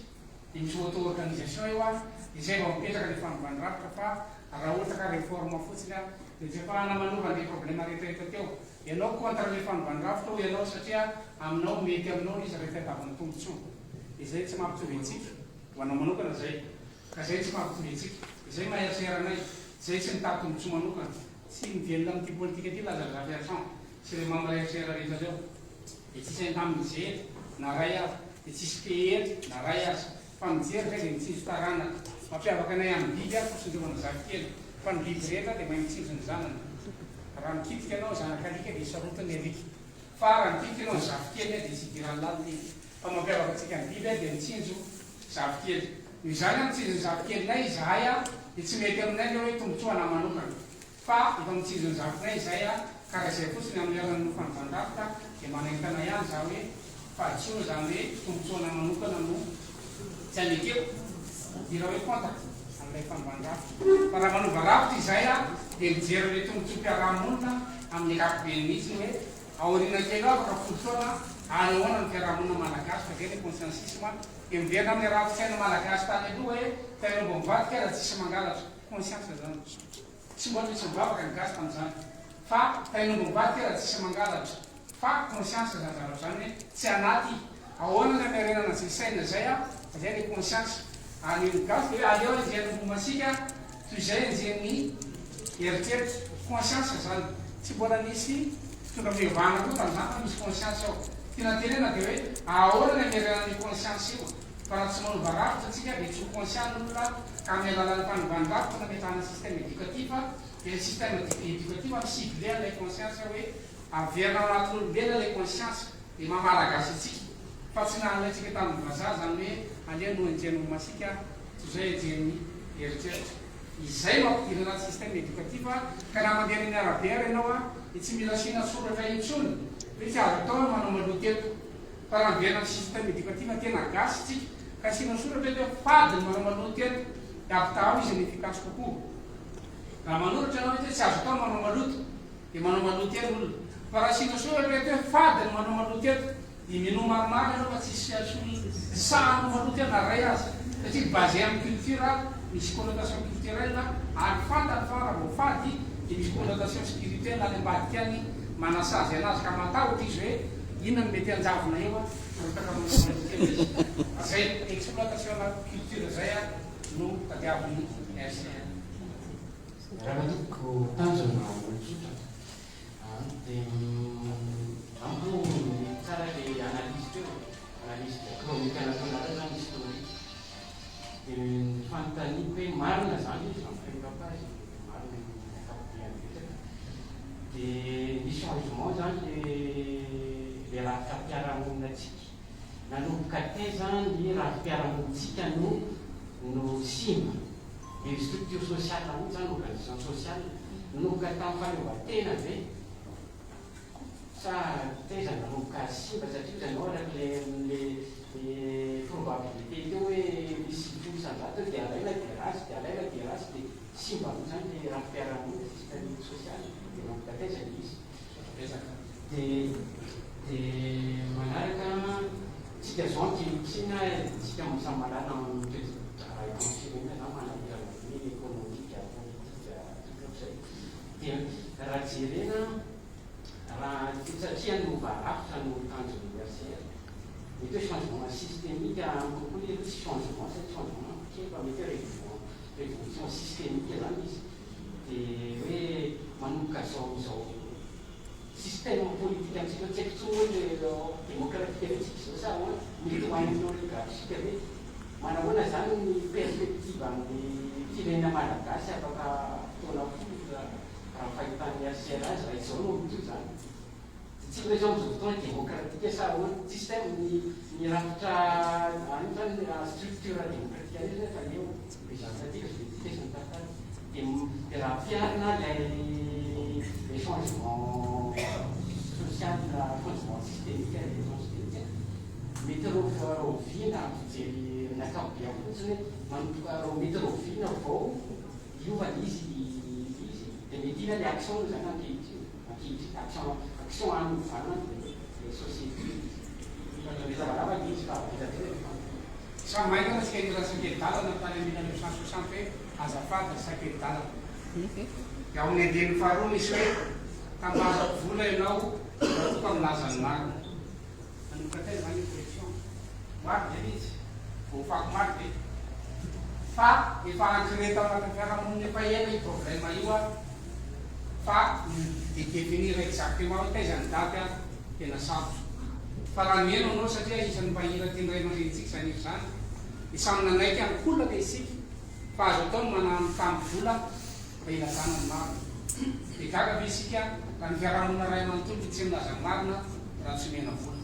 Dia misy auto-organisation eo an, dia izay vao mipetraka ilay fanovana rafitra fa raha ohatra ka réforme fotsiny an, dia tsy afahana manova an'ilay problème rehetra rehetra teo. Ianao contre ilay fanovana rafitra hoy ianao satria aminao mety aminao ilay izy raha itadiavana tombotsoa. Dia izay tsy mampitovy antsika, ho anao manokana izay. Ka izay tsy mampitovy antsika. Izay maha RCR anay. Izay tsy mitady tombotsoa manokana. Tsy mivelona amin'ity politika ity Laza Razafiarison sy ireo membre RCR rehetra ireo. Dia tsisy indemnisé na ray aza. Dia tsisy payé na ray aza. Fa mijery izay dia mitsinjo taranaka. Mampiavaka anay amin'ny biby ary fosindrovana zafikely. Fa ny biby rehetra dia mahay mitsinjo ny zanany. Raha mikitika ianao zanak'alika dia sarotiny ny alika. Fa raha mikitika ianao ny zafikeliny dia tsy idirany lalina iny. Fa mampiavaka antsika amin'ny biby dia mitsinjo zafikely. Noho izany mitsinjo ny zafikelinay izahay dia tsy mety aminay ilay hoe tombotsoa anà manokana. Fa efa mitsinjo ny zafinay izay ka raha izay fotsiny anoherana ny fanovàn-drafitra dia manentana ihany za hoe fahadisoana izany hoe tombotsoa anà manokana no tsy anekeko dira hoe contre an'ilay fanovàn-drafitra. Fa raha manova rafitra izay dia mijery ilay tombotsoam-piarahamonina amin'ny ankapobeny mihitsy ny hoe aoriana kely ao afaka 10 taona any ahoana ny fiarahamonina malagasy fa izay ilay consciencisme dia miverina amin'ny rafi-tsaina malagasy tany aloha hoe tain'omby mivadika raha tsisy mangalatra. Conscience zany. Tsy mbola nisy nivavaka ny gasy tamin'izany. Fa tain'omby mivadika raha tsisy mangalatra. Fa conscience zany zavatra zany hoe tsy anaty. Ahoana ny hamerenana an'izay saina izay a? Fa zay le conscience. Ary ny gasy dia hoe aleo enjehin'ny omby masiaka toy izay enjehin'ny eritreritra. Conscience zany. Tsy mbola nisy mpitondra fivavahana koa tamin'izany fa misy conscience ao. Tiana tenena dia hoe ahoana ny hamerenana an'io conscience io? Fa raha tsy manova rafitra tsika dia tsy ho conscient ny olona ka amin'ny alalan'ny fanovany rafitra nametrahana système éducatif dia ny système éducatif mi cibler an'ilay conscience hoe averina ao anatin'olombelona ilay conscience dia maha malagasy antsika fa tsy nahalaintsika tamin'ny vazaha zany hoe aleo no enjehina ho masiaka toy izay enjehin'ny eritreritra. Izay no ampidirina anaty système éducatif ka raha mandeha any amin'ny arabe ary ianao dia tsy mila asiana soratra intsony hoe tsy azo atao ny manao maloto eto. Fa raha miverina amin'ny système éducatif tena gasy tsika ka asiana soratra eto hoe fady ny manao maloto eto dia ampitahao izy ny efficace kokoa. Raha manoratra ianao eto hoe tsy azo atao ny manao maloto dia manao maloto eny olona. Fa raha asiana soratra eto hoe fady ny manao maloto eto dia minoa maromaro ianao fa tsisy olona sahy hanao maloto eo na ray aza satria basé amin'ny culture misy connotation culturelle ary fantany fa raha vao fady dia misy connotation spirituelle any ambadika any manasazy anazy ka matahotra izy hoe Inona no mety hanjavona eo a? Rotaka manao kely izy. Zay exploitation la culture zay a no tadiavin'ny RCN. Raha tompoko tanjona olon-tsotra dia amiko tsara le analyse teo, analyse diachronique nataonareo zany historique. Dia ny fanontaniako hoe marina zany izy raha ny fahitako azy marina ny ankapobeany betsaka. Dia ny changement zany le le rafi-piarahamonina tsika. Nanomboka taiza ny rafi-piarahamonintsika no no simba. Le structure sociale mihitsy zany, organisation sociale. Nanomboka tamin'ny fahaleovantena ve? Sa taiza nanomboka simba satria ozy anao araka le le probabilité teo hoe misy 90% eo dia alaina dia ratsy dia alaina dia ratsy dia simba mihitsy zany le rafi-piarahamonina système social dia nanomboka taiza le izy? Dia dia manaraka tsika zao ankehitriny tsika samy mahalala ny toe-draharaha eto amin'ny firenena zany manahirana be économique, politique, tout ohatr'izay dia raha jerena Raha satria hanova rafitra no tanjon'ny RCR, mety hoe changement systémique amiko kokoa ilay hoe tsy changement satria changement manko kely fa mety hoe révolution systémique zany izy dia hoe manomboka zao izao système politique antsika io, tsy haiko intsony hoe le démocratique ve tsika izao sa ahoana, mety ho any amin'ny oligarchique ve? Manahoana izany ny perspective amin'ny firenena malagasy afaka taona folo raha ny fahitan'ny HCR azy raha izao no mitohy izany? Tsy hoe izao amin'izao fotoana démocratique sa ahoana? Système ny ny rafitra any izany structure démocratique any izany efa eo, législative, exécutif sy ny tariny. Dia dia raha ampiharina ilay le changement social, changement systémique, révolution systémique, mety rahoviana fijery ny ankapobeny fotsiny hoe manomboka mety rahoviana vao hiova ny izy izy dia mety inona ilay action izany ankehitriny? Ankehitriny, action action hanovana ilay société. Lavalava ilay izy fa vita teo ilay fanontaniana. Samy maingana tsika hira sakelidalana tany am 1960 hoe azafady ry sakelidalana. Dia ao amin'ny andininy faharoa misy hoe tambazako vola ianao raha toa ka milaza ny marina. Nanomboka taiza izany io correction? Maro ve ilay izy? Voafako maro ve? Fa efa ancré tao anatin'ny fiarahamonina efa ela io problème io an, fa ny de definir exactement hoe taiza ny daty an, tena sarotra. Fa raha miheno anao satria isan'ny mba hira tian'ny ray aman-drenintsika izany hira izany, dia samy nanaiky ankolaka isika fa azo atao ny manambitamby vola mba hilazana ny marina. Dia gaga ve isika raha ny fiarahamonina iray manontolo no tsy milaza ny marina raha tsy omena vola?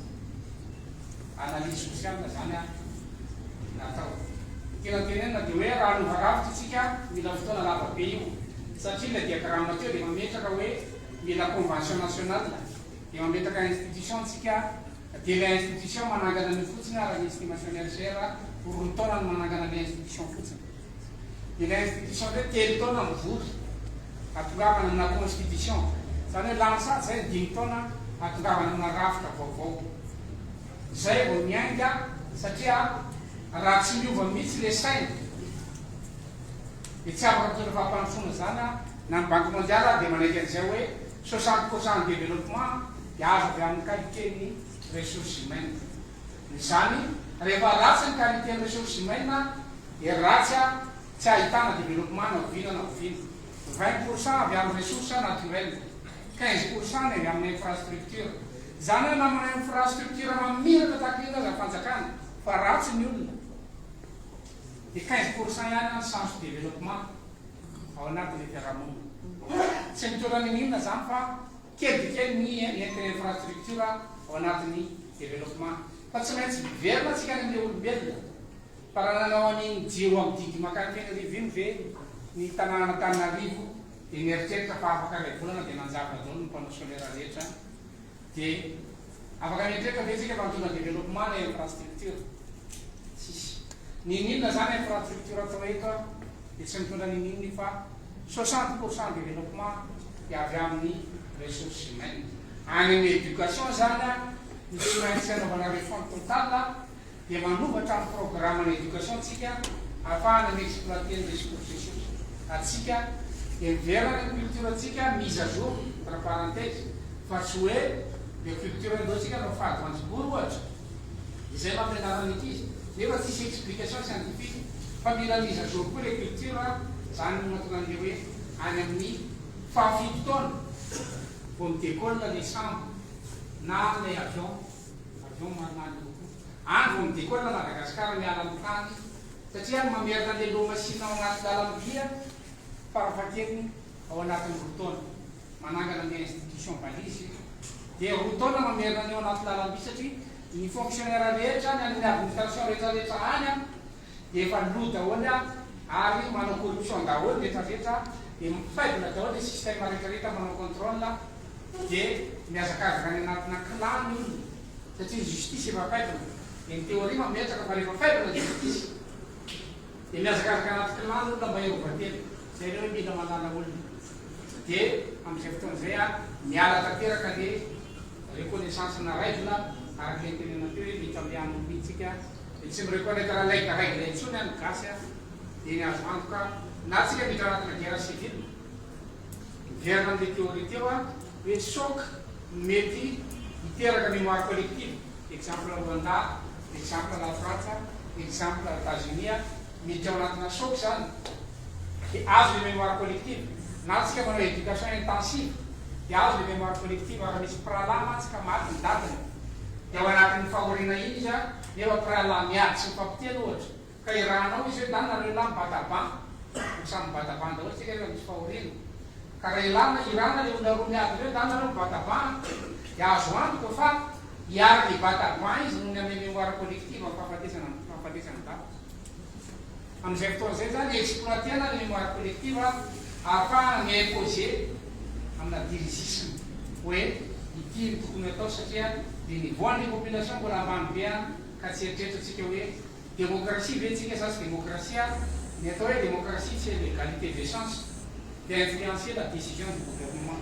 Analyse sociale izany an natao. Ny tiana tenenina dia hoe raha hanova rafitra isika mila fotoana lava be io satria ilay diagramme teo dia mametraka hoe mila convention nationale dia mametraka institution tsika dia ilay institution manangana an'io fotsiny araka ny estimation ny HCR roa taona no manangana ilay institution fotsiny. Ilay institution indray telo taona mivory hatongavana amina constitution. Izany hoe lany sady izay ny dimy taona hatongavana amina rafitra vaovao. Izay vao miainga satria raha tsy miova mihitsy ilay saina dia tsy afaka mitondra fampandrosoana izany na ny banque mondiale ary dia manaiky an'izay hoe 60% ny développement dia azo avy amin'ny qualité-n'ny ressources humaines. Izany rehefa ratsy ny qualité-n'ny ressources humaines dia ratsy tsy ahitana développement na oviana na oviana. 20% avy amin'ny ressources naturelles, 15% ny avy amin'ny infrastructure. Izany hoe na manao infrastructure mamiratra tahaka inona aza ny fanjakana fa ratsy ny olona dia 15% ihany ny chance de développement ao anatin'ilay fiarahamonina. Tsy mitondra n'inon'inona izany fa kely dia kely ny entin'ny infrastructure ao anatin'ny développement. Fa tsy maintsy miverina tsika any amin'ilay olombelona. Fa raha nanao an'iny jiro amin'ny digy mankany Fenerivo iny ve ny tanànan'Antananarivo dia mieritreritra fa afaka iray volana dia nanjava daholo ny panneau solaire rehetra dia afaka mieritreritra ve tsika fa mitondra développement ilay infrastructure? Tsisy. N'inon'inona zany infrastructure atao eto dia tsy mitondra n'inon'inona io fa 60% développement dia avy amin'ny ressources humaines. Any amin'ny éducation zany no tsy maintsy anaovana refonte totale dia manova hatramin'ny programme-n'ny éducation tsika ahafahana mi-exploiter ny ressources atsika dia miverina any amin'ny culture tsika mise à jour entre parenthèse fa tsy hoe le culture ndao tsika atao fady voanjobory ohatra izay no ampianarana ny ankizy nefa tsisy explication scientifique fa mila mise à jour koa le culture zany no mahatonga an'le hoe any amin'ny fahafito taona vao mi-décolle le sambo na ilay avion Avion maromaro kokoa. Any vao mi-décolle Madagascar miala amin'ny tany satria any mamerina an'ilay lômasina ao anaty lalam-by farafahakeliny ao anatin'ny roa taona. Manangana ny institution balise dia roa taona mamerina an'io anaty lalam-by satria ny fonctionnaire rehetra ny any amin'ny administration rehetra rehetra any an dia efa lo daholo an ary manao corruption daholo ny rehetra rehetra dia faible daholo ny système rehetra rehetra manao contrôle dia mihazakazaka any anatina clan ny olona satria ny justice efa faible dia ny théorie mametraka fa rehefa faible ny justice dia mihazakazaka anaty clan ny olona mba hiarovan-tena zay le hoe mila manala olona dia amin'izay fotoana izay a miala tanteraka le reconnaissance na règle araka ilay nitenenana teo hoe mety amian'ny mihitsika dia tsy mi-reconnaitre règle règle intsony ny gasy a dia ny azo antoka na tsika miditra anatina guerre civile. Miverina amin'ilay théorie teo aho hoe choc no mety hiteraka mémoire collective, exemple Rwanda, exemple la Frantsa, exemple Etats-Unis, miditra ao anatina choc izany dia azo ilay mémoire collective, na tsika manao éducation intensive. Dia azo ilay mémoire collective raha misy mpirahalahy mantsy ka maty ny dadany dia ao anatin'ny fahoriana iny izy nefa mpirahalahy miady sy mifampiteny ohatra ka irahanao izy hoe ndany nareo lahy mibata ban ho samy mibata ban daholo tsika rehefa misy fahoriana ka raha ilana irana le olona roa miady ireo ndany nareo mibata ban dia azo antoka fa hiaraka hibata ban izy noho ny amin'ny mémoire collective amin'ny fahafatesana fahafatesan'ny dada. Amin'izay fotoana izay izany, exploiter-na ny mémoire collective ahafahana mi-imposer amina dirigisme hoe ity no tokony hatao satria le niveau an'le population mbola ambany be ka tsy eritreritra tsika hoe démocratie ve tsika sa tsy démocratie, ny atao hoe démocratie c'est l'égalité des chances d'influencer la décision du gouvernement.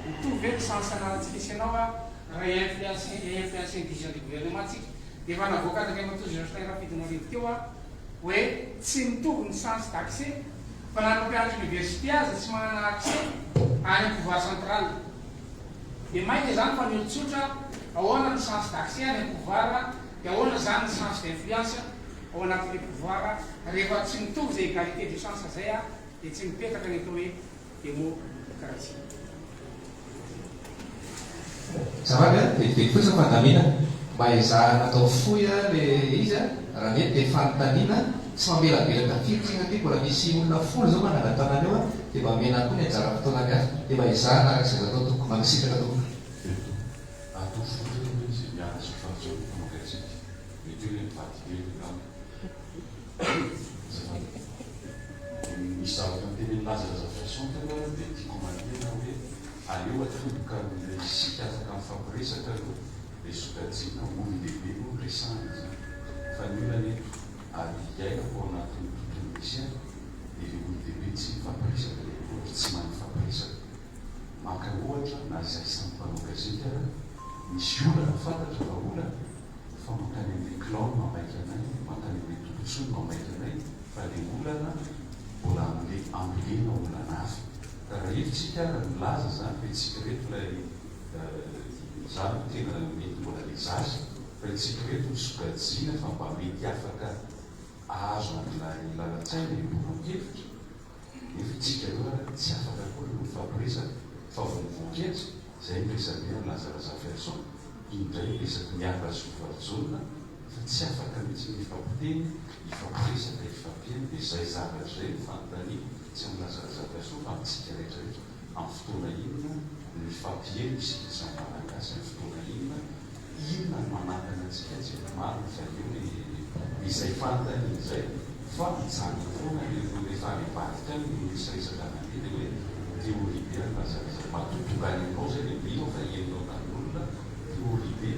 Mitovy ve ny chance ananantsika sy ianao raha hi-influencer hi-influencer ny décision du gouvernement tsika? Efa navoakan'Andriamatoa Jocelyn Rafidinarivo teo aho hoe tsy mitovy ny chance d'accès fa na ny mpampianatra université aza tsy manana accès any amin'ny pouvoir central. Dia mainka izany fa ny olon-tsotra ahoana ny chance d'accès any amin'ny pouvoir dia ahoana izany ny chance d'influence ao anatin'ilay pouvoir rehefa tsy mitovy izay égalité de chance izay dia tsy mipetraka ny atao hoe Demôkrasia. Azafady a, vetivety fotsiny fandaminana. Mba ezahana atao fohy le izy a, raha mety dia fanontaniana tsy mamelabelatra firy tsika satria mbola misy olona folo izao manangan-tanana eo a, dia mba omena koa ny anjara fotoanan'ny hafa. Dia mba ezahana araka izay azo atao tompoko. Mankasitraka tompoko. Eto, atao fohy aloha izy miala sy fahazoana mpanao gazety. Mety hoe mivadika hevitra angamba. Azafady. Misy zavatra notenenin'i Laza Razafiarison teo aloha dia tiako homarihana hoe aleo atomboka amin'ilay isika afaka mifampiresaka aloha ilay sokajiana olon-dehibe aloha no resahana izany fa ny olana eto ary iainako ao anatin'ny tontolo misy ahy dia ilay olon-dehibe tsy mifampiresaka ilay akory tsy mahay mifampiresaka. Maka ohatra na izahay samy mpanao gazety ara misy olana fantatra fa olana fa mankany amin'ilay clan no mamaika anay, mankany amin'ilay tombotsoa no mamaika anay fa ilay olana mbola amin'ilay ambolena olana hafa. Ka raha eto tsika ara milaza izany fa itsika ireto ilay izaho aloha tena mety mbola ilay zaza fa itsika ireto no sokajiana fa mba mety afaka ahazo an'ilay lalan-tsaina iombonam-kevitra. Nefa itsika ireo ary tsy afaka akory ny mifampiresaka fa vao mivoaka eto, izay ny resabe an'i Laza Razafiarison, iny indray ny resaky Mialy Rasolofarijaona fa tsy afaka mihitsy ny hifampiteny, hifampiresaka, hifampihaino, dia izay zavatra izay no fanontaniako, tsy amin'i Laza Razafiarison fa amintsika rehetra rehetra, amin'ny fotoana inona no hifampiheno isika samy Malagasy, amin'ny fotoana inona, Inona no manakana antsika tsy efa marina fa eo le izay fanontaniana izay fa mijanona foana le rehefa any ambadika any no misy resaka mandeha le hoe théorie be any lazalaza matoa tonga any aminao zay le mino aho fa henonao tamin'olona théorie be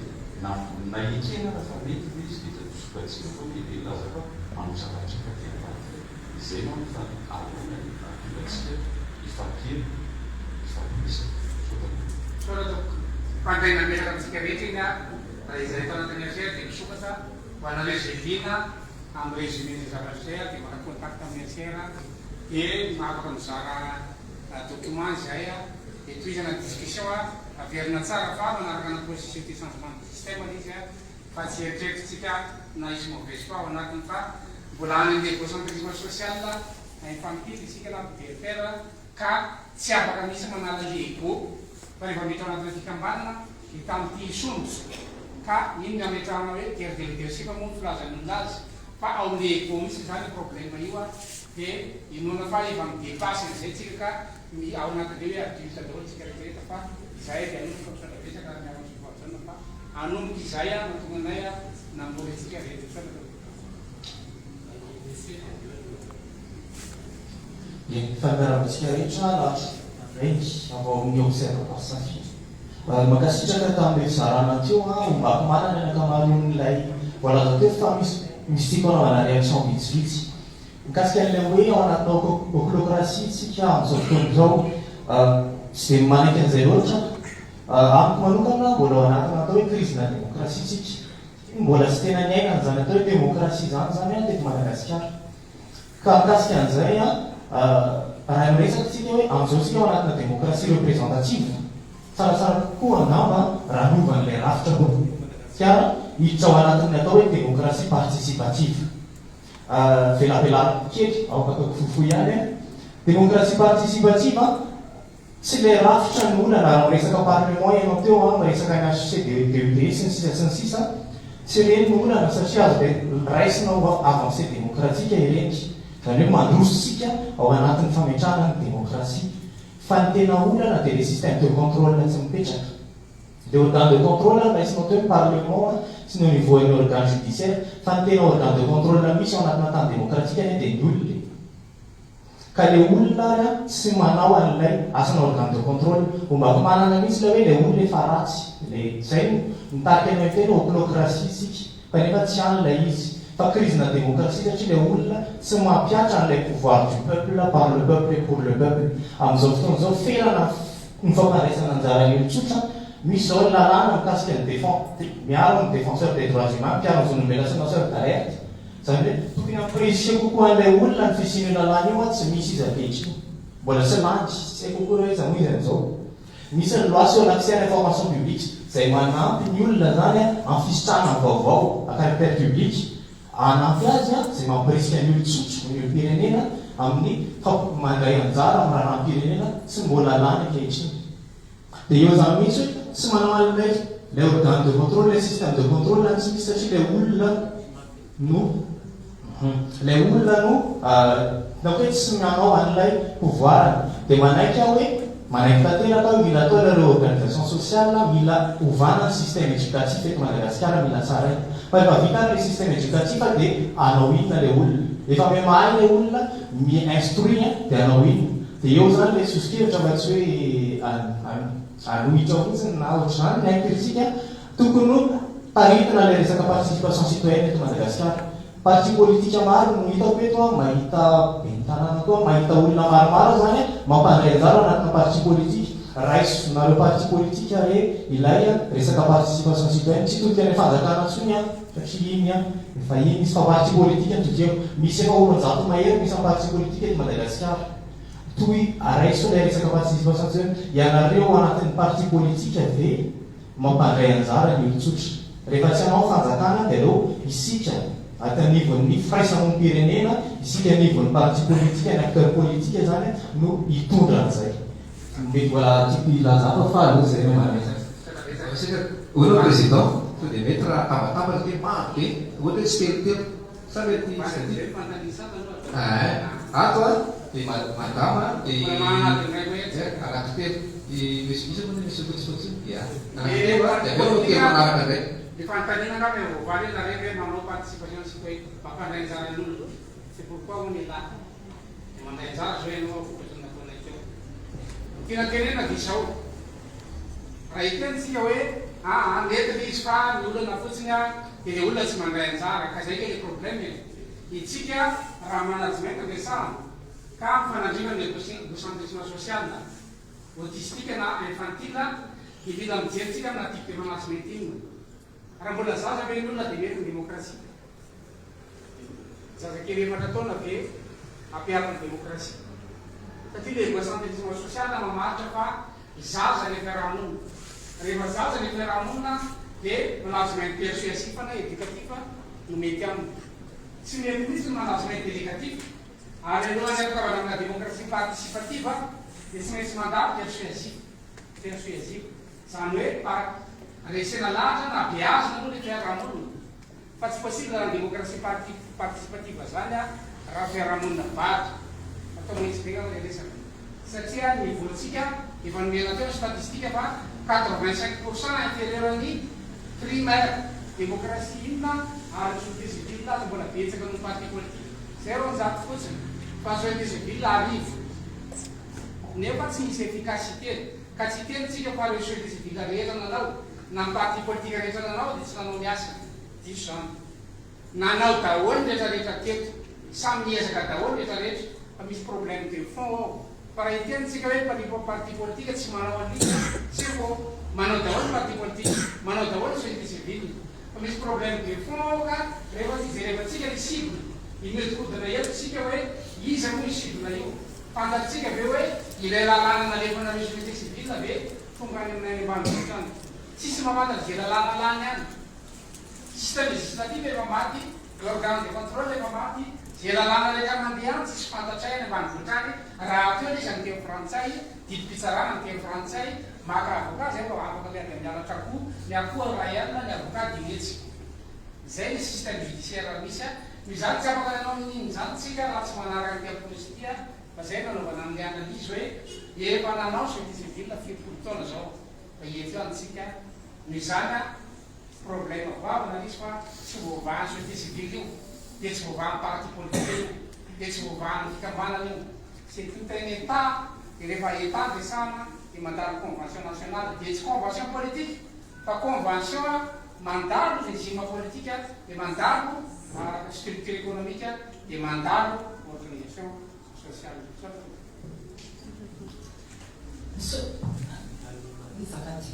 na na ekena ara fa mety le izy dia sokajiana foana le milaza fa manao zavatra hafa aty ambadika Izay manko fa ahoana ny hahatonga antsika hifampiheno, hifampiresaka. Misaotra tompoko. Misaotra tompoko. Mpandray nametraka amintsika rehetra iny aho raha izay eto anatin'ny HCR dia misokatra ho anareo izay liana amin'ny résumé izay zavatra izay dia maka contact amin'ny HCR dia afaka mizara document izahay dia tohizana ny discussion averina tsara fa manaraka ny processus de changement de système ilay izy fa tsy eritreritritsika na hisy mauvaise foi ao anatiny fa mbola any amin'ny egocentrisme social infantile isika na pubertaire ka tsy afaka mihitsy manala ilay ego fa rehefa miditra ao anatina fikambanana dia tamin'ity hisondrotra ka iny ny ametrahana hoe guerre de leadership moa ny filazan'ny olona azy fa ao amin'ilay ego mihitsy izany io problème io dia inoana fa efa mi-depasse an'izay tsika ka mi ao anatin'ilay hoe adulte daholo tsika rehetra rehetra fa izahay dia hanomboka misaotra betsaka ary miaro an'i Jaona fa hanomboka izay aho nahatonga anay namory antsika rehetra. Misaotra tompoko. Eny, faly miarahaba antsika rehetra lahatra Andrainy avy ao amin'ny Observatoire Safidy. Mankasitraka tamin'ilay fizarana teo an, ombako marina ny ankamaroan'ilay voalaza teo fa misy misy tiako hanaovana réaction vitsivitsy. Mikasika an'ilay hoe ao anatina ochlocratie tsika amin'izao fotoana izao, tsy dia manaiky an'izay loatra aho. Amiko manokana, mbola ao anatina atao hoe crise-na démocratie tsika. Mbola tsy tena niaina an'izany atao hoe démocratie izany izany teto Madagasikara. Ka mikasika an'izay, raha miresaka tsika hoe amin'izao tsika ao anatina démocratie représentative, tsaratsara kokoa angamba raha hanova an'ilay rafitra politika eto Madagasikara hiditra ao anatin'ny atao hoe démocratie participative. Velabelariko kely, aoka ataoko fohifohy ihany an. Démocratie participative an, Tsy ilay rafitra no olana, raha miresaka parlement ianao teo an, miresaka ny HCDUD sy ny sisa sy ny sisa, tsy ireny no olana satria azo raisina ho avancée démocratique ireny. Izany hoe mandroso isika ao anatin'ny fametrahana ny démocratie. Fa ny tena olana dia ilay système de contrôle tsy mipetraka. Ilay organe de contrôle raisinao teo ny parlement sy ny au niveau an'ny organe judiciaire, fa ny tena organe de contrôle misy ao anatina tany démocratique anie dia ny olona e. Ka le olona ary an tsy manao an'ilay asana organe de contrôle. Ombako manana mihitsy ilay hoe ilay olona efa ratsy. Ilay izay no mitarika anay miteny hoe ochlocratie isika. Kanefa tsy any ilay izy. Fa crise-na démocratie satria ilay olona tsy mampihatra an'ilay pouvoir du peuple, par le peuple et pour le peuple. Amin'izao fotoana izao ferana ny fampandraisana anjara ny olon-tsotra. Misy izao ny lalàna mikasika ny défend, miaro ny défenseur des droits humains, mpiaro ny zon'olombelona sy ny lanceur d'alerte. Izany hoe tokony hampirisika kokoa an'ilay olona ny fisian'io lalàna io an, tsy misy izy ankehitriny. Mbola tsy lany, tsy haiko akory hoe iza moa izy amin'izao. Misy ny loi sur l'accès à l'information publique izay manampy ny olona izany an amin'ny fisitrahana ny vaovao à caractère public, hanampy azy an, izay mampirisika ny olon-tsotra, ny olom-pirenena amin'ny famp- mandray anjara amin'ny raharaham-pirenena tsy mbola lany ankehitriny. Dia eo izany mihitsy hoe tsy manao an'ilay ilay organe de contrôle, ilay système de contrôle tsy misy satria ilay olona no ilay olona no hitako hoe tsy manao an'ilay pouvoir-ny. Dia manaiky aho hoe manaiky tanteraka aho hoe mila atao ilay réorganisation sociale, mila ovana ny système éducatif eto Madagasikara, mila tsaraina. Fa rehefa vita ary ilay système éducatif dia hanao inona ilay olona? Efa miha-mahay ilay olona, mi-instruit dia hanao inona? Dia eo izany ilay soso-kevitra fa tsy hoe hanohitra fotsiny na ohatr'izany ny ahy-critique, tokony ho taritina ilay resaka participation citoyenne eto Madagasikara. Parti politique maro no hitako eto an, mahita ben'ny tanàna koa, mahita olona maromaro aho izany mampandray anjara ao anatina parti politique. Raisonareo parti politique re ilay resaka participation citoyenne, tsy hitodika any fanjakana intsony an, satria iny an, efa iny izy fa parti politique no todiako. Misy efa ho 200 mahery ny isan'ny parti politique eto Madagasikara. Toy raiso ilay resaka participation tsy hoe ianareo ao anatin'ny parti politique ve mampandray anjara ny olon-tsotra. Rehefa tsy hanao fanjakana dia aleo isika aty anivon'ny firaisamonim-pirenena, isika anivon'ny parti politique, ny acteur politique izany no hitondra an'izay. Mety mbola tiako hilaza hafa fa aleo izay no manaiky. Hoy ianao président, sao dia mety raha atambatambatra ity maro be, ohatra hoe tsitelotelo. Sa mety tsy tadidy? Eeh ato a, dia madama dia anankitelo, i monsieur iza moa ny monsieur fotsifotsy io? Ia, anankitelo a, dia avy eo no telo manaraka indray. Ny fanontaniana angamba eo voavaly hoe nareo ve manao participation citoyenne, mampandray anjara ny olona? C'est pourquoi on est là. Dia mandray anjara zao ianao vokatry ny nataonay teo. Ny tiana tenenina dia izao, raha hiteny tsika hoe aa mety le izy fa ny olana fotsiny a dia le olona tsy mandray anjara, ka zay nge le problème e! Itsika raha management no resahana ka mifanandrify amin'ny egocentrisme social, autistique na infantile dia mila mijery tsika amina type de management inona. Raha mbola zaza ve ny olona dia mety ny demokrasia? Zazakely efatra taona ve ampiharina ny demokrasia? Satria le egocentrisme social mamaritra fa zaza le fiarahamonina. Rehefa zaza le fiarahamonina dia management persuasif na educatif no mety aminy. Tsy mety mihitsy ny management delegatif. Ary alohan'ny hahatongavana amina demokrasia participative dia tsy maintsy mandalo persuasif. Persuasive. Izany hoe par resena lahatra na beazina aloha le fiarahamonina. Fa tsy possible raha ny démocratie participative zany a raha fiarahamonina bado. Atao mahitsy be ngamba le resaka. Satria ny niveau ntsika efa nomena teo ny statistique fa 85% inférieur ny primaire. Démocratie inona ary ny société civile aza mbola betsaka noho ny parti politique. Zay 200 fotsiny fa société civile arivo. Nefa tsy misy efficacité. Ka tsy hiteny tsika fa reo société civile rehetra nanao na ny parti politique rehetra nanao dia tsy nanao ny asany. Diso zany. Nanao daholo ny rehetra rehetra teto. Samy niezaka daholo ny rehetra rehetra. Fa misy problème de fond ao. Fa raha hiteny tsika hoe ny parti politique tsy manao an'io, c'est faux. Manao daholo ny parti politique. Manao daholo ny société civile. Fa misy problème de fond ao ka rehefa tsy jerevantsika ny cible, mihodinkodina eto tsika hoe iza moa io cible io. Fantatsika ve hoe ilay lalàna nalefanareo société civile ve tonga any aminay any ambanivohitra any? Tsisy mamantatra izay lalàna lany any. Système législatif efa maty, organe de contrôle efa maty, izay lalàna rehetra mandeha any tsisy fantatray any ambanivohitra any, rahateo ilay izy amin'ny teny frantsay. Didim-pitsarana amin'ny teny frantsay, maka avocat zay vao afaka miady amin'ny halatra akoho, ny akoho iray alina, ny avocat dimy hetsy. Izay ny système judiciaire misy a. Noho izany tsy afaka nanao n'inon'inona izany tsika raha tsy manaraka an'ity approche ity a, fa izay no nanaovana an'ilay analyse hoe efa nanao société civile fitopolo taona izao fa eto ihany tsika, noho izany a, problème goavana ilay izy fa tsy voavahan'ny société civile io, dia tsy voavahan'ny parti politique io, dia tsy voavahan'ny fikambanana io. C'est tout un Etat, dia rehefa Etat resahana dia mandalo convention nationale, dia tsy convention politique fa convention mandalo régime politique dia mandalo structure économique dia mandalo organisation sociale. Misaotra tompoko. Azafady.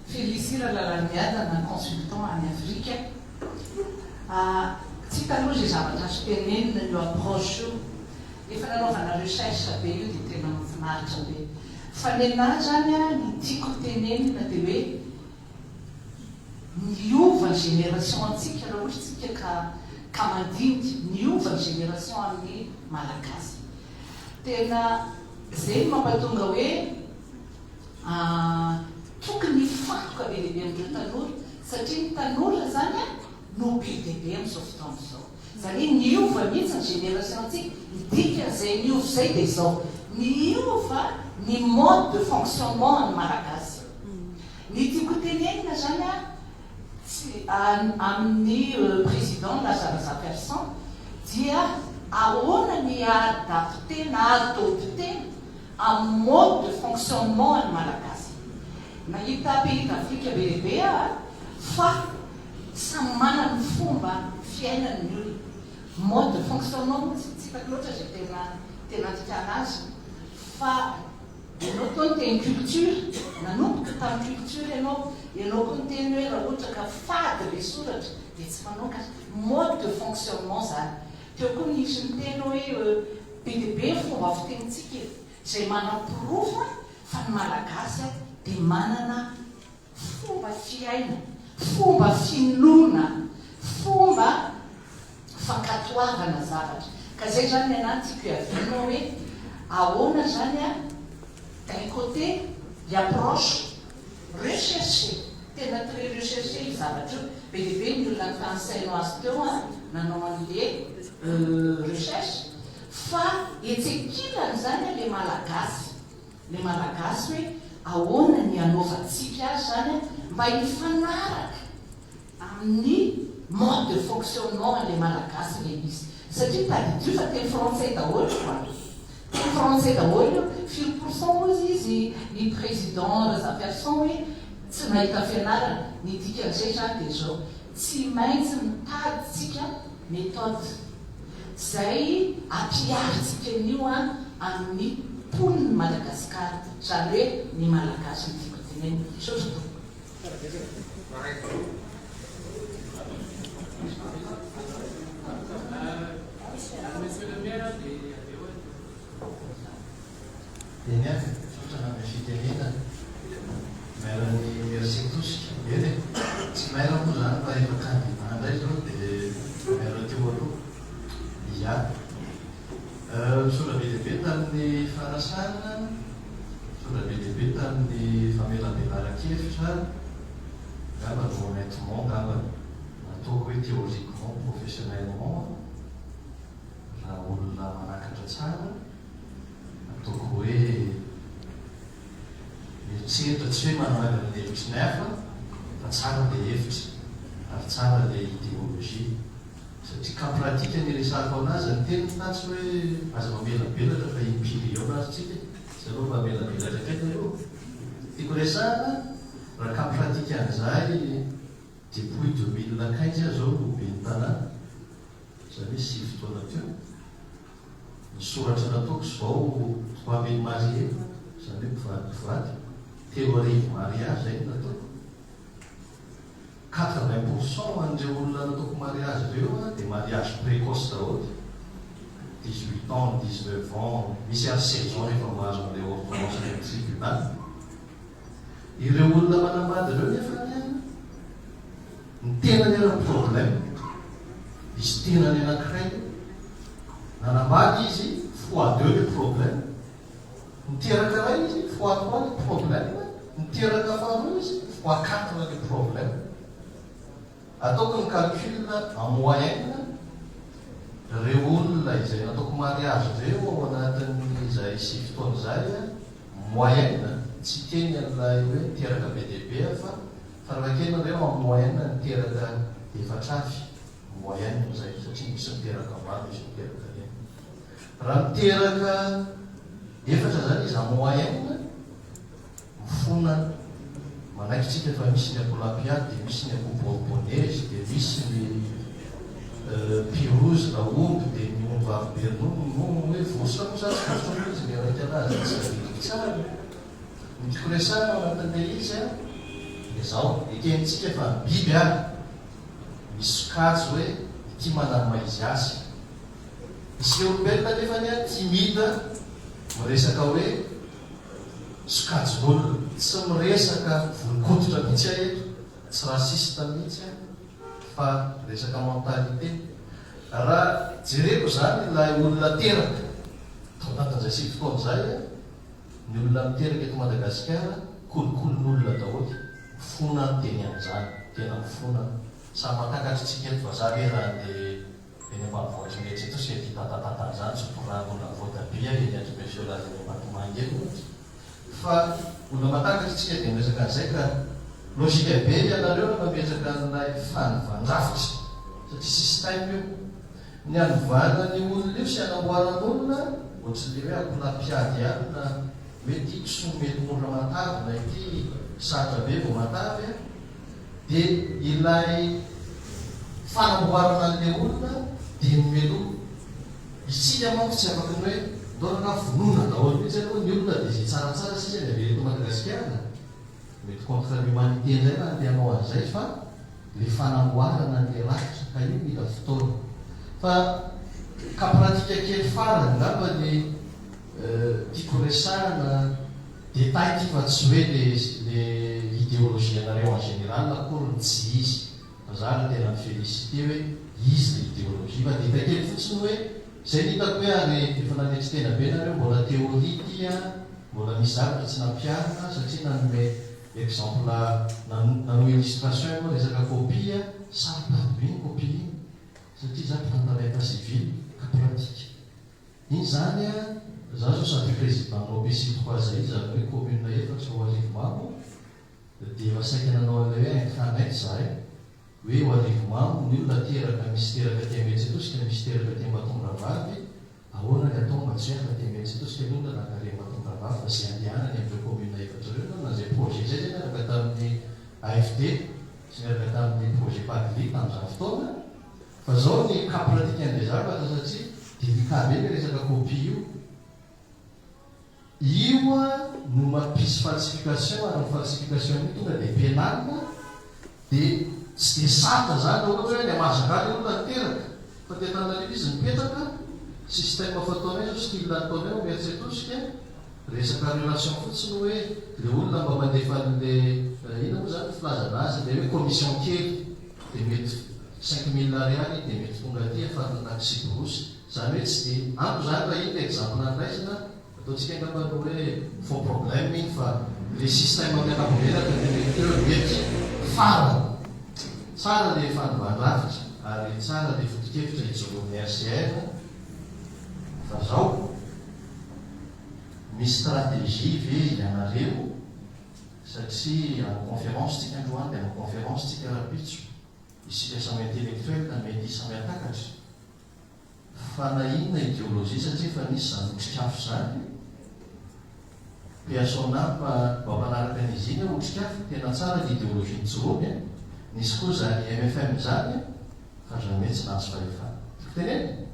Félicie Ralalamiadana, consultant any Afrika. Tsy hita aloha izay zavatra azo tenenina io approche io. Efa nanaovana recherche be io dia tena mahafinaritra be. Fa nenah zany an, ny tiako tenenina dia hoe miova ny génération antsika raha ohatra tsika ka ka mandinika, miova ny génération amin'ny Malagasy. Tena zay no mampatonga hoe tokony hifantoka be dia be amin'ireo tanora satria ny tanora zany an no be dia be amin'izao fotoana izao. Izany hoe niova mihitsy ny génération-ntsika, ny dikan'izay niova izay dia izao, niova ny mode de fonctionnement an'ny Malagasy. Ny tiako tenenina izany an, tsy amin'ny président Laza Razafiarison dia ahoana ny hi-adapter-na, adopter-na amin'ny mode de fonctionnement an'ny Malagasy. Nahita pays d'Afrique be dia be aho fa Samy manana ny fomba fiainany ny olona. Mode de fonctionnement moa tsy hitako loatra izay tena tena andikana azy fa ianao toa niteny culture, nanomboka tamin'ny culture ianao, ianao koa niteny hoe raha ohatra ka fady ilay soratra dia tsy manokatra. Mode de fonctionnement izany. Teo koa nisy niteny hoe be dia be ny fomba fitenintsika e, izay manaporofa fa ny Malagasy dia manana fomba fiaina, fomba finoana, fomba fankatoavana zavatra. Ka zay zany ny anah tiako hiaviana hoe ahoana zany a, d'un côté ny approche recherchée, tena très recherchée io zavatra io, be dia be ny olona nitanisainao azy teo an, nanao an'le recherche, fa etsy ankilany zany an le malagasy, le malagasy hoe ahoana ny hanaovantsika azy zany mba hifanaraka amin'ny mode de fonctionnement an'le malagasy le izy satria tadidio fa teny frantsay daholo io an! Teny frantsay daholo io, firy pourcent hozy izy i président Razafiarison hoe tsy nahita fianarana, ny dikan'izay zany dia zao, tsy maintsy mitady tsika méthode Izay ampiharintsika an'io an amin'ny mponin'i Madagasikara, izany hoe ny Malagasy no tiako tenenina. Misaotra tompoko. Eny ary, misaotra nanome fitenenana. Maire ny Merci Tosika. Eny e, tsy maire moa izany fa efa candidat indray izao dia maire teo aloha. Ia. Misaotra be dia be tamin'ny fanasana, misaotra be dia be tamin'ny famelabelaran-kevitra, angamba ny honnêtement angamba nataoko hoe théoriquement, professionnellement, raha olona manakatra tsara, Ataoko hoe mieritreritra, tsy hoe manangana ny hevitry ny hafa fa tsara ilay hevitra ary tsara ilay idéologie. Satria cas pratique ny iresahako anazy, ny teniny mantsy hoe aza mamelabelatra fa impiry eo ary tsika e, zay aloha mba hamelabelatra kely aloha. Tiako resahana, raha cas pratique an'izay depuis 2015 aho zao no ben'ny tanàna, izany hoe sivy taona teo. Ny soratra nataoko izao 3000 mariés, izany hoe mpivady mpivady, 3000 mariage izay no nataoko. Quatre-vingt pour cent an'ireo olona nataoko mariage ireo dia mariage précoce daholo, 18 ans, 19 ans, misy ary 16 ans efa mahazo an'ilay ordonnance any amin'ny tribunal. Ireo olona manambady ireo nefany an, ny tenany ara problème. Misy tenany anankiray nanambady izy fois deux le problème. Niteraka iray izy, fois trois le problème, niteraka faharoa izy, fois quatre le problème. Ataoko ny calcul en moyenne, reo olona izay nataoko mariage reo ao anatin'izay 9 taona izay, moyenne, tsy hiteny an'ilay hoe niteraka be dia be aho fa farafahakeliny reo en moyenne niteraka efatra avy, moyenne izay, satria misy miteraka valo, misy miteraka enina. Raha miteraka efatra izany izy en moyenne, mifona, manaiky tsika fa misy ny akoho lampiady, dia misy ny akoho bourbonnaise, dia misy ny piroze na omby, dia ny omby vavy be ronono, moa hoe vositra moa sa tsy vositra moa izy ilay raika anazy tsy tadidiko tsara. Ny tiako resahina ao anatin'ilay izy an, dia izao, ekentsika fa ny biby ary misy sokajy hoe ity manana ny maha izy azy. Isika olombelona anefa anie timide miresaka hoe sokajin'olona. Tsy miresaka volon-koditra mihitsy aho eto, tsy raciste mihitsy aho fa resaka mentalité. Raha jereko izany ilay olona teraka tao anatin'izay 9 taona izay, ny olona miteraka eto Madagasikara kolikolin'olona daholo. Mifona aho miteny an'izany, tena mifona aho. Samy mahatakatra isika eto vazaha ve raha andeha Eny ambanivohitry ny Etsitosy ety tatatata an'izany tsy torahan'olona ny voatabia eny Andriamesolaza eny Ambatomanga eny ohatra. Fa olona matakatra isika dia miresaka an'izay ka logique be ianareo raha mametraka an'ilay fanovan-drafitra satria système io. Ny hanovana ny olona io sy hanamboaran'olona ohatran'ilay hoe akoho mpiady ihany na hoe ity kisoa mety mora matavy na ity sarotra be vao matavy a. Dia ilay fanamboarana an'ilay olona dia ny meloa. Isika manko tsy afaky ny hoe ndao rangaha vonoina daholo mihitsy aloha ny olona dia izay tsaratsara sisa ny avela eto Madagasikara. Mety contre l'humanité indray raha andeha hanao an'izay fa ilay fanamboarana an'ilay rafitra ka io mila fotoana. Fa cas pratique kely farany angamba ny tiako resahana. Détail ty fa tsy hoe le le idéologie anareo en général akory no tsy izy fa za aloha tena mi féliciter hoe izy le idéologie fa détail kely fotsiny hoe zay no hitako hoe ary efa nanetry tena be nareo mbola théorie ty an mbola misy zavatra tsy nampiharina satria nanome exemple nanoa illustration ianao resaka copie saropady be iny copie iny satria za mpitantana état civil ka pratique Iny izany an, za zao sady président ny OPC trois zay izany hoe commune efatra ao Arivomamo dia efa saika nanao an'ilay hoe intranet zahay hoe ao Arivomamo ny olona teraka misy teraka aty Imerintsiatosika misy teraka aty Ambatondravavy ahoana ny atao mba tsy hoe afa aty Imerintsiatosika ny olona na ary Ambatondravavy fa izay andehanany amin'ireo commune efatra ireo na izay projet izay zay niaraka tamin'ny AFD sy niaraka tamin'ny projet PADLI tamin'izany fotoana. Fa zao ny cas pratique an'ilay zavatra satria délicat be le resaka copie io. Io no mampisy falsification ary ny falsification io tonga dia pénal dia tsy dia sarotra zany raha ohatra hoe any Mahajanga le olona niteraka fa aty Antananarivo izy nipetraka, système fataonay zao style nataonay ao Imerintsiatosika resaka relation fotsiny hoe le olona mba mandefa an'le inona moa zany filazana azy le hoe commission kely dia mety 5000 ariary dia mety tonga aty afatin'ny taxi brousse, izany hoe tsy dia amiko izany raha iny ilay exemple noraisina, ataontsika angamba ny hoe faux problème iny fa ilay système amin'ny ankapobeny araka ny teneniko teo mety farany tsara ilay fanovan-drafitra ary tsara ilay foto-kevitra ijoroan'ny RCR fa zao misy stratégie ve ianareo satria hanao conférence tsika androany dia hanao conférence tsika rahampitso, isika samy intellectuel mety samy hahatakatra fa na inona idéologie satria efa nisy izany otrikafo izany, paix à son âme mba mpanaraka an'izy iny aho otrikafo, tena tsara ny idéologie nijoroany an, nisy koa izany mfm izany an, fa jamais tsy nahazo fahefana. Tiako tenenina?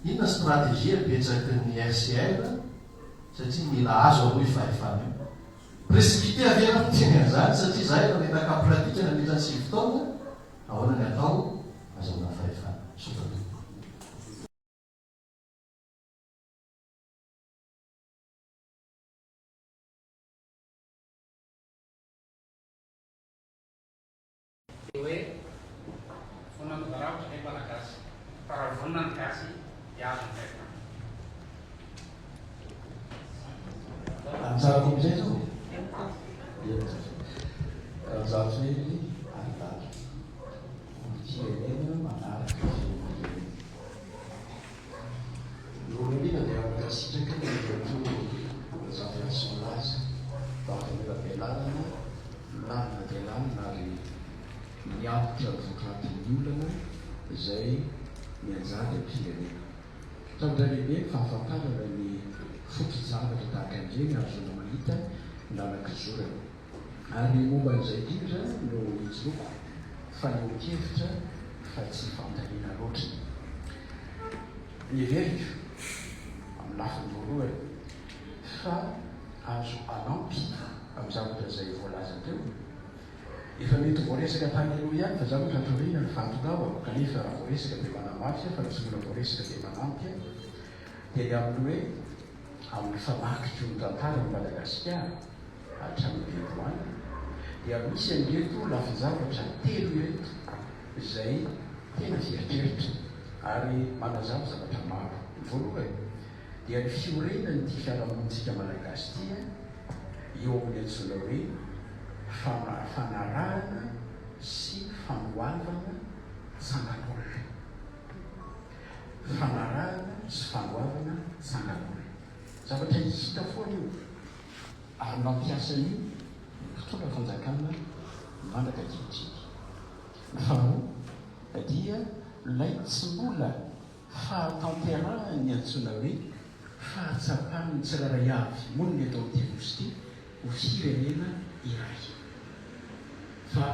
Inona stratégie apetsaky ny RCR satria mila azo aloha io fahefana io. Précipité ve aho miteny an'izany satria za efa nahita cas pratique nandritra ny 9 taona, ahoana ny atao azahoana fahefana. Misaotra tompoko. Dia hoe vonona hanova rafitra ve ny Malagasy? Fa raha vonona ny Gasy dia azo ny fahefana. Anjarako amin'izay izao? Eny azafady. Rajatovely Aridala, olom-pirenena manaraka ny filoham-pirenena. Voalohany indrindra dia mankasitraka ny Andriamatoa Razafiarison Laza mba famelabelarana lalina dia lalina ary miantotra ny votoatin'ny olana izay mianjady amin'ny firenena. Zavatra lehibe ny fahafantarana ny foto-javatra tahaka an'ireny ahazoana mahita ny lalan-kizorana. Ary momba an'izay indrindra no nijoroako fanehoan-kevitra fa tsy fanontaniana loatra. Ny heveriko, amin'ny lafiny voalohany, fa azo anampy amin'ny zavatra izay voalaza teo, efa mety ho voaresaka tany aloha ihany fa za moa tato aoriana ny fahatongavako kanefa raha voaresaka dia manamafy aho fa raha tsy mbola voaresaka dia manampy aho, dia ny amin'ny hoe amin'ny famakiko ny tantaran'i Madagasikara, hatramin'ny fiandohana dia misy an'ireto lafin-javatra telo ireto izay tena fieritreritra ary manazava zavatra maro. Ny voalohany dia ny fiorenan'ity fiarahamonintsika malagasy ity eo amin'ny antsoina hoe fanarahana sy fanoavana tsangan'olona. Fanarahana sy fanoavana tsangan'olona. Zavatra hita foana io. ary nampiasa an'io ny mpitondra fanjakana mandraka ankehitriny. Ny faharoa dia ilay tsy mbola fahatanterahan'ny antsoina hoe fahatsapan'ny tsirairay avy monina eto amin'ity Nosy ity ho firenena iray. Fa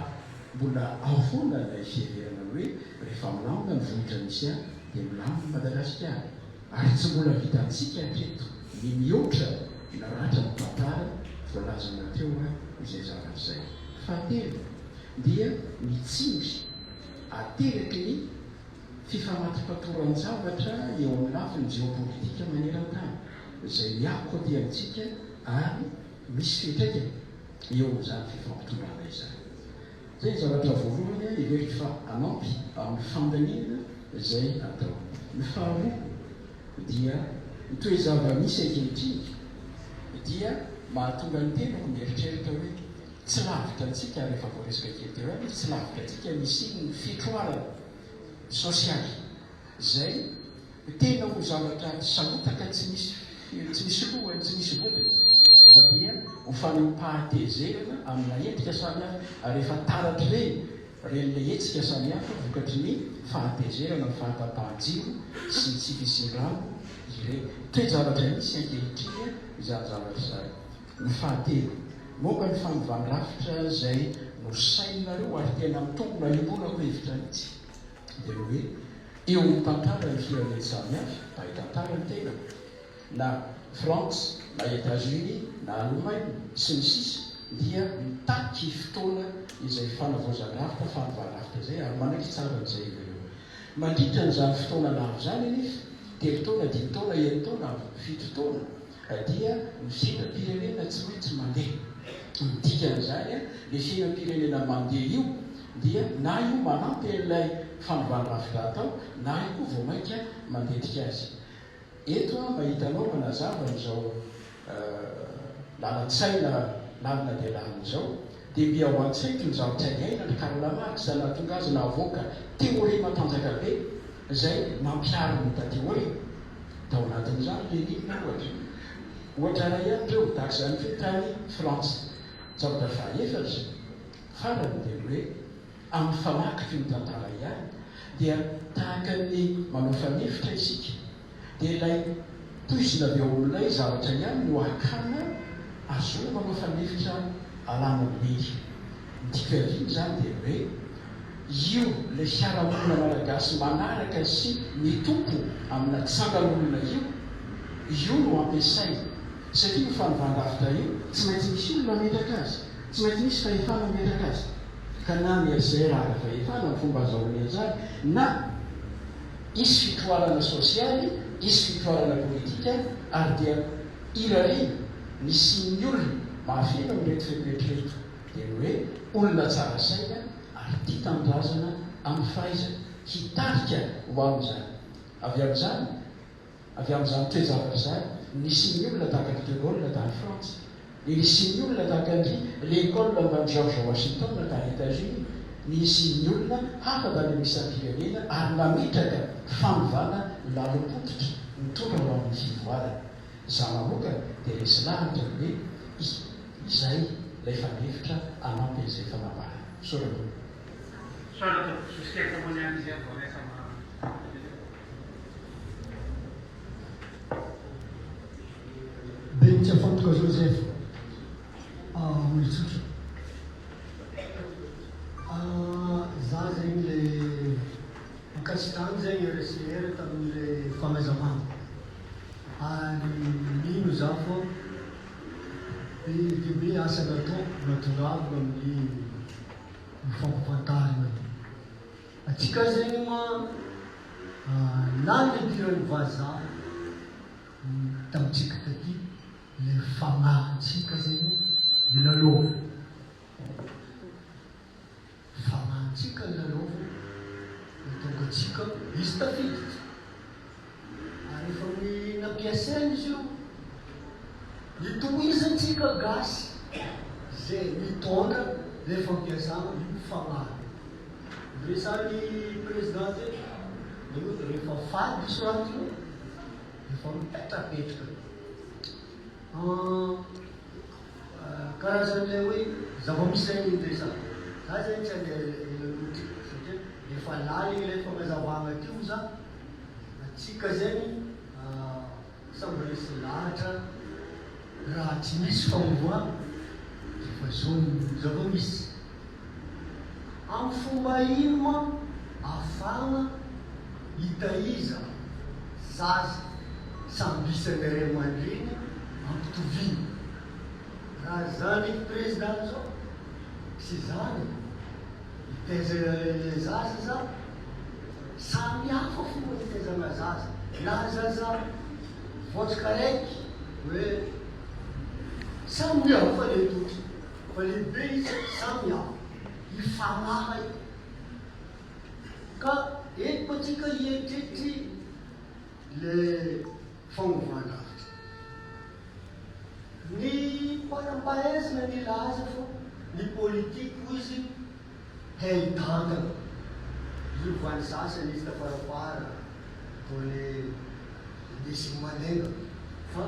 mbola ao foana ilay fiheverana ny hoe rehefa milamina ny vohitra misy ahy dia milamina i Madagasikara. Ary tsy mbola vitantsika hatreto ny mihoatra na ratra ny tantara voalazana teo izay zavatra izay. Fahatelo dia ny tsindry ateraky ny fifamatopatoran-javatra eo amin'ny lafiny jeopolitika maneran-tany izay miako aty amintsika ary misy fiantraikany eo amin'izany fifampitondrana izany. Izay ny zavatra voalohany heveriko fa hanampy amin'ny fandaniana izay atao. Ny faharoa dia ny toe-java-misy ankehitriny dia mahatonga ny tenako mieritreritra hoe tsy lavitra antsika ary efa voaresaka kely teo ihany izy, tsy lavitra antsika ny hisian'ny fitroarana sosialy izay Tena ho zavatra sahotaka tsy misy tsy misy lohany tsy misy vodiny fa dia ho fanehoam-pahatezerana amina endrika samihafa ary efa taratr'ireny ireny ilay hetsika samihafa vokatry ny fahatezerana ny fahatapahan-jiro sy ny tsy fisian-drano ireny. Toe-javatra misy ankehitriny izany zavatra izany. Ny fahatelo, momba ny fanovan-drafitra izay nosaininareo ary tena mitombina iombonako hevitra mihitsy dia ny hoe Eo amin'ny tantara ny firenena samihafa, mpahay tantara ny tenako, na Frantsa, na Etats-Unis, na Alemaina, sy ny sisa dia mitaky fotoana izay fanavaozan-drafitra, fanovan-drafitra izay ary manaiky tsara an'izay ireo. Mandritra an'izany fotoana lava izany anefa, telo taona, dimy taona, enin-taona, fito taona, dia ny fiainam-pirenena tsy maintsy mandeha. Ny dikan'izany, ilay fiainam-pirenena mandeha io dia na io manampy an'ilay fanovàn-drafitra atao na io koa vao mainka mandetika azy. Eto aho mahita anao manazava an'izao lalan-tsaina lalina dia lalina izao dia mby ao an-tsaiko ny zavatra niainan'i Karl Marx nahatonga azy nahavoaka théorie matanjaka be izay nampihariny taty aoriana. Tao anatin'izany Lénine ohatra. Ohatra iray ihany ireo, tahaka izany koa tany Frantsa. Zavatra fahaefatra, farany dia ny hoe amin'ny famakiky ny tantara ihany dia tahaka ny manao fanefitra isika dia ilay poizina avy ao amin'ilay zavatra ihany no hakana ahazoana manao fanefitra alana ny lery. Ny tiako hiaviana izany dia ny hoe io ilay fiarahamonina malagasy manaraka sy mitompo amina tsangan'olona io, io no ampiasaina satria io fanovan-drafitra io tsy maintsy misy olona hametraka azy, tsy maintsy misy fahefana hametraka azy, ka na ny RCR haka fahefana amin'ny fomba azahoany an'izany na hisy fitroarana sosialy, hisy fitroarana politika ary dia irariana ny hisian'ny olona mahafeno an'ireto fepetra ireto dia ny hoe olona tsara saina ary tia tanindrazana amin'ny fahaizana hitarika ho amin'izany. Avy amin'izany, avy amin'izany toe-javatra izany, nisian'ny olona tahaka an'i De Gaulle tany Frantsa. Ny nisian'ny olona tahaka an-dry Lincoln mbamin'i George Washington tany Etats-Unis, ny nisian'ny olona hafa tany amin'ny isam-pirenena ary nametraka fanovana lalom-pototra nitondra ho amin'ny fivoarana. Izaho manokana dia resy lahatra ny hoe izay ilay fanefitra hanampy an'izay efa nambarany. Misaotra tompoko. Misaotra tompoko. Sosokevitra ambony ihany izy vao raisina. Bentsiafantoka Joseph, olon-tsotra. Za zegny le ankasitrahany zegny RCR tamin'le fagnazavana ary mino za fa be dia be asa natao natongavana amin'ny fampafantarana io. Antsika zegny ma na nidiran'ny vazaha tamintsika taty le fagnahintsika zegny nilalaovina, fagnahintsika nilalaovina nahatonga antsika izy tafiditra. Ary efa ny nampiasaina izy io, nitohizantsika gasy izay nitondra ilay fampiasana io fagnahy io. Niresahan'ny président teo, ny hoe rehefa fady io soraty io, efa mipetrapetraka. Karazan'ilay hoe zava-misy zay ny resaka. Za zany tsy andeha ela loatra satria efa lalina ilay fagnazavagna teo za. Antsika zegny samby resy lahatra raha tsy misy famovoana efa zao ny zava-misy. Amin'ny fomba ino ma afahagna hitaiza zaza samby isan'ny ray aman-dreny ampitoviana? Raha zanaky président zao sy zanany hitaiza ilay zaza za, samy hafa fomba fitaizana zaza, na zaza votrika araiky hoe samy hafa le toetra. Fa lehibe izy samy hafa. Hifamaha io. Ka eto koa tsika hieritreritry le fagnovan-drafitra. Ny mpanam-pahaizana nilaza fa ny politiky hoy izy hay tantana. Io van'ny sasany izy tafarafara ataony indesiny manenga fa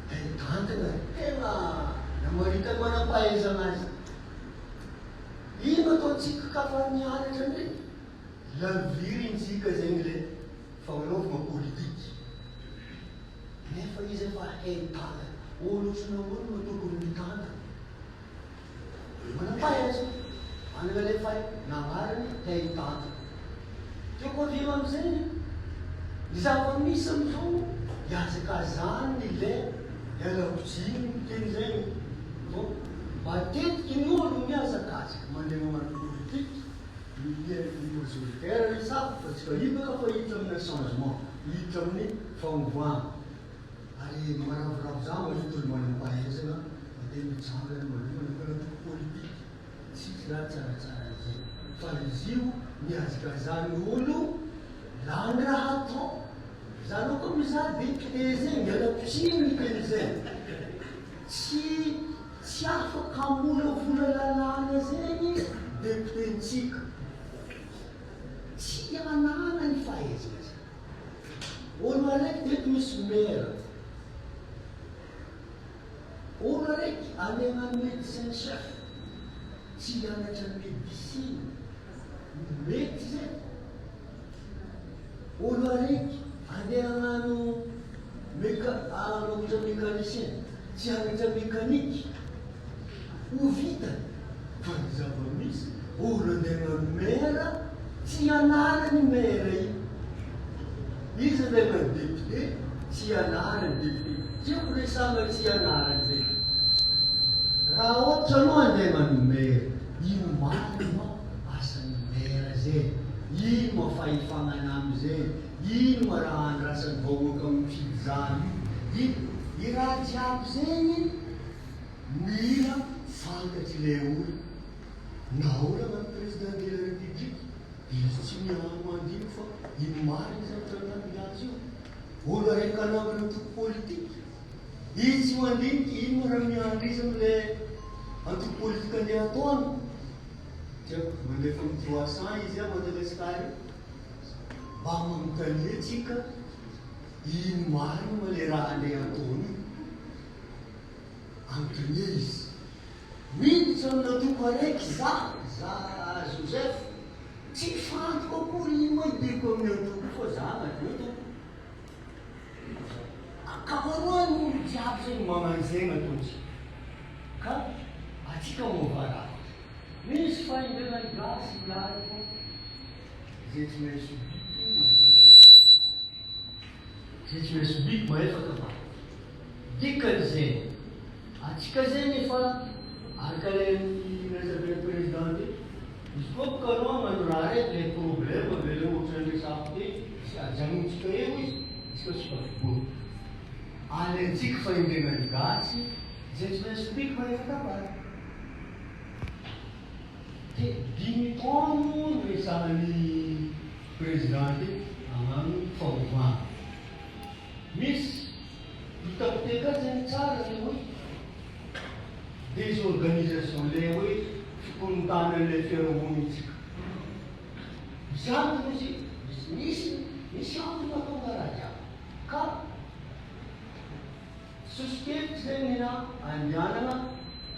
hay tantana tena namaritan'ny manampahaizana azy. Ino ataontsika ka fa nianatra ndray? Lavirintsika zegny le fagnanaovagna politiky. Nefa izy efa hay tantana. Olo ohatry ny ahoana no tokony mitantana? Manam-pahaizana, manana ilay fahay nagnarany te hitantana. Tiako avela amin'izay ny ny zava-misy amin'izao ihazakazahany ilay ialako tsiny miteny izay fa matetiky ny olo mihazakazaka mandeha magnano politique ny ny majoritaire resahako fa tsy fahita fa hiditra amina changement hiditra amin'ny fanovana. Ary maravoravo za mahita olo manam-pahaizana mandeha mitsangana madio manokana antoko politika tsisy raha tsaratsara an'izay fa izy io mihazakazan'ny olo lany raha atao za aloha koa mizaha député zegny mialako tsiny miteny zay tsy tsy afaka hamolavola lalàna zegny député-ntsika tsy ananany fahaizana zay. Olo araiky eto misy maire. Olo araiky any hagnano médecin chef, tsy hianatra médecine, mety zay. Olo araiky andeha hagnano meca, hanamboatra mécanicien, tsy hianatra mécanique, ho vitany. Fa ny zava-misy, olo andeha hagnano maire, tsy ianarany maire io. Izy andeha hagnano député, tsy ianarany député. Tiako resahana tsy ianarany zay. Raha ohatra anao andeha hagnano maire, ino marina ma asan'ny maire zay? Ino ma fahefana anamy zay? Ino ma raha andrasan'ny vahoaka mifidy za io? Ino? I raha jiaby zegny Mila fantatry ilay olona. Nahoana na ny président de la république dia tsy miha-mandino fa ino marina izany tranga milaza io? Olo araiky hanangana antoko politique? Izy tsy mandinika ino moa raha miandry izy amin'ilay antoko politika andeha ataony. Dia mandefa amin'ny 300 izy à Madagascar io. Mba manontania tsika ino marina moa ilay raha andeha ataony io. Anontania izy. Miditra amin'antoko araiky za, za Joseph, tsy fantoko akory ino moa idiriko amin'ny antoko fa za madio tompoko. Ankamaroany olo jiaby zegny magnano zegny ataontsika. Ka atsika miova rafitra. Misy fahendrena ny gasy milaza fa izay tsy mahay sobiky mahefa kabary. Izay tsy mahay sobiky mahefa kabary. Dikan'izegny, atsika zegny efa araka ilay resaben'ny président teo, izy koa boka anao hagnano raha raiky ilay problème avelao ohatran'ny resahako teo, tsy ajanontsika eo izy, izy koa tsy tafiboaka. Alaintsika fahendrena ny gasy, izay tsy mahay sobiky mahefa kabary. Dia dimy taona moa no resahan'ny président teo hagnano fanovana. Misy hitako teka zegny tsara le hoe désorganisation le hoe fikorontanan'ilay fiarahamonintsika. Misy antony izy io, misy misy misy antony mahatonga raha jiaby. Ka Soso-kevitra zegny ny anah andehanana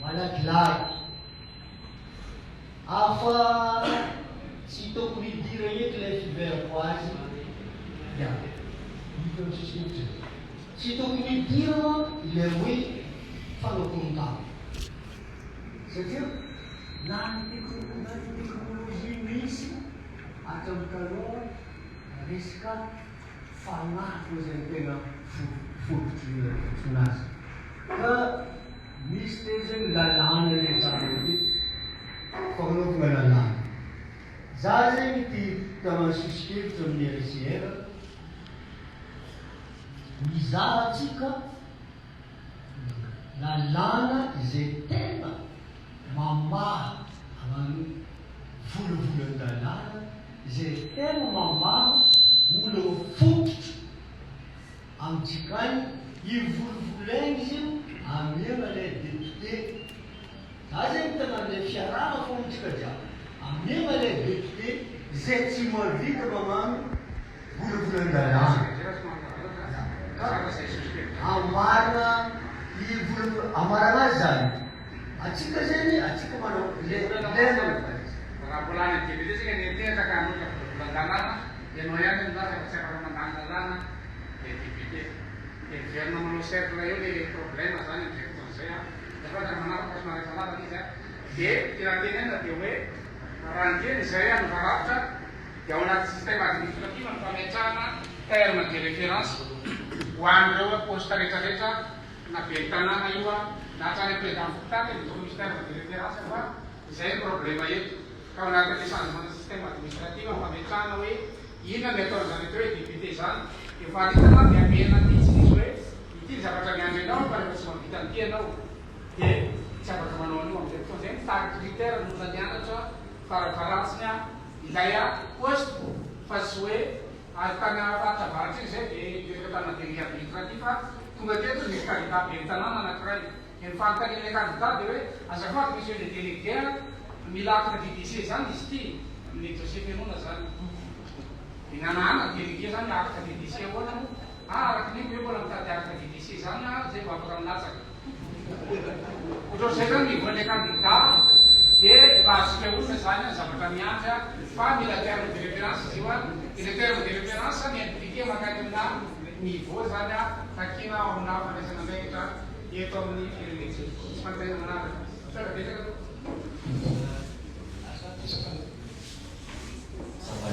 malakilaky afa tsy tokony hidiragna eky le fiveriko azy ya ito ny soso-kevitra zay tsy tokony hidiragna ilay hoe fanakorontanana satria na ny na ny teknolojia misy hatramin'ny taloha resaka Fanahy koa izay no tena fototry ny fototrin'azy. Ka misy teo izay ny lalàna rehetra ity, fanolovana lalàna. Za zegny ity tamin'ny soso-kevitra amin'ny RCR, mizaha antsika lalàna izay tena mamaha hagnano volavolan-dalàna izay tena mamaha olana fototra amintsika any, ivolivolaigna izy io amiagna ilay député, za zegny tegna le fiarahana fô amintsika jiaby, amiagna ilay député izay tsy mahavita magnano volavolan-dalàna, ka ambarana i volavola, ambarana azy zany. Atsika zegny, atsika manao le le Raha mbola any amin'ny député tsika niantehitra ka hanolotra volavolan-dalàna, ianao ihany no milaza fa tsy afaka mandany lalàna le député. Dia miverina manao cercle eo le problème zany amin'izay fotoana izay an. Azafady raha manaraka fa somary efa lava le izy an. Dia tiana tenenina dia hoe raha ny teny izay hanova rafitra dia ao anaty système administratif ny fametrahana terme de référence ho an'ireo poste rehetrarehetra Na ben'ny tanàna io a, na hatrany amin'ny président fokontany dia tokony misy terme de référence fa izay ny problème eto. Ka ao anatin'ilay changement de système administratif ny fametrahana hoe inona ny ataon'izany atao hoe député izany. Dia faritana dia amerina mihitsy izy hoe ity ny zavatra miandry anao fa rehefa tsy mahavita an'ity ianao dia tsy afaka manao an'io. Amin'izay fotoana izay mitady critère ny olona nianatra farafaharatsiny ilay poste fa tsy hoe Ary tany amin'ny faritra avaratra iny izay dia niresaka tamina délégué administratif tonga teto nisy candidat ben'ny tanàna anankiray. Dia ny fanontanian'ilay candidat dia hoe azafady monsieur le délégué a, mila acte de décès izany izy ity amin'ny dossier fenoina izany. Dia nanahana ny délégué izany acte de décès ahoana moa? Ah araka ny henoko ve mbola mitady acte de décès izany aho izay vao afaka milatsaka. Ohatrohatr'izay zany niveau-n'ilay candidat dia efa azontsika olona zany an, zavatra miandry an, fa mila terme de référence izy io an, dia ilay terme de référence mi-impliquer mankany amina niveau zany an, takiana ao amina fandraisana andraikitra eto amin'ny firenentsika. Misy fanontaniana manaraka? Misaotra betsaka tompoko. Ça va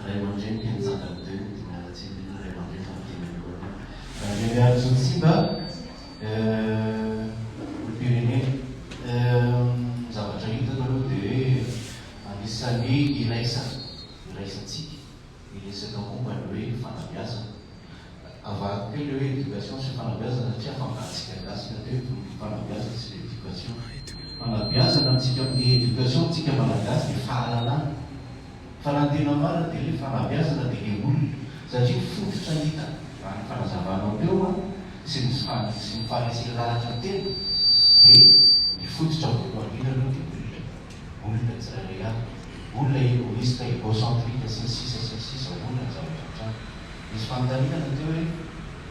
Ray aman-dreny dia nitsangana teo dia miala tsiny indrindra ray aman-dreny fa miteny aloha anao. Randriamiarison Tsimba, olom-pirenena. Ny zavatra hitako aloha dia hoe anisan'ny iraisana, iraisantsika ny resaka momba ny hoe fanabeazana. Avahako kely ilay hoe éducation sy fanabeazana satria afangarontsika gasy ny atao hoe fanabeazana sy l'éducation. Fanabeazana amintsika, ny éducation amintsika malagasy dia fahalalana. Fa raha ny tena marina dia ilay fanabeazana dia ilay olona. Satria ny fototra hita raha ny fanazavanao teo an. sy ny sy ny faharesena lahatra ny tena dia ny fototra voalohany indrindra aloha dia olona, olona tsirairay avy, olona egoiste, egocentrique sy ny sisa sy ny sisa olona ny zavatra mitranga. Nisy fanontaniana teo hoe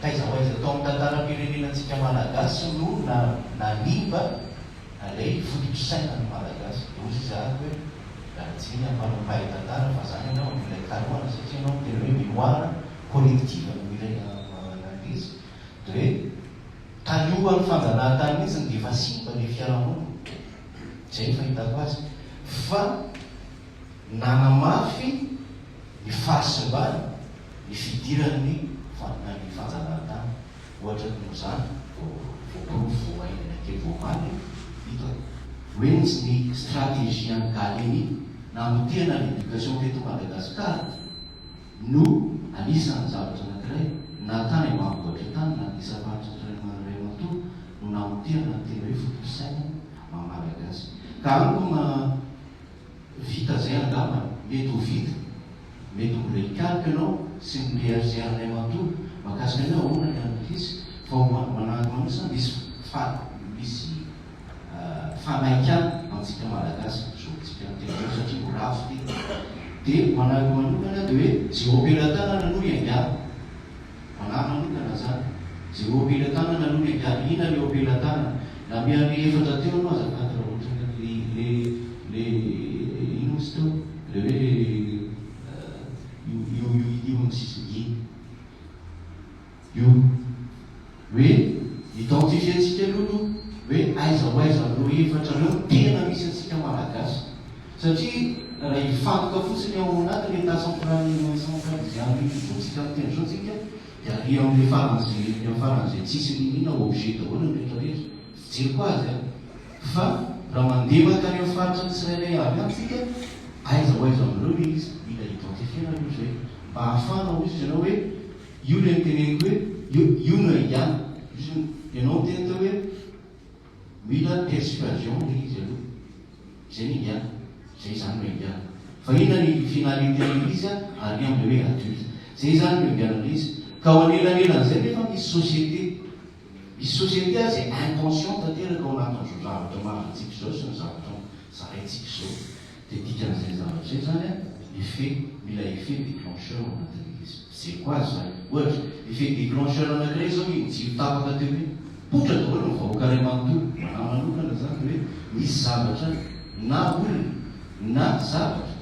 taiza ho aiza tao amin'ny tantaram-pirenenantsika malagasy no nanimba Alay foto-pisainana ny Malagasy. Dia hozy izy ahako hoe, miala tsiny amin'ny mpanao mpahay tantara fa zany angamba mila ikarohana satria ianao miteny hoe mémoire collective no mila an'ilay izy. Dia hoe talohan'ny fanjanahantany mihitsy dia efa simba ilay fiarahamonina. Izay ny fahitako azy. Fa nanamafy ny fahasimbany ny fidiran'ny ny fanjanahantany. Ohatra noho izany, voaporofo vao haingana kely vao omaly, hitako, hoe ny stratégie an'i Gallieni namotehana ny éducation teto Madagascar no anisan'ny zavatra anankiray na tany ambanivohitra tany na isam-paritra ny ray aman-dreny no namotehana ny tena hoe foto-pisainana maha Malagasy. Ka amiko ma Vita zay angambany, mety ho vita, mety mbola hikaroka ianao sy ny RCR ray manontolo mahakasika ny hoe ahoana ny an'ankizy fa ho manahaka manisa misy fa misy fanaikana antsika malagasy zao tsika miteny zao satria mbola avo ty dia manahaka manokana dia hoe ze eo am-pelatanana aloha iangano Manahy manokana zany. Zay eo am-pelatanana aloha ny angaha, inona le eo am-pelatanana? Na miha le efatra teo aloha azafady raha ohatra ka le le le inona ozy teo? Le hoe io io io io ny sisa iny. Io. Hoe identifier-ntsika aloha aloha hoe aiza ho aiza amin'ireo efatra ireo no tena misy antsika Malagasy. Satria raha hifantoka fotsiny ao anatin'ny Etat central centralisé an'io tsika miteny izao tsika dia ary amin'ilay faran'izay amin'ny faran'izay tsisy n'inon'inona objet daholo ny rehetra rehetra. Fijeriko azy an! Fa raha mandeha mankany amin'ny faritra ny tsirairay avy any tsika, aiza ho aiza amin'ireo ilay izy, mila identifier-na aloha izay mba hahafahana hoy izy ianao hoe Io ilay noteneniko hoe io io no haingana. Io ianao niteny teo hoe mila persuasion ilay izy aloha. Izay no haingana. Izay izany no haingana. Fa inona ny finalité an'ilay izy ary amin'ilay hoe adulte. Izay izany no haingana ilay izy. Ka ao anelanelan'izay nefa misy société. Misy société izay inconscient tanteraka ao anatin'izao zavatra mahazo antsika izao sy ny zavatra zaraintsika izao. Dia dikan'izay zavatra izay izany an, effet, mila effet déclencheur ao anatin'ilay izy. Fijeriko azy izany. Ohatra, effet déclencheur anankiray izao iny jiro tapaka teo iny. Poitra daholo ny vahoaka iray manontolo. Ho anà manokana izany dia hoe misy zavatra na olona na zavatra,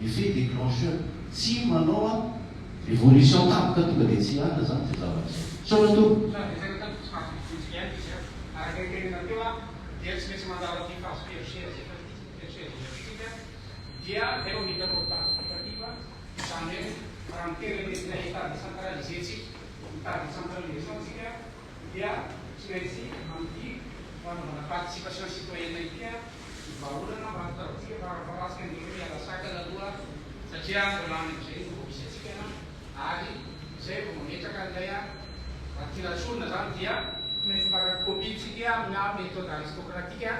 effet déclencheur. Tsy manao an révolution tampoka tonga dia tsy hiala izany izay zavatra izay. Misaotra tompoko. Sady resaka tamiko tsy mahazo mivonjy ihany izy an. Araka ny tenenao teo an, dia tsy maintsy mandalo an'ity phase persuasive ity. Persuasive dia zay vao miditra mode participative, izany hoe raha miteny hoe tena état décentralisé tsika, mitady décentralisation tsika dia tsy maintsy amin'ity fanaovana participation citoyenne ity ny vahaolana mba hahatongavantsika fa raha ratsy ny andeha miala sakana aloha satria mbola any amin'izay no vao misy antsika ary zay vao mametraka an'ilay raha tiana tsorina zany dia tsy maintsy maka copie tsika amina méthode aristocratique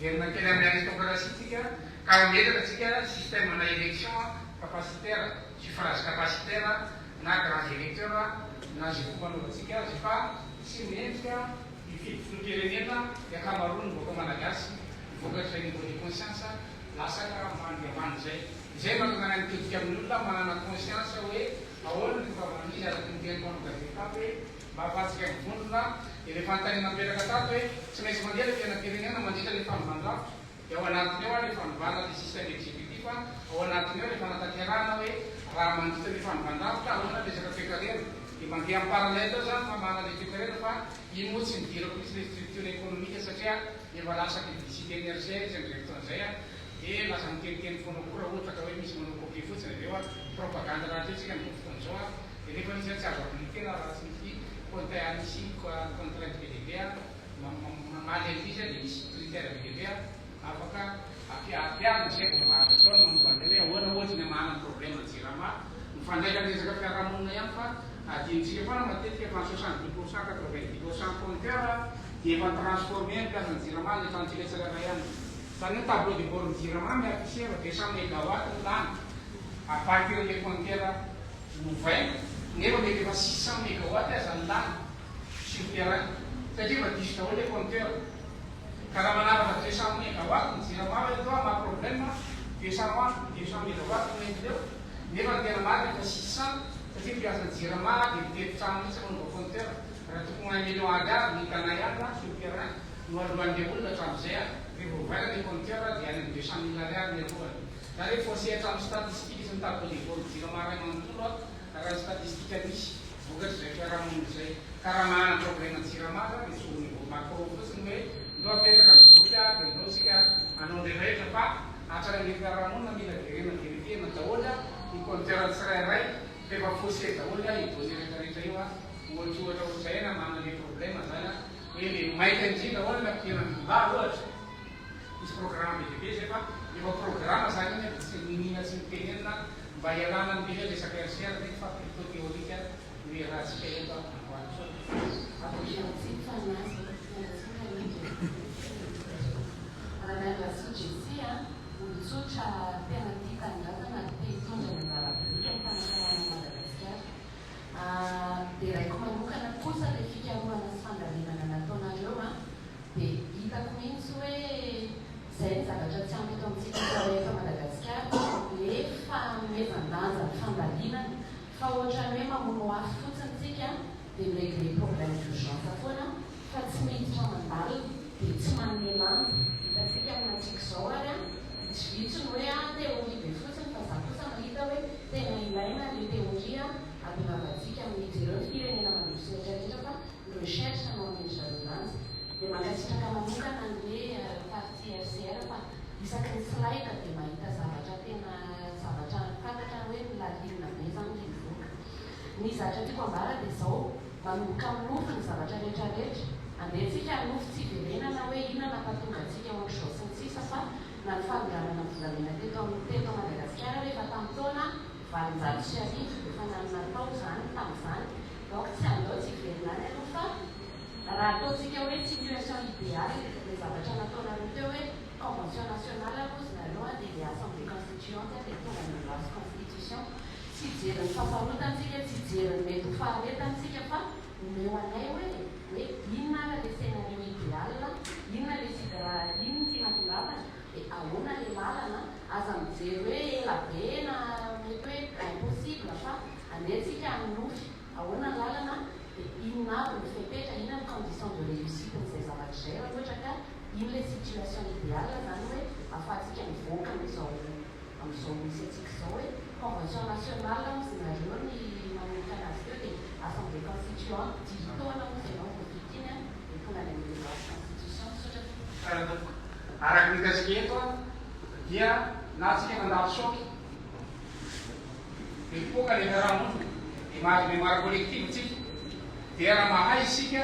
Miverina kely amin'ny aristocratie tsika ka mametraka tsika système na élection capacitaire, suffrage capacitaire na grands électeurs na ze fomba anaovantsika azy fa tsy mendrika hifidy filoham-pirenena ny ankamaroan'ny vahoaka malagasy vokatr'izay niveau de conscience lasaka ambany dia ambany izay. Izay no mahatonga anay mitodika amin'ny olona manana conscience hoe ahoana ny fomba aman'izy araka ny tenin'ny mpanao gazety tato hoe Mba ahafahantsika mivondrona dia ilay fanontaniana mipetraka tato hoe tsy maintsy mandeha ilay fiainam-pirenena mandritra ilay fanovan-drafitra dia ao anatiny ao ilay fanovana ilay système exécutif, ao anatiny ao ilay fanatanterahana hoe raha mandritra ilay fanovan-drafitra ahoana ny resaka toekarena dia mandeha en parallèle eo izany famahana ilay toekarena fa iny moa tsy nidirako mihitsy ilay structure économique satria efa lasa publicité ny RCR izy amin'izay fotoana izay dia lasa miteniteny foana koa raha ohatra ka hoe misy manao copie fotsiny avy eo propagande rahateo tsika amin'izao fotoana izao. Dia nefa izy tsy azo habiliter-na raha tsy misy compte misy contrainte be dia be mamaly an'ity izy dia misy critère be dia be afaka ampiharina izay vao mahazo atao ny manova an'ilay hoe ahoana ohatra ny hamahana ny problème ny jirama mifandraika amin'ny resaka fiarahamonina ihany fa adinontsika foana matetika fa ny 70 pourcent 90 pourcent compteur dia efa ni-transformer ny mpiasan'ny jirama any an-tranontsika tsirairay any izany hoe tableau de bord ny jirama mi-afficher fa 200 mégawatt ny lany à partir an'ilay compteur Novaina, nefa mety efa 600 megawatt aza ny lany. Sur terrain satria efa diso daholo le compteur ka raha manapaka 200 megawatt ny jirama hoe toa maha problème 200 watt 200 megawatt no entiny eo nefa ny tena marina efa 600 satria mpiasa ny jirama dia mitety trano mihitsy manova compteur raha tokony ho un million ariary no hitanay any na sur terrain no alohan'le olona hatramin'izay a rehefa ovaina le compteur dia any amin'ny 200 mille ariary ny alohany zany hoe faussé hatramin'ny statistique sy ny tableau de bord jirama ray manontolo a raha ny statistique misy. Vokatr'izay fiarahamonina izay. Ka raha manana problème jirama zany dia tsy au niveau macro fotsiny hoe ndao apetraka ny groupe a dia ndao tsika hanao ny rehetra fa hatrany amin'ny fiarahamonina mila verena verifier-na daholo ny compteur tsirairay fa efa faussé daholo io données rehetra rehetra io a. Ohatra ohatra ohatr'izay na manana le problème zany a hoe le maika indrindra ohatra ny ampidirana vimbary ohatra. Misy programme be dia be izay fa efa programme zany iny a dia tsy niniana tsy notenenina Mba hialana amin'ilay resaka RCR ve fa plutôt théorique no iarahantsika eto androany Ramiandrasoa Jessy a, olon-tsotra tena tia tanindrazana ary te hitondra ny anjara biriky amin'ny fanatsarana an'i Madagasikara. Deraiko manokana kosa ilay fikarohana sy fandalinana nataonareo a, Dia hitako mihitsy hoe izay ny zavatra tsy ampy eto amintsika tsirairay eto Madagasikara, le fanomezan-danja ny fandalinana, fa ohatran'ny hoe mamono afo fotsiny tsika dia mi-regler problème d'urgence foana fa tsy miditra mandalina dia tsy manome lanja, hitantsika aminantsika izao ary an, vitsivitsy ny hoe an théorie be fotsiny fa za kosa mahita hoe tena ilaina le théorie ahatongavantsika amin'ny jereo ny firenena mandroso rehetra rehetra fa recherche no amen-dry zareo lanja. Dia mankasitraka manokana an'le partie RCR fa isaky ny slide dia mahita zavatra tena zavatra fantatra hoe milalina be zany le mivoaka. Ny zatra tiako ambara dia zao, manomboka amin'ny nofy ny zavatra rehetra rehetra. Andeha tsika hanofy tsy hiverenana hoe inona nampatonga antsika ohatr'izao sy ny sisa fa na ny fanondranana volamena teto amin'ny teto Madagasikara rehefa tamin'ny taona 1800 efa nanana tao izany tamin'izany Donc tsy andao tsy hiverina any aloha fa raha ataontsika hoe situation idéale le zavatra nataonareo teo hoe convention nationale aloha ozy nareo an dia le assemblée constituante dia tonga ny loi sy constitution. Tsy hijery ny fahasarotany tsika, tsy hijery ny mety ho faharetany tsika fa omeo anay hoe hoe inona ara le scenario idéal, inona le raha inn no tiana tongavana dia ahoana le lalana, aza mijery hoe ela be na mety hoe impossible fa Andeha tsika hanonofy, ahoana ny lalana, dia inona avy ny fepetra, inona ny condition de réussite n'izay zavatra izay raha ohatra ka iny ilay situation idéale izany hoe ahafahantsika mivoaka amin'izao amin'izao misy antsika izao hoe convention nationale hozy nareo ny manomboka anazy teo dia assemblée constituante dimy taona hozy ianao vao vita iny an, dia tonga any amin'ny loi sy constitution. Misaotra tompoko. Tsara tompoko. Araka ny hitantsika eto dia na tsika mandalo choc Dia mipoaka ilay fiarahamonina, dia mahazo mémoire collective tsika. Dia raha mahay isika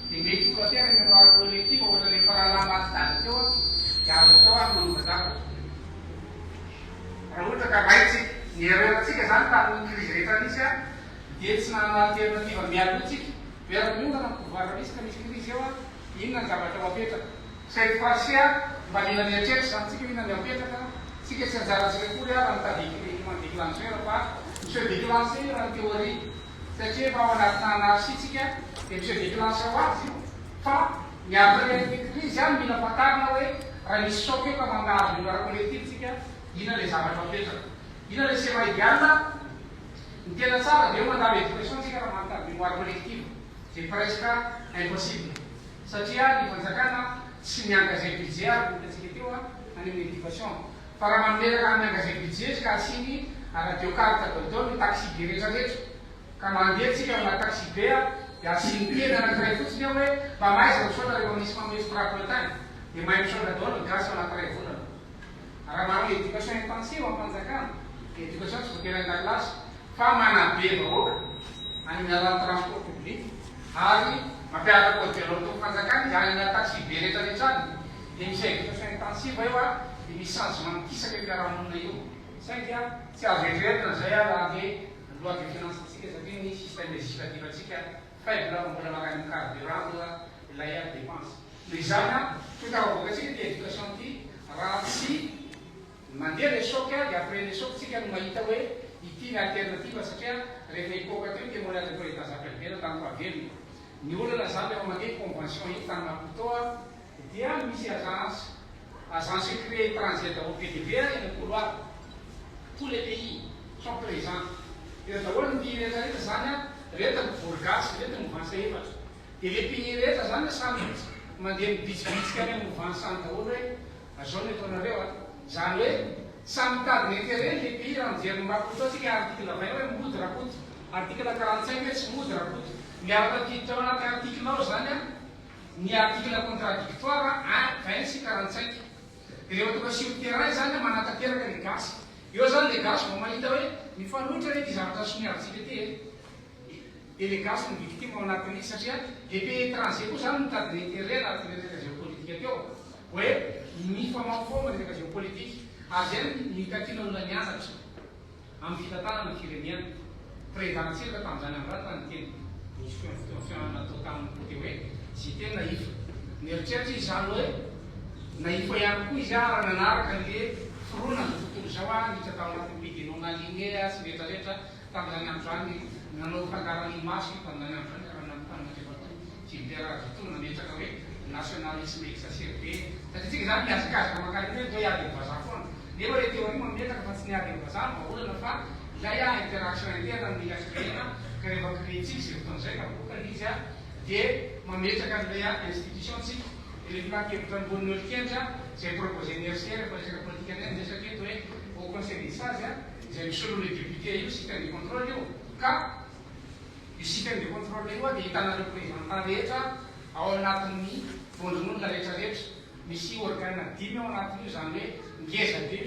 dia mety ho tonga ny mémoire collective ohatra ilay mpirahalahy maty dada teo an, dia azo atao ary manova zavatra. Raha ohatra ka raintsika, ny erreur tsika izany tamin'ny crise rehetra nisy an, dia tsy nanana alternative mialoha tsika. Hoe raha miongana ny pouvoir misy ka misy crise eo an, inona ny zavatra ho apetraka. Cette fois ci mba mila mieritreritra izany tsika hoe inona ny apetraka, tsika tsy anjarantsika akory ary mitady élément déclencheur fa mi se déclencher io raha ny théorie satria efa ao anatina anarchie tsika dia mi se déclencher ho azy io fa ny après ny crise ihany mila fantarina hoe raha misy choc eo ka mangahazo mémoire collective tsika inona ilay zavatra apetraka, inona ilay schéma idéal, ny tena tsara dia eo mandalo éducation tsika raha manontany mémoire collective izay presque impossible. Satria ny fanjakana tsy mi-engager budget araka ny hitantsika teo any amin'ny éducation. Fa raha mameraka mi-engager budget izy ka asiany radio carte daholo ny taxi be rehetra rehetra. Ka mandeha tsika ao anaty taxi be dia asiany teny anankiray fotsiny ao hoe mba mahaiza misaotra rehefa misy manome strapontin. Dia mahay misaotra daholo ny gasy ao anaty iray volana. Raha manao éducation intensive ny fanjakana dia éducation tsy voatery an-dakilasy fa manabe vahoaka any amin'ny alalan'ny transport public ary mampiaraka code de l'auto fanjakana izy any anaty taxi be rehetra rehetra any dia misy éducation intensive eo a dia misy changement mikisaka io fiarahamonina io saingy a tsy azo eritreretina izay a raha le loi de finance antsika satria ny système législatif antsika faible fa mbola mankany amin'ny carburant aloha ilay dépense. Noho izany an, toy tafavoakantsika ity éducation ity, raha tsy mandeha le choc dia après le choc tsika no mahita hoe ity ny alternative satria rehefa hipoaka teo ny témoignage ny président Zafy Albert tany fahavelony. Ny olana zany rehefa mandeha convention iny tany Maputo dia misy agence, agent secret étranger daholo be dia be any amin'ny couloir. Tous les pays sont présents. Eo daholo ny pays rehetra rehetra zany an, reto ny vory gasy, reto ny mouvance efatra. Dia le pays rehetra zany samy mandeha mibitsibitsika any amin'ny mouvance any daholo hoe Zao ny ataonareo a! Zany hoe samy mitady ny intérêt ny pays raha mijery ny Maputo tsika article 20 hoe mody Rakoto, article 45 hoe tsy mody Rakoto. Miaraka tafiditra ao anaty article ao zany a ny article contradictoire un, 20 sy 45. De rehefa tonga sur terrain zany a manatanteraka le gasy. Eo zany le gasy vao mahita hoe mifanohitra anie ty zavatra soniavintsika ty e. Dia le gasy no victime ao anatin'iny satria le pays étranger koa zany mitady ny intérêt anatin'ny resaka géopolitique teo hoe mifamahofaho ny resaka géopolitique ary zay no nitakiana olona nianatra amin'ny fitantanana ny firenena. Président Ratsiraka tamin'izany andro izany raha niteny nisy fihaonana natao taminy koa dia hoe j'étais naïf. Nieritreritra izy izany hoe naïf ihany koa izy raha nanaraka an'le fironana tontolo izao niditra tao anatin'ny pays des non alignés sy ny rehetra rehetra. Tamin'izany andro izany, nanao fandaharana imaso io tamin'izany andro izany raha nanontany Andriamatoa Gilbert Rajoto nametraka hoe nationalisme exacerbé. Satria tsika izany mihazakazaka mankany hoe ndao hiady amin'ny vazaha foana. Nefa ilay théorie mametraka fa tsy ny ady amin'ny vazaha no vahaolana fa ilay interaction interne no mila créer-na ka rehefa créer-tsika izay fotoana izay ka mivoaka ilay izy dia mametraka an'ilay institution tsika. Dia ilay filan-kevitra ambonin'ny olon-kendry izay proposer-n'ny RCR efa resaka politika indray no resaka eto hoe Haut Conseil des Sages. Izay misolo le député io système de contrôle io ka io système de contrôle io dia ahitana représentant rehetra ao anatin'ny vondron'olona rehetra rehetra. Misy organe dimy ao anatin'io izany hoe ngeza be io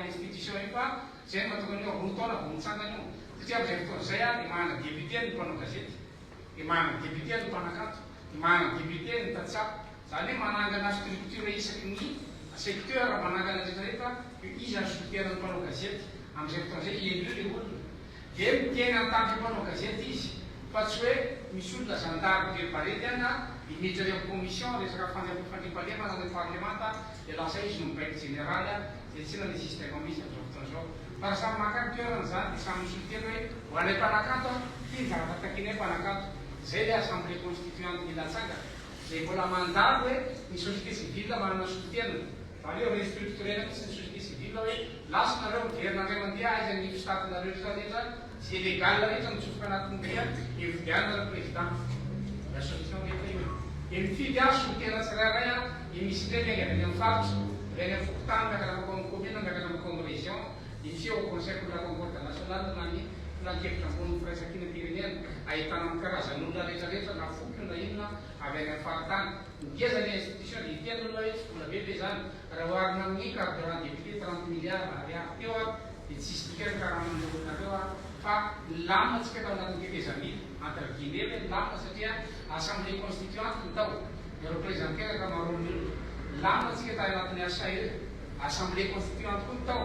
institution io fa izay no mahatonga an'io roa taona vao mitsangana io satria amin'izay fotoana izay dia manana député ny mpanao gazety dia manana député ny mpanakanto dia manana député ny tantsaha. Izany hoe manangana structure isaky ny secteur, manangana rehetra rehetra io iza ny solontenan'ny mpanao gazety amin'izay fotoana izay, élu le olona. Dia miteny en tant que mpanao gazety izy fa tsy hoe misy olona zandary be barety any an, dia miditra any amin'ny commission resaka fandriampahalemana any amin'ny parlemanta dia lasa izy no mibaiko jeneraly an, izay tsy inona ny système misy amin'izao fotoana izao. Fa raha samy maka ny toerany izany dia samy misolo tena hoe ho anay mpanakanto an, ity ny zavatra takianay mpanakanto. Izay ilay assemblée constituante mila atsangana. Izay mbola mandalo hoe ny société civile manana solontena, izany hoe restructurer-na mihitsy ny société civile hoe lasa nareo miverina indray mandeha aiza ny stade-nareo rehetra rehetra, izay légal rehetra mitsofoka anatin'ny dia hividianana ny président. La solution rehetra io e. Dia mifidy azy solontena tsirairay an, dia misy indray miainga avy any amin'ny faritra, avy any amin'ny fokontany miakatra mankao amin'ny commune, miakatra mankao amin'ny région, dia misy eo conseil pour la concorde nationale na ny filankevitra ambonin'ny firaisankinam-pirenena, ahitana ny karazan'olona rehetra rehetra na foko io na inona avy any amin'ny faritany. Ngeza ilay institution dia hiteny olona hoe tsy vola be ve izany raha oharina amin'ny carburant député 30 milliards ariary teo ary dia tsisy dikany karaman'ireo olona ireo ary fa nilamina tsika tao anatin'ny tetezamita entre guillemets hoe nilamina satria assemblée constituante ny tao ni-representer ankamaroan'ny olona. Nilamina tsika tao anatin'ny HAE. Assemblée constituante koa ny tao,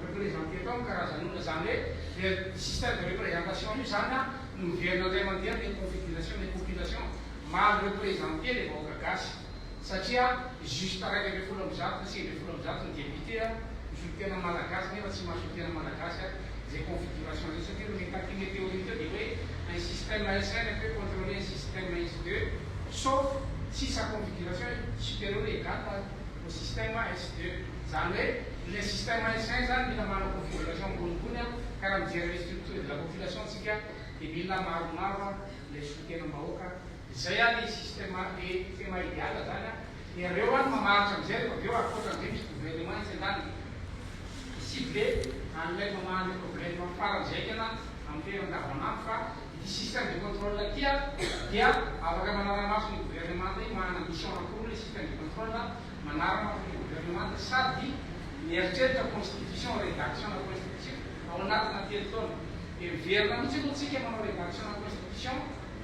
representer tao ny karazan'olona, izany hoe le système de représentation io izany an no miverina indray mandeha le configuration le population mal representer le vahoaka gasy satria juste 111 na 119 ny député an misolo tena malagasy nefa tsy mahasolo tena malagasy an izay configuration izay satria no mitaky théorie teo dia hoe un système SN peut contrôler un système S2 sauf si sa configuration est supérieure ou égale au système S2. Izany hoe ilay système S1 izany mila manao configuration ambonimbony an, ka raha mijery ilay structure de la population tsika dia mila maromaro ilay solontenam-bahoaka. Izay an ny système le schéma idéal izany an, dia ireo an no mamaritra amin'izay rehefa avy eo ankoatran'izay misy gouvernement etsy andaniny mi-cible an'ilay mamaha an'ilay problème faran'izay haingana amin'ny fiainana andavanandro fa Ity système de contrôle ity dia afaka manara-maso ny gouvernemanta io, manana mission anankiroa ilay système de contrôle, manara-maso ny gouvernemanta sady mieritreritra constitution, rédaction na constitution ao anatina telo taona. Dia miverina mihitsy aloha tsika manao rédaction na constitution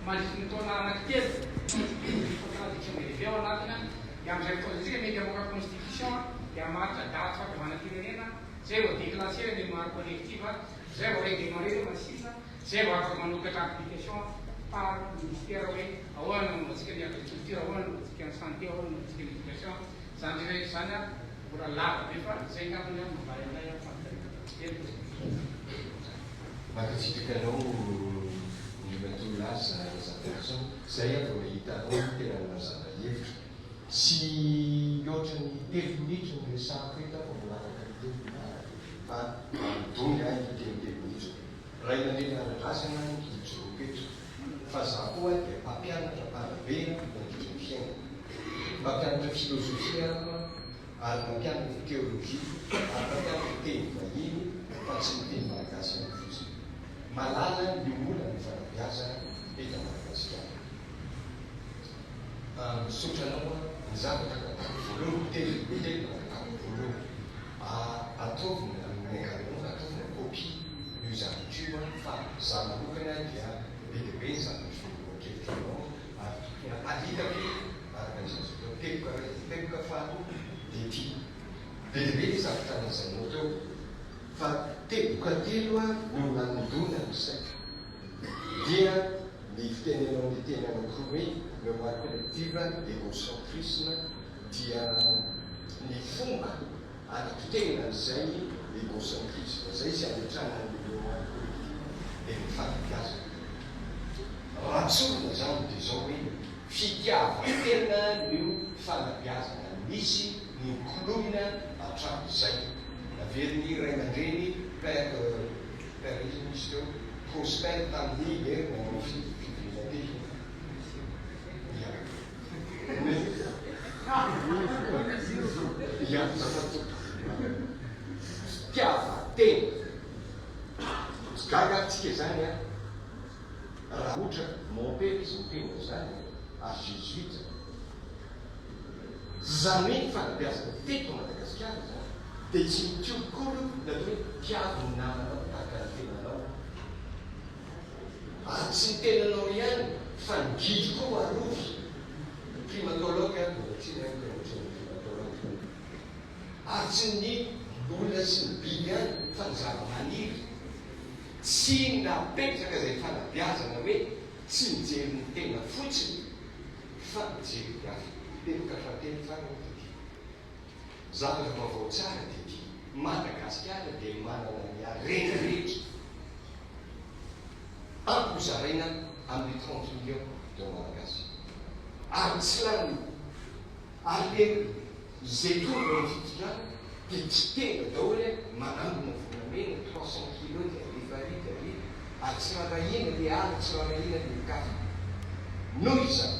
mandritry ny taona anankitelo, misy contradiction be dia be ao anatiny, dia amin'izay fotoana izay tsika mety hamoaka constitution dia hamaritra daty fahatongavanam-pirenena, izay vao déclencher ny mémoire collective, izay vao redémarrer ny machine. Zay vao afaka manokatra application par ministère hoe ahoana no anaovantsika ny agriculture, ahoana no anaovantsika ny santé, ahoana no anaovantsika ny education. Zany rehetra rehetra zany an, mbola lava be fa zay angamba ny mamaly anay an fanontaniana. Mankasitraka anao Andriamatoa Laza Razafiarison. Izay aho vao nahita anao io tena nilazana hevitra. Tsy mihoatra ny telo minitra no resahako eto aho fa mbola afaka hiteny fa midongy ahy hiteny telo minitra. Ray aman-dreny ara-drazana no hijoroako eto fa za koa dia mpampianatra mpanabe nandritry ny fiainako. Mpampianatra filozofia aho ary mpampianatra teolojia ary mpampianatra teny vahiny fa tsy ny teny malagasy ihany fotsiny. Malala ny olan'ny fanabeazana eto Madagasikara. Misaotra anao an, ny zavatra angatahako voalohany, telo, telo no angatahako voalohany, ataovy ny miangavy anao ataovy ny copie io zavatra io an, fa za manokana dia be dia be ny zavatra voakevitro aminao ary tokony haparitaka io araka ny azo atao. Teboka iray, teboka faharoa dia ity, be dia be ny zavatra lazainao teo fa teboka telo no nanodona ny saiko dia Ny fitenenao ny teny anankiroa hoe mémoire collective, égocentrisme dia ny fomba anapotehina an'izay égocentrisme izay sy ametrahana an'ilay mémoire collective dia ny fanabeazana. Raha tsorina izany dia izao hoe fitiavan-tena no fanabeazana nisy nokoloina hatramin'izay. Naverin'ny ray aman-dreny père Père iza moa izy teo? Prosper tamin'ny hery nanao fivoriana teto. Ia. Ia, azafady tompoko. Fitiavan-tena. Tsy gaga ary tsika izany an, raha ohatra mon père izy niteny an'izany ary jésuite. Izany hoe ny fanabeazana teto Madagasikara izany dia tsy mikolokolo ny atao hoe tiavo ny namanao tahaka ny tenanao. Ary tsy ny tenanao ihany fa ny gidro koa arovy. Primatologue aho, mbola tsy henoko ny ohatran'ny primatologue. Ary tsy ny olona sy ny biby ihany fa ny zava-maniry. Tsy napetraka izay fanabeazana hoe tsy mijery ny tena fotsiny. Fa mijery ny hafa. Teboka fahatelo farany dia ity. Zavatra vaovao tsara dia ity. Madagasikara dia manana ny harena rehetra ampy ho zaraina amin'ny 30 millions de Malagasy. Ary tsy lany io. Ary le izay tonga eo amin'ny fitondrana dia tsy tena daholo e, manangona volamena 300 kilos dia alefa ary dia ary, ary tsy rarahina le ala, tsy rarahina le olon-kafa. Noho izany,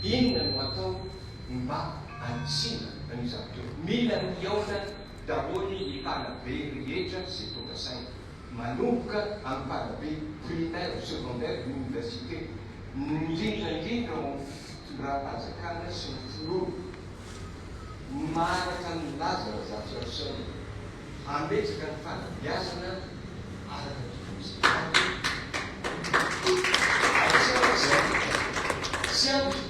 inona no atao mba hanitsiana an'io zavatra io? Mila mihaona daholo ny mpanabe rehetra izay tonga saina. Manomboka amin'ny mpanabe primaire, secondaire, université, indrindra indrindra ao amin'ny fitondram-panjakana sy ny filoha. Maharaka ny milaza Razafiarison hametraka ny fanabeazana araka ny tokony ho izy. Ary tsy ampy izay. Tsy ampy.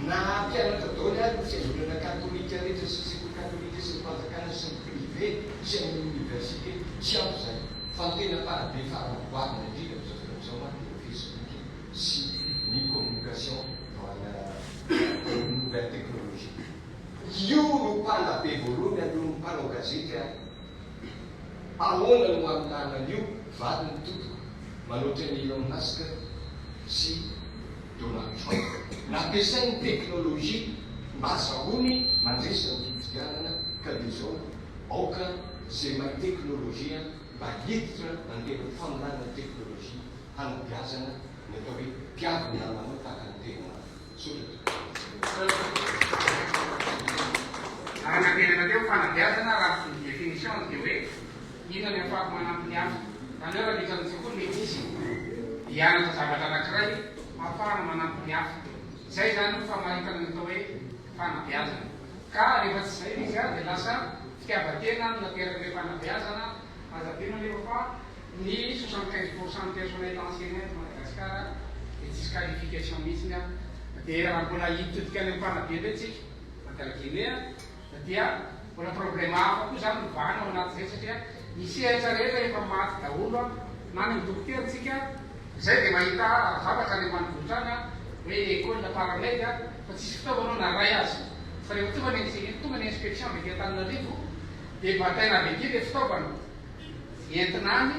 Na hampianatra daholo ary ny fiangonana katolika rehetra sy ny sekoly katolika sy ny fanjakana sy ny privé sy amin'ny oniversite. Tsy ampy izay. Fa ny tena mpanabe farany goavana indrindra amin'izao fotoana izao manko dia ny Facebook sy ny communication dans la nouvelle technologie. Io no mpanabe voalohany alohan'ny mpanao gazety ary. Ahoana no hamitana an'io valiny tompoko manoatra an'i Elon Musk sy Donald Trump. Nampiasainy ny teknolojia mba azahoany mandresy amin'ny fifidianana ka dia izao aoka izay mahay teknolojia mba hiditra any tena famoronana ny teknolojia hanabeazana ny atao hoe mpiady ny namanao tahaka ny tenanao. Misaotra tompoko. Raha naverina teo fanabeazana raha ny définition dia hoe inona ny afahako manampy ny hafa. Izany hoe raha miditra amin'ny sekoly ny ankizy hianatra zavatra anankiray ahafahana manampy ny hafa. Izay izany no famaritana ny atao hoe fanabeazana. Ka rehefa tsy izay ilay izy dia lasa fitiavan-tena no naterak'ilay fanabeazana. Aza adino anefa fa ny 75 pour cent ny personnel enseignant eto Madagasikara dia tsisy qualification mihitsiny an. Dia raha mbola hitodika any amin'ny mpanabe indray tsika, entre guillemets, dia mbola problème hafa koa izany no vahana ao anatin'izay satria ny sehatra rehetra efa maty daholo an, na any amin'ny dokotera tsika, izay dia mahita zavatra any ambanivohitra any an, hoe école paramed an, fa tsisy fitaovana ao na iray aza. Fa rehefa tonga ny tonga ny inspection avy aty Antananarivo dia bataina avy aty ilay fitaovana. Entina any,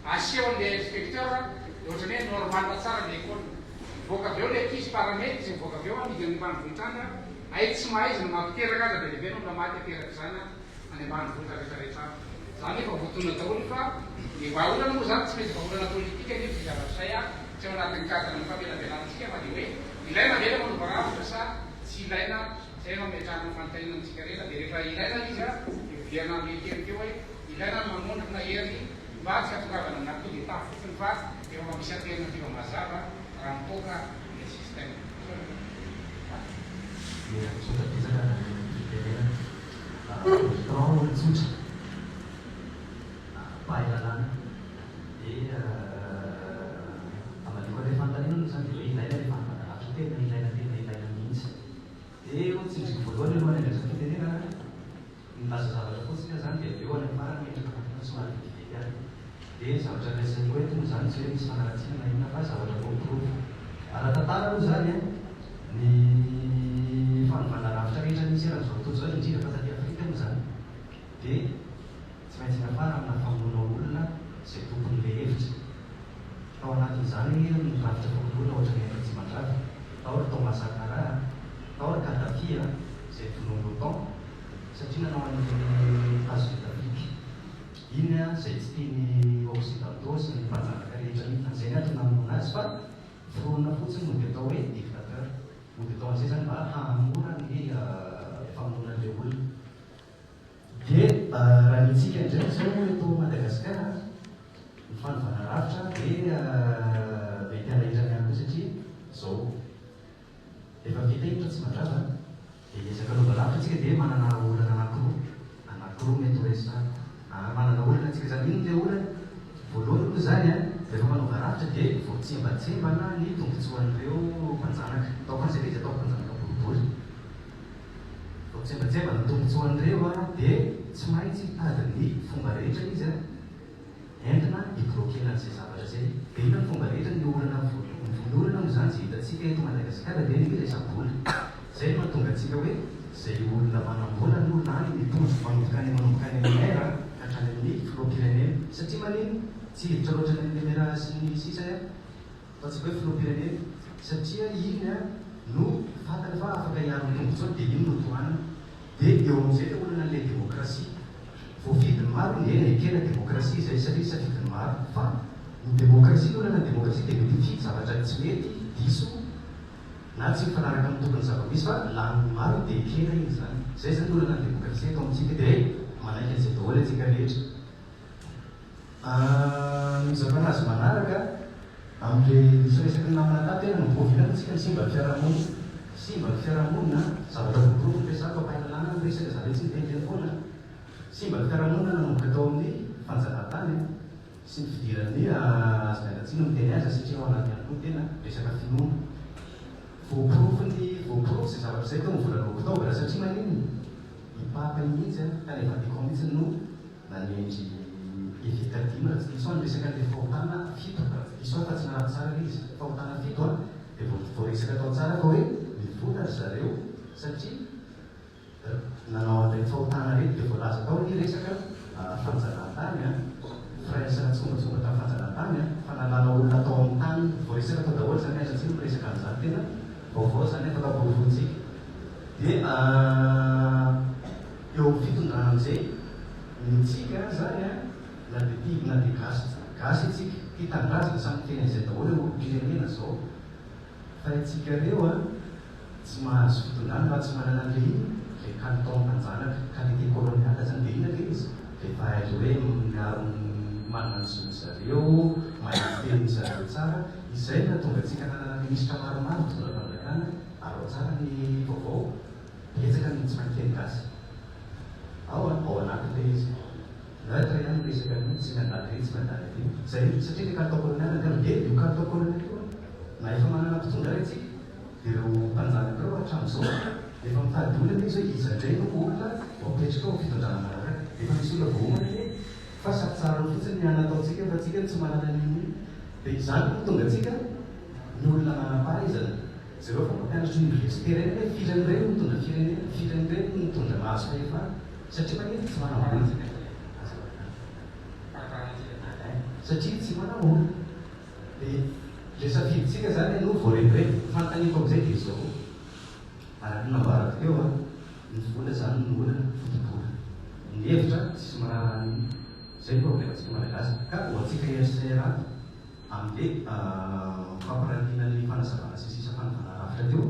aseho an'ilay inspecteur dia ohatran'ny hoe normal tsara ilay école. Mivoaka avy eo ilay ankizy paramedy izay mivoaka avy eo amidy any ambanivohitra any an, hay tsy mahay izy na mampiteraka aza be dia be ny olona maty aterak'izany an any ambanivohitra rehetra rehetra any. Izany efa voatonona daholo fa ny vahaolana moa izany tsy maintsy vahaolana politika anefa izay zavatra izay an, tsy ao anatin'ny cadre ny famelabelantsika fa dia hoe ilaina ve ilay manova rafitra sa tsy ilaina, izay no ametrahana ny fanontaniana amintsika rehetra, dia rehefa ilaina ilay izy an dia miverina amin'ilay teny teo hoe ilaina ny mamondrona hery mba tsy hahatongavana amina coup d'Etat fotsiny fa efa mba misy alternative mazava raha mipoaka ilay système. Misaotra. Dia misaotra betsaka nanome ny fitenenana. Bertrand olon-tsotra, mpahay lalàna. Dia hamaliako an'ilay fanontaniana aloha izany dia hoe ilaina ilay fanovana rafitra, tena ilaina tena ilaina mihitsy. Dia ho tsindriako voalohany aloha ny andraisana fitenenana. Milaza zavatra fotsiny aho izany dia avy eo any amin'ny farany mametraka fanontaniana somary vetivety ihany. Dia ny zavatra resahiko eto moa izany tsy hoe misy fanaratsiana na inona fa zavatra voaporofo. Ara-tantara aloha izany an, ny fanovana rafitra rehetra nisy eran'izao tontolo izao, indrindra fa taty Afrika moa izany, dia tsy maintsy niafara amina famonoana olona izay tompon'ilay hevitra. Tao anatin'izany ny rafitra famonoana ohatran'ny any Ratsimandrava, tao ry Thomas Sankara, tao ry Kadhafi izay vonoin'ny OTAN satria nanao an'iny États-Unis d'Afrique iny izay tsy tian'ny Occidentaux sy ny mpanjanaka rehetra mihitsy. Izay ny antony namonoana azy fa foronina fotsiny mody atao hoe dictateur. Mody atao an'izay izany mba hahamora ny famonoana an'ilay olona. Dia raha ny antsika indray izao eto Madagasikara, ny fanovana rafitra dia mety hanahirana ihany koa satria izao efa vita iny Ratsimandrava dia hiezaka hanova rafitra isika dia manana olana anankiroa, anankiroa mety ho resahana. Manana olana isika izany, inona ilay olana? Voalohany aloha izany an, rehefa manova rafitra dia voatsembatsembana ny tombontsoan'ireo mpanjanaka, ataoko an'izay ilay izy, ataoko mpanjanaka boribory. Vao tsembatsembana ny tombotsoan'ireo dia tsy maintsy hitady ny fomba rehetra izy entina hi-bloquer-na an'izay zavatra izay. Dia inona ny fomba rehetra? Ny olana ny olana moa izany izay hitantsika eto Madagasikara dia ny resa-bola. Izay no mahatonga antsika hoe izay olona manam-bola no lany mitondra, manomboka any manomboka any amin'ny maire ka hatrany amin'ny filoham-pirenena. Satria maninona? Tsy hiditra loatra any amin'ny maire sy ny sisa aho. Ataontsika hoe filoham-pirenena, satria iny no fantany fa afaka hiaro ny tombotsoany dia iny no tohanany. Dia eo amin'izay ilay olana an'ilay demokrasia. Voafidin'ny maro iny, eny ekena demokrasia izay satria safidin'ny maro. Fa ny demokrasia, ny olana ny demokrasia dia mety hifidy zavatra tsy mety, diso, na tsy mifanaraka amin'ny tokony zava-misy fa lanin'ny maro dia ekena iny izany. Izay izany ny olana ny demokrasia eto amintsika dia manaiky an'izay daholo antsika rehetra. Ny mizakana azy manaraka, amin'ilay nisy resaky ny namana tato hoe nanomboka oviana aloha tsika no simba ny fiarahamonina. Simba ny fiarahamonina, zavatra voaporofo ny resako, ampahalalana ny resaka, za ve tsy niteniteny foana. Simba ny fiarahamonina nanomboka tao amin'ny fanjanahantany sy ny fidiran'ny, azo miala tsiny miteny azy satria ao anaty ihany koa ny tena, resaka finoana. Voaporofo ny, voaporofo izay zavatra izay tao amin'ny volana oktobra satria maninona? I Papa iny mihitsy, tany Vatican mihitsy no Nanendry eveka dimy raha tsy diso aho niresaka an'ilay fahotana fito raha tsy diso aho fa tsy narako tsara ilay izy, fahotana fito an, dia voaresaka tao tsara fa hoe nivoana ry zareo satria nanao an'ireny fahotana ireny dia voalaza tao ny resaka fanjanahantany an, firaisana tsikombakomba tamin'ny fanjanahantany an, fanalana olona tao amin'ny taniny, voaresaka tao daholo izany aza tsiny miresaka an'izany tena vaovao izany afaka porofointsika dia Eo amin'ny fitondrana amin'izay, ny tsika zany an, na dia tia na dia gasy gasy itsika, tia tanindrazana, samy miteny an'izay daholo hoe olom-pirenena zao, fa itsika reo an, tsy mahazo fitondrana raha tsy manana an'le inona, le kalitaon'ny mpanjanaka, qualité coloniale zany, dia inona le izy? Rehefa hain'le hoe miaro ny manana ny zon'ny zareo, mahay miteny ny zareo tsara, izay no nahatonga antsika nanana minisitra maromaro nitondra fanjakana, araho tsara ny vaovao. Betsaka ny tsy mahay miteny gasy ao an, ao anatin'ilay izy. Neutre ihany ny resaka an'io, tsy miandany ery tsy miandany aty. Zay mihitsy satria ilay kalitao colonial angamba dia io kalitao colonial io an, na efa manana mpitondra ary antsika, dia ireo mpanjanaka ireo hatramin'izao efa mitady olana izy hoe iza indray no olona ho apetraka ao fitondrana manaraka. Efa misy olona voaomana anie fa sarotsarony fotsiny ny hanataontsika fa antsika no tsy manana an'iny. Dia izany no mahatonga antsika ny olona manam-pahaizana. Jereo fa mpampianatra université ireny hoe firy amin'ireny no mitondra firenena, firy amin'ireny no mitondra mahazo fahefana, satria maninona tsy manam-bola? Satria tsy manam-bola. Dia Ilay safidintsika izany no voarebireby. Ny fanontaniako amin'izay dia izao, araka ny nambarako teo, ny vola izany no olana, foto-bola. Ny hevitra tsisy miraharaha an'io. Izay ny problemantsika Malagasy. Ka ho antsika RCR ato, amin'ilay fampirantiana ny fanazavana sy ny sisa fanovana rafitra teo,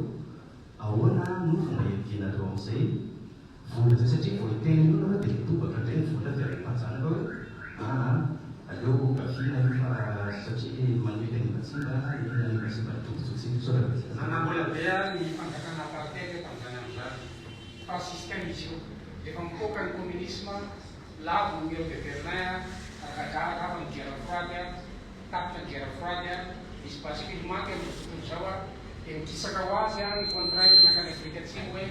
ahoana no fomba hiadianareo amin'izay vola izay? Satria vao hiteny an'io nareo dia mitobaka indray ny vola avy any mpanjanaka hoe aa aleo kafiana io fa satria manohy hanimbatsimba ny hanimbatsimba ny tombotsoantsika. Misaotra betsaka. Nanambola be ny fanjakana apartheid tamin'izany andro izany. Fa système izy io. Rehefa mipoaka ny communisme, lavo ny mur de Berlin, rava rava ny guerre froide, tapitra ny guerre froide, misy basculement teo amin'izao tontolo izao, dia mikisaka ho azy ny contrainte nankany Afrika Atsimo hoe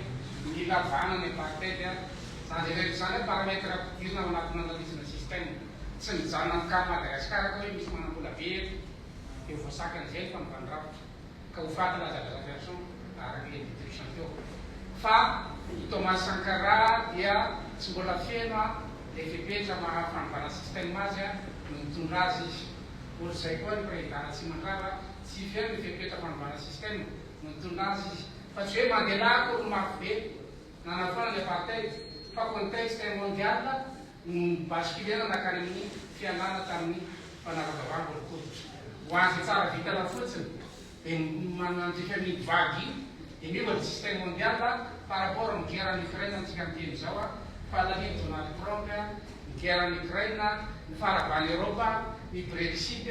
mila vahana ny apartheid. Izany rehetra izany paramètre ampidirina ao anatin'ny analyse-na système. Tsy mijanona amin'ny cas Madagascar ka hoe misy manambola be eto dia ho voasakan'izay ny fanovany rafitra. Ka ho faty Laza Razafiarison araka ilay deduction teo. Fa i Thomas Sankara dia tsy mbola feno ilay fepetra maha fanovana système azy no nitondra azy izy. Ohatr'izay koa ny Président Ratsimandrava, tsy feno ny fepetra fanovana système no nitondra azy izy. Fa tsy hoe Mandela akory no mafy be nanafoana ny apartheid fa contexte mondial no ni-basculer-na nankany amin'ny fialana tamin'ny fanavakavahana olon-koditra. Ho an'izay tsara vintana fotsiny dia manandrify an'iny vague iny dia miova ny système mondial par rapport amin'ny guerre en Ukraine antsika miteny izao fa lanian'i Donald Trump ny guerre en Ukraine, ny faharavan'i Europe, ny Brexit,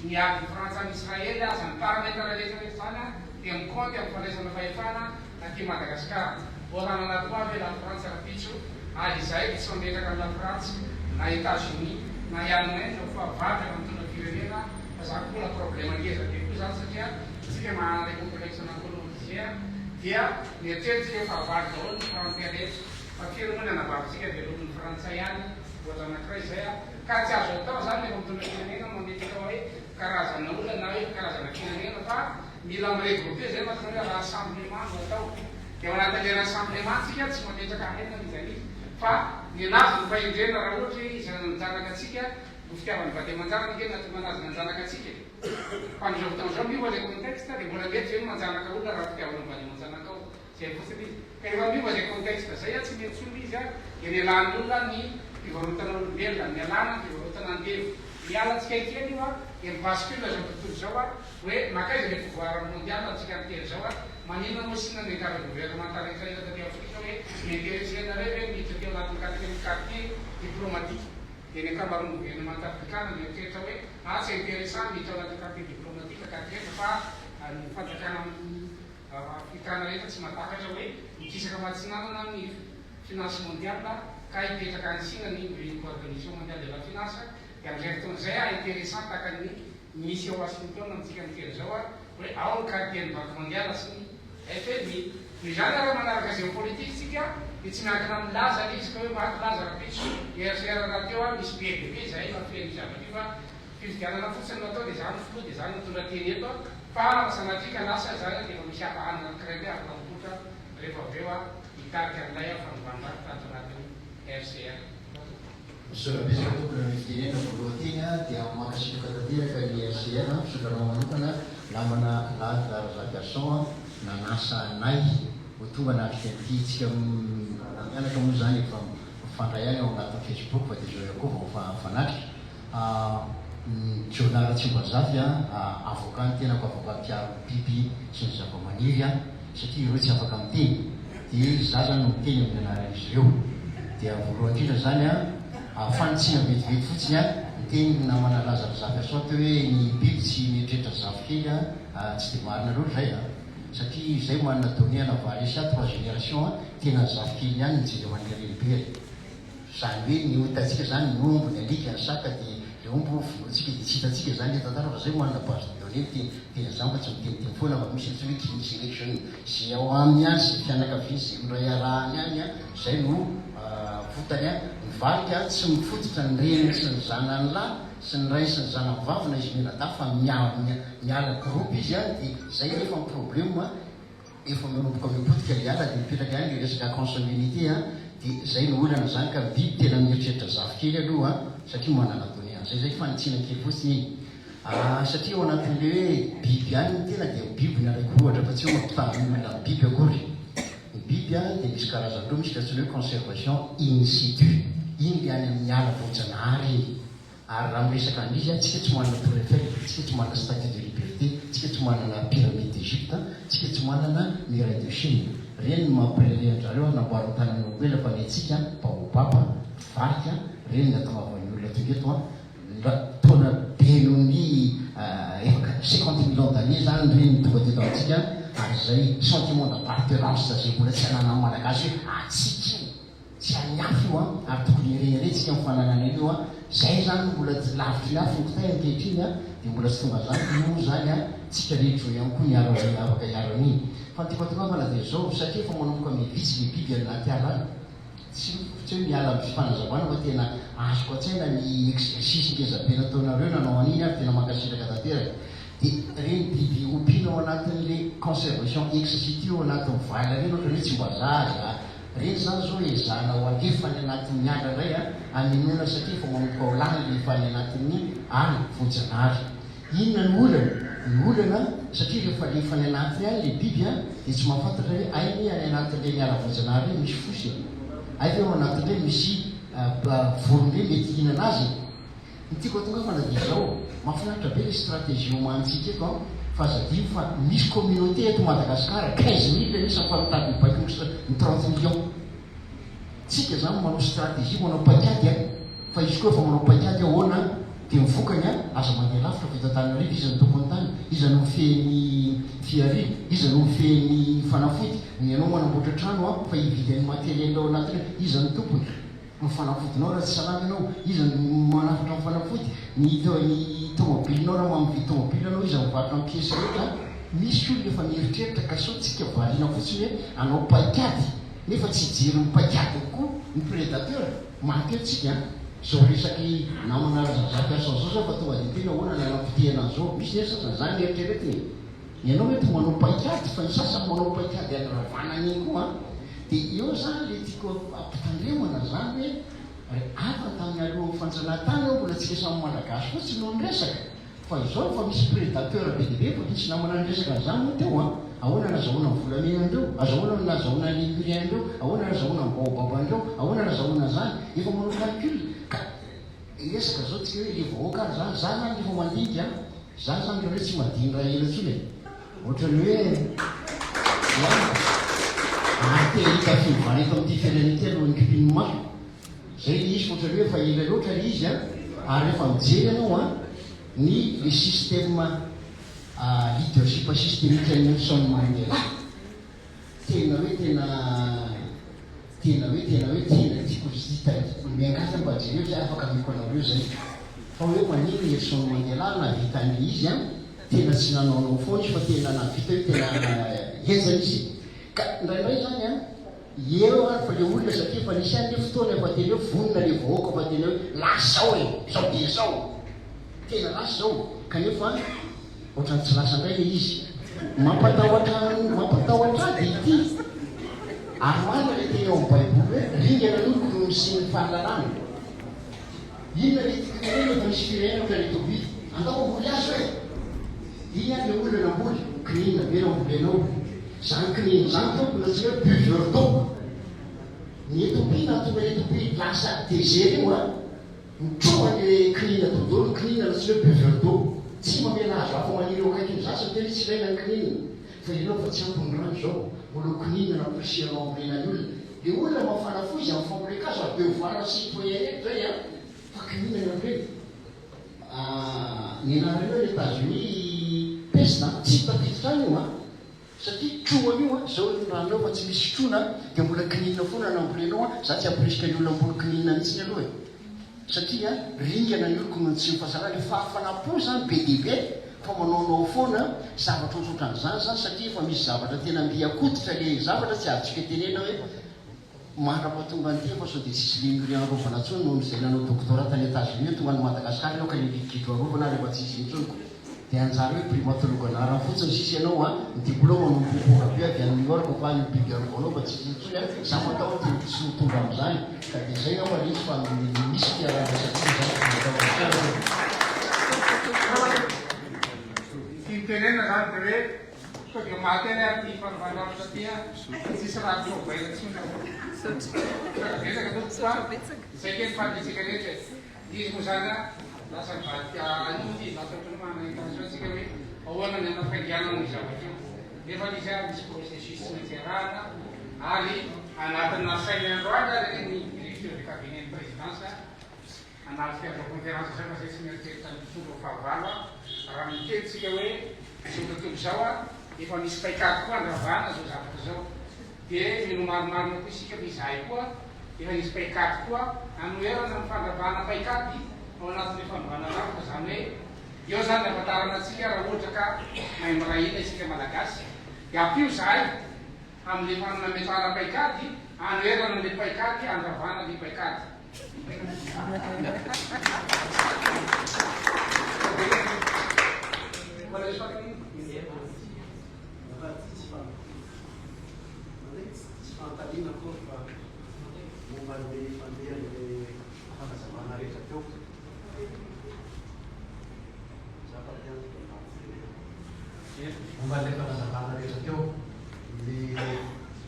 ny adin'i Frantsa amin'i Israel, izany paramètre rehetra rehetra izany dia mi-compte amin'ny fandraisana fahefana aty Madagascar. Mbola hanana koa ve la Frantsa rapitso ary izahay dia tsy mametraka an'i la Frantsa na Etats Unis na i Allemagne ho fahavalo rehefa mitondra firenena fa zany koa mbola problème ngeza be koa zany satria tsika manana le complexe na coloniser dia mieritreritra hoe fahavalo daholo ny frantsay rehetra fa firy moa ny anabavintsika velomin'ny frantsay any ohatra anakiray izay a ka tsy azo atao zany rehefa mitondra firenena mametraka hoe karazana olona na hoe karazana firenena fa Mila mi-regrouper zay mantsy zany hoe rassemblement no atao. Dia ao anatin'ilay rassemblement tsika tsy mametraka haine n'iza n'iza fa ny anazy no fahendrena raha ohatra hoe iza nanjanaka antsika no fitiavan'ny vady aman-janaka ange no nahatonga anazy nanjanaka antsika e. Fa amin'izao fotoana izao miova ilay contexte dia mbola mety ve ny manjanaka olona raha fitiavana ny vady aman-janakao. Zay fotsiny izy. Ka rehefa miova zay contexte zay tsy mety intsony izy dia nialan'ny olona ny fivarotana olombelona, nialana ny fivarotana andevo. Miala tsikelikely io dia mi-bascule zao tontolo izao hoe mankaiza ilay pouvoir mondial antsika miteny izao maninona moa Sina niangavy gouvernementa rehetra rehetra taty Afrika hoe mi-interesser anareo ve ny miditra aty anatin'ny quatrième quartier diplomatique dia ny ankamaroan'ny gouvernementa afrikana mieritreritra hoe ah tsy interessant ny miditra ao anatin'ny quartier diplomatique quatrième fa ny fanjakana Afrikana rehetra tsy mahatakatra hoe mikisaka matsinanana ny finance mondiale ka hipetraka any Sina ny Organisation mondiale de la finance dia amin'izay fotoana izay ah interessant tahaka ny misy ao Washington amintsika miteny izao ah hoe ao ny quartier ny banque mondiale sy ny FMI. Noho izany raha manaraka géopolitique tsika dia tsy miankina amin'ny laza ilay izy ka hoe maty laza rahampitso ny RCR rahateo ah misy be dia be izahay mahafehy an'io zavatra io fa Fifidianana fotsiny no atao dia za no filoha dia za no mitondra teny eto fa raha sanatria ka lasa za dia efa misy hafa hanana ny crème afaka mipoitra rehefa avy eo aho hitarika an'ilay fanovàn-drafitra ato anatin'ny RCR. Misaotra betsaka tompoko nanome fitenenana voalohany teny dia mankasitraka tanteraka ny RCR misaotra anao manokana namana Laza Razafiarison nanasa anay ho tonga natrika an'ity tsika mianaka moa izany efa mifandray ihany ao anatin'ny facebook fa dia izao ihany koa vao mifanatrika Jonah Ratsimbazafy a, avocat ny tenako, avocat mpiaro ny biby sy ny zavamaniry aho, satria ireo tsy afaka miteny, dia za zany no miteny amin'ny anaran'izy ireo. Dia voalohany indrindra zany a, fanitsiana vetivety fotsiny a, niteny ny namana Laza Razafiarison teo hoe ny biby tsy mieritreritra zafikely a, tsy dia marina loatra izay a, satria izay manana donnée ana Varecia trois générations a, tena ny zafikely ihany no jerevan'ny renibe e. Zany hoe ny otantsika zany ny omby, ny alika, ny saka dia le omby moa vonointsika dia tsy hitantsika zany le tantara fa zay manana base de données miteny teny zany fa tsy miteniteny foana fa misy antsoina hoe gene selection ze ao aminy any ze fianakaviany ze miray arahany any an zay no fotany an ny varika tsy mifototra ny reniny sy ny zanany lahy sy ny rainy sy ny zanany vavy na izy mianadahy fa miala groupe izy an dia zay nefa ny problème Efa manomboka mipotika le ala de mipetraka ihany le resaka consanguinité an, de zay no olana zany ka ny biby tena mieritreritra zafikely aloha an, satria manana données an'izay zay, fanitsiana kely fotsiny iny. Satria ao anatin'ilay hoe biby ihany ny tena dia biby no alaiko ohatra fa tsy hoe mampitaha ny olona amin'ny biby akory. Ny biby dia misy karazany roa, misy ilay antsoina hoe conservation in situ, iny ilay any amin'ny ala voajanahary iny. Ary raha miresaka an'izy aho, tsika tsy manana tour Eiffel, tsika tsy manana statue de liberté, tsika tsy manana pyramide d'Egypte, tsika tsy manana muraille de Chine. Reny no mampirehareha an-drareo ary namboarin'ny tanan'olombelona fa ny antsika baobab, varika, reny no atongavan'ny olona tonga eto an, taona be noho ny efa 50 millions d'années zany reny no tonga teto amintsika ary zay sentiment d'appartenance zay mbola tsy ananan'ny malagasy hoe antsika io. Tsy an'ny hafa io an, ary tokony hirehareha-tsika amin'ny fananana an'io an, zay zany no mbola tsy lavitry ny afo ny kitay ankehitriny an, dia mbola tsy tonga zany, io moa zany an, tsika rehetra eo ihany koa niara afaka hiaro an'iny. Fa ny tiako hatongavana dia zao, satria efa manomboka miha-vitsy le biby any anaty ala any, tsy tsy hoe miala amin'ny fifanazavana fa tena azoko an-tsaina ny exercice ngeza be nataonareo nanao an'iny ary tena mankasitraka tanteraka. Dia ireny biby ompiana ao anatin'le conservation ex situ ao anatin'ny vala ireny ohatran'ny hoe tsimbazaza, Reny zany zao ezahana ho alefa any anatin'ny ala indray a, hamenoana satria efa manomboka ho lany rehefa any anatin'ny ala voajanahary. Inona no olana? Ny olana satria rehefa alefa any anatiny any le biby a, dia tsy mahafantatra hoe hay ve any anatin'ireny ala voajanahary ireny misy fosa e? Hay ve ao anatin'ireny misy vorondreny mety hihinana azy e? Ny tiako hatongavana dia izao, mahafinaritra be ilay stratégie omanintsika eto an, fa aza adino fa misy communauté eto Madagascar 15 mille ny isany fa mitady mibaiko ny 30 millions. Tsika izany manao stratégie, manao paikady an, fa izy koa efa manao paikady ahoana an, dia ny vokany an, aza mandeha lavitra fa eto Antananarivo iza no tompon'ny tany, iza no mifehy ny fihariana, iza no mifehy ny fanafody, ny ianao manamboatra trano an, fa hividy an'ny matériel ao anatiny ao, iza no tompony. Ny fanafodinao raha tsy salama ianao, iza no manafatra ny fanafody? Ny ny tomobilinao raha mividy tomobile ianao, iza mivarotra ny pièces rehetra? Misy olona efa mieritreritra ka sao tsika variana fotsiny hoe hanao paikady nefa tsy hijery ny paikadiny koa ny prédateur, maty eo tsika an! Zao resaky namana Razafiarison zao zao fa tonga de tena ahoana ny hanapotehana an'izao? Misy ne sasany zany eritreretiny e! Ny anao mety manao paikady fa ny sasany manao paikady handravana an'iny koa an! Dia eo zany le tiako ampitandremana zany hoe ry havana tamin'ny alohan'ny fanjanahantany eo mbola tsika samy malagasy fotsiny no niresaka fa izao efa misy predateur be dia be efa nisy namana niresaka an'izany moa teo an! Ahoana nazahoana ny volamena andreo? Azahoana no nazahoana ny lemurien andreo? Ahoana nazahoana ny baobab andreo? Ahoana nazahoana an'izany? Efa manao calcul ka hiresaka zao tsika hoe le vahoaka ary zany, za zany rehefa mandinika an! Za zany ohatran'ny hoe tsy madiny raha ela intsony e! Ohatran'ny hoe ya, ary te hahita fiovana eto amin'ity firenena ity alohan'ny kipin'ny maso. Zay le izy fa ohatran'ny hoe efa ela loatra le izy an! Ary rehefa mijery ianao an, ny le système leadership systémique an'i Nelson Mandela, Tena hoe tena tena hoe tena hoe tena tiako hita miangavy mba jereo zay afaka ameko anareo zay fa hoe maninona Nelson Mandela nahavita an'le izy an tena tsy nanaonao foana izy fa tena nahavita hoe tena henjana izy ka indraindray zany an eo ary fa le olona satria efa nisy ihany le fotoana efa tena hoe vonona le vahoaka fa tena hoe lasa zao e zao dia zao tena lasa zao kanefa Ohatran'ny tsy lasa indray ilay izy. Mampatahotra mampatahotra ahy dia ity. Ary marina ilay teny ao amin'ny Baiboly hoe ringana ny oloko noho ny sin'ny fahalalana. Inona ilay tiako tenenina fa misy firenena ohatran'ny Etopia. Andao hamboly hazo e! Iny ary ilay olona namboly, kininina be nambolenao. Izany kininina izany tompoko no antsoina hoe buveur d'eau. Ny Etopia nahatonga an'i Etopia lasa désert io an. Mitroha ny kinina dodolo, ny kinina na tsy hoe buveur d'eau. Tsy mamela hazo hafa maniry eo akaikiny izany satria hoe tsy ilaina ny kinina. Fa ianao efa tsy ampy ny rano izao, mbola ho kinina na amporisihanao hambolena ny olona. Le olona mafana fo izy amin'ny fambolen-kazo ary devoir citoyen eto zay an! Fa kinina ny ambolena. Ah, ny anaran'io any Etats-Unis peste an, tsy tafiditra any io an! Satria trohana io an, zao ny ranonao fa tsy misy sotroina an, dia mbola kininina foana no ambolenao an, za tsy hamporisika ny olona hamboly kininina mihitsiny aloha e, satria ringana ny oloko noho ny tsy fahasalana, ny fahafanam-po zany be dia be fa manaonao foana zavatra ohatrohatran'izany zany satria efa misy zavatra tena mby an-koditra le zavatra tsy azontsika tenenina hoe Mandra-pahatonga an'ity efa sao dia tsisy lemurien arovana intsony noho ny izay nanao doctorat tany Etats-Unis hoe tonga any Madagascar ianao ka le gidro arovana ary efa tsisy intsony ko dia hanjary hoe primatologue anarany fotsiny sisa ianao an, ny dibola manompoa be avy any New York fa any biby arovanao fa tsisy intsony an, za matahotra ny tsy ho tonga amin'izany ka dia izay angamba le izy fa misy fiaraha-miasa tsika izany. Tiako tenenina zany dia hoe sao dia maty any ary ity fanovana-drafitra ity an, tsisy raha tsovaina intsony ao. Misaotra betsaka tompoko fa izay kely fa antsika rehetra e. Izy moa zany an, lasa nivadika ino ity, lasa ohatran'ny manana intention tsika hoe ahoana ny hanafainganana io zavatra io. Nefa izy an, misy processus tsy maintsy arahana ary anatin'ny nasainy androany ary ny directeur de cabinet ny présidence Hanatrika an'izao conférence izao fa zay tsy mieritreritra ny mpitondra ho fahavalo a! Raha miteny tsika hoe izao tontolo izao a, efa misy paikady koa handravana izao zavatra izao. Dia mino marimarina koa isika fa izahay koa efa nisy paikady koa hanoherana ny fandravana paikady ao anatin'ilay fanovana rafitra. Izany hoe eo izany ny ahafantarana antsika raha ohatra ka mahay miray hina isika Malagasy. Dia ampio izahay amin'ilay nametrahana paikady hanoherana an'ilay paikady handravana ilay paikady. Tsy fanontaniana akory fa momba ny fandehan'ny fanazavana rehetra teo. Momba ilay fanazavana rehetra teo, ny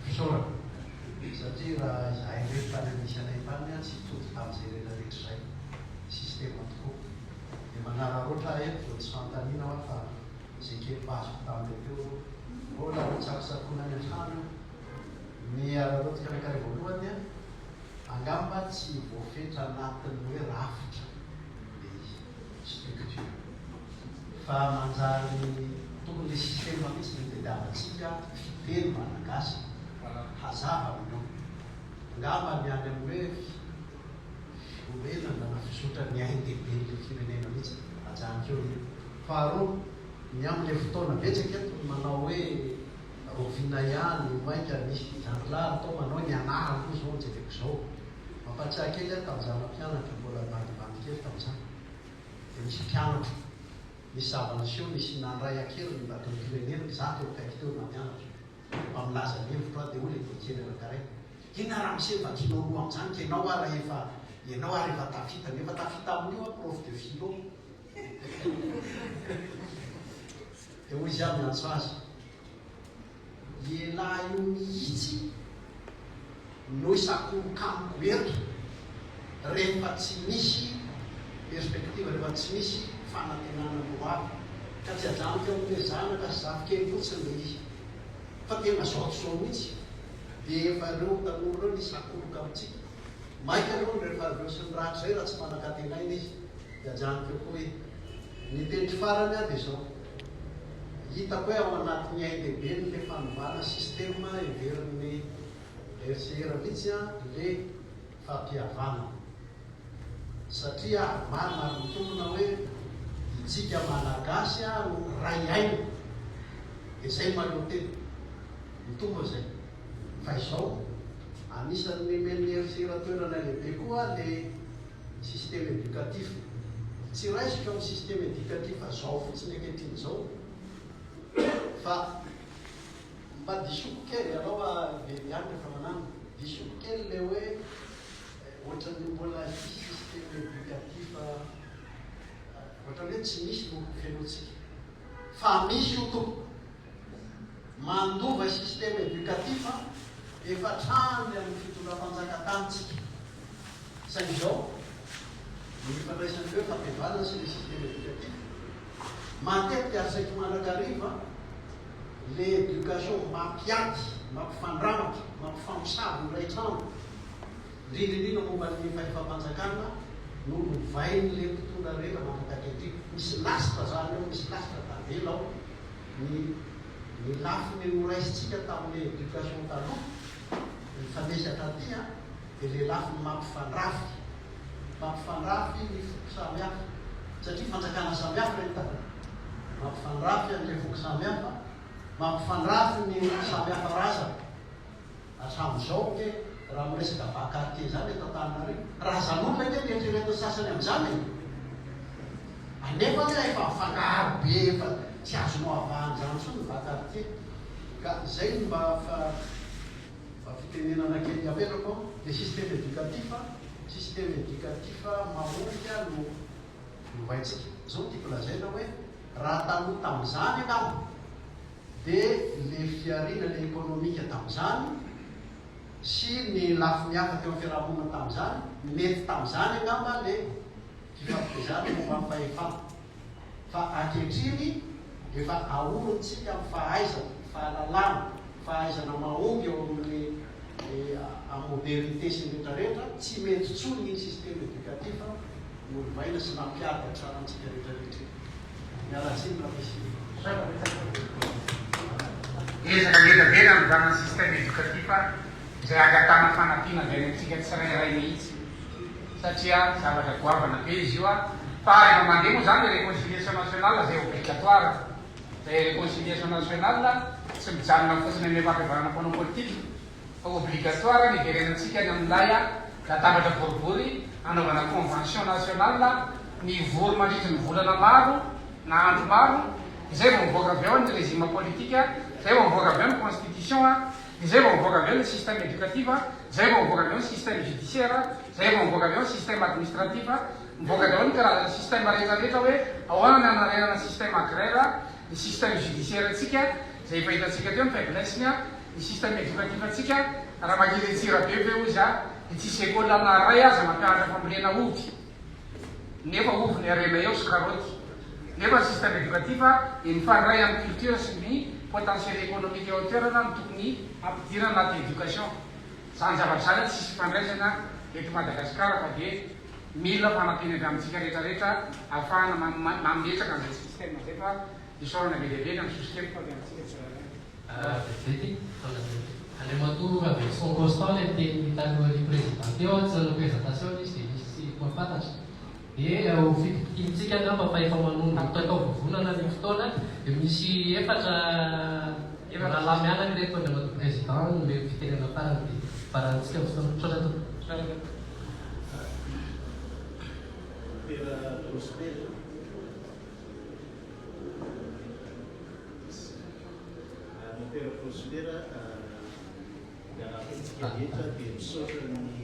fisaorana. Satria raha izahay irery tany amin'ny nisy anay tany tsy tody tamin'izay rehetra rehetra izay. Système tokoa. Dia manararaotra aho eto vao tsy fanontaniana hoa fa izay kely mba azoko tamin'ilay teo aloha. Mbola ho tsakotsakoina any an-trano io. Ny araraotika anankiray voalohany angamba tsy voafetra anatin'ny hoe rafitra ilay izy, structure. Fa manjary tokony ilay système mihitsy no itadiavantsika fiteny malagasy. Hazava amin'io. Angamba ny any amin'ny hoe fiorenana na fizotran'ny ain-dehiben'ilay firenena mihitsy. Ajanoko eo io. Faharoa, ny amin'ilay fotoana betsaka eto ny manao hoe rahoviana ihany, mainka misy zandrilahy ary toa manao hoe ny anarany koa izao no jereko izao. Mampahatsiahy kely aho tamin'izaho nampianatra, mbola bandibandy kely tamin'izany. Dia nisy mpianatro, nisy zava-niseho, nisy nandray an-keriny ny vadin'ny-pirenena, izaho teo akaiky teo nampianatra. Mba milaza ny hevitro aho dia hoy ilay boky kely anankiray, Inona ramose mba tianao loha amin'izany ka ianao ara efa ianao ara efa tafita, ny efa tafita amin'io aho prof de philo. Dia hoy izy aho miantso azy, Ialahy io mihitsy no hisakoroka amiko eto rehefa tsy misy perspective, rehefa tsy misy fanantenana ny ho avy. Ka tsy ajanoko eo amin'ilay zanaka sy zafikely fotsiny ilay izy fa tena zao tsy zao mihitsy dia efa ireo tanora ireo nisakoroka amintsika. Maika aloha ny rehefa avy eo sy ny rahatrizay raha tsy manan-kantenaina izy dia ajanoko eo koa hoe ny teniko farany dia izao, hitako hoe ao anatin'ny ain-dehiben'ilay fanovana système heverin'ny RCR mihitsy le fampihavanana. Satria ary marina ary mitombina hoe itsika Malagasy no ray aina. Dia zay no mahaleo tena. Mitombina zay. Fa izao, anisan'ny nomen'ny RCR toerana lehibe koa le système éducatif. Tsy raisiko amin'ny système éducatif zao fotsiny ankehitriny izao fa Mba disoko kely, ianao very ihany rehefa manano, disoko kely le hoe ohatran'ny mbola hisy système éducatif ohatran'ny hoe tsy misy no fenointsika. Fa misy io tompoko. Mandova système éducatif efa hatrany amin'ny fitondram-panjaka tany tsika. Saingy izao, ny ifandraisan'ireo fampihavanana sy le système éducatif, matetika ary saiky mandrakariva, Le éducation mampiady, mampifandramatra, mampifamosavy ny ray trano, indrindra indrindra momba ny fahefam-panjakana no lovain'le mpitondra rehetra mandrak'ankehitriny. Misy lasitra zany ao, misy lasitra tavela ao. Ny ny lafiny noraisintsika tamin'le éducation taloha, nifanesy hatraty an, dia le lafiny mampifandrafy, mampifandrafy ny foko samihafa, satria fanjakana samihafa ireny taloha, mampifandrafy an'ilay foko samihafa, mampifandrafy ny samihafa razana, hatramin'izao ange raha miresaka bas quartier izany eto Antananarivo, razan'olona ange ny eritreretin'ny sasany amin'izany e! Anefa anie efa mifangaro be efa tsy azonao avahana izany intsony ny bas quartier, ka izay no mba fa. Mba fitenenana kely apetrako an, le système éducatif, système éducatif mahomby no lovaintsika. Zao no tiako lazaina hoe. Raha taloha tamin'izany angamba dia le fihariana le ekonomika tamin'izany sy ny lafiny hafa teo amin'ny fiarahamonina tamin'izany, nety tamin'izany angamba le fifampitezana momba ny fahefana. Fa ankehitriny efa aorintsika amin'ny fahaizana, fahalalana, fahaizana mahomby eo amin'ny amin'ny modernité sy ny rehetra rehetra, tsy mety intsony iny système éducatif nolovaina sy nampiady hatrany antsika rehetra rehetra iny. Miala tsiny raha misy. Ezaka ngeda be ny hanovana ny système éducatif izay angatahana fanampiana avy any amintsika tsirairay mihitsy satria zavatra goavana be izy io fa rehefa mandeha moa izany ilay réconciliation nationale izay obligatoire ilay réconciliation nationale tsy mijanona fotsiny amin'ny fampihavanana mpanao politika fa obligatoire ny hiverenantsika any amin'ilay latabatra boribory hanaovana convention nationale mivory mandritry ny volana maro na andro maro izay vao mivoaka avy ao ny régime politique, izay vao mivoaka avy ao ny constitution, izay vao mivoaka avy ao ny système éducatif, izay vao mivoaka avy ao ny système judiciaire, izay vao mivoaka avy ao ny système administratif, mivoaka daholo ny karazana système rehetra rehetra hoe ahoana ny hanarenana ny système agraire, ny système judiciaire antsika izay efa hitantsika teo ny faiblesse-ny, ny système éducatif antsika, raha mankeny Antsirabe ve hozy a, dia tsisy école na iray aza mampianatra fambolena ovy. Nefa ovy ny harena eo sy karaoty. Nefa ny système éducatif dia mifandray amin'ny culture sy ny potentiel économique eo an-toerana no tokony hampidirana anaty éducation. Izany zavatra izany tsisy fifandraisana eto Madagascar fa dia mila fanampiana avy amintsika rehetra rehetra ahafahana mametraka an'izay système izay fa isaorana be dia be ny amin'ny soso-kevitra avy amintsika tsirairay. Vetivety, Andriamatoa Raveloson Constant ilay niteny talohan'ny Président teo, tsy nanao présentation izy dia misy tsy mahafantatra. Dia ho fintintsika angamba fa efa manomboka mitatao vovonana ny fotoana, dia misy efatra rahalahy mianaka ireto Andriamatoa Président nomeko fitenenana farany dia faranantsika ny fotoana. Misaotra tompoko. Mompera Prosper. Mompera Prosper, miarahaba antsika rehetra dia misaotra ny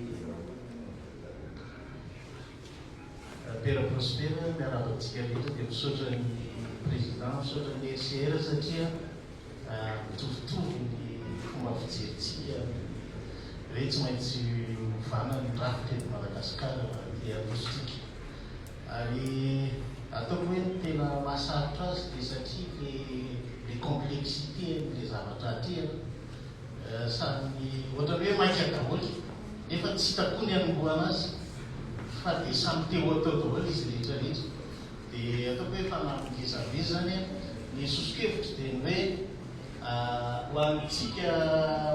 Père Prosper, miarahaba antsika rehetra dia misaotra ny Président, misaotra ny RCR satria mitovitovy ny fomba fijerintsika hoe tsy maintsy ovana ny rafitra eto Madagasikara raha te handroso tsika. Ary ataoko hoe ny tena mahasarotra azy dia satria le le complexité an'le zavatra atrehina samy ohatran'ny hoe maika daholo nefa tsy hita koa ny hanombohana azy fa dia samy te ho atao daholo izy rehetra rehetra. Dia ataoko hoe fanamby ngeza be zany an. Ny soso-kevitro dia ny hoe ho antsika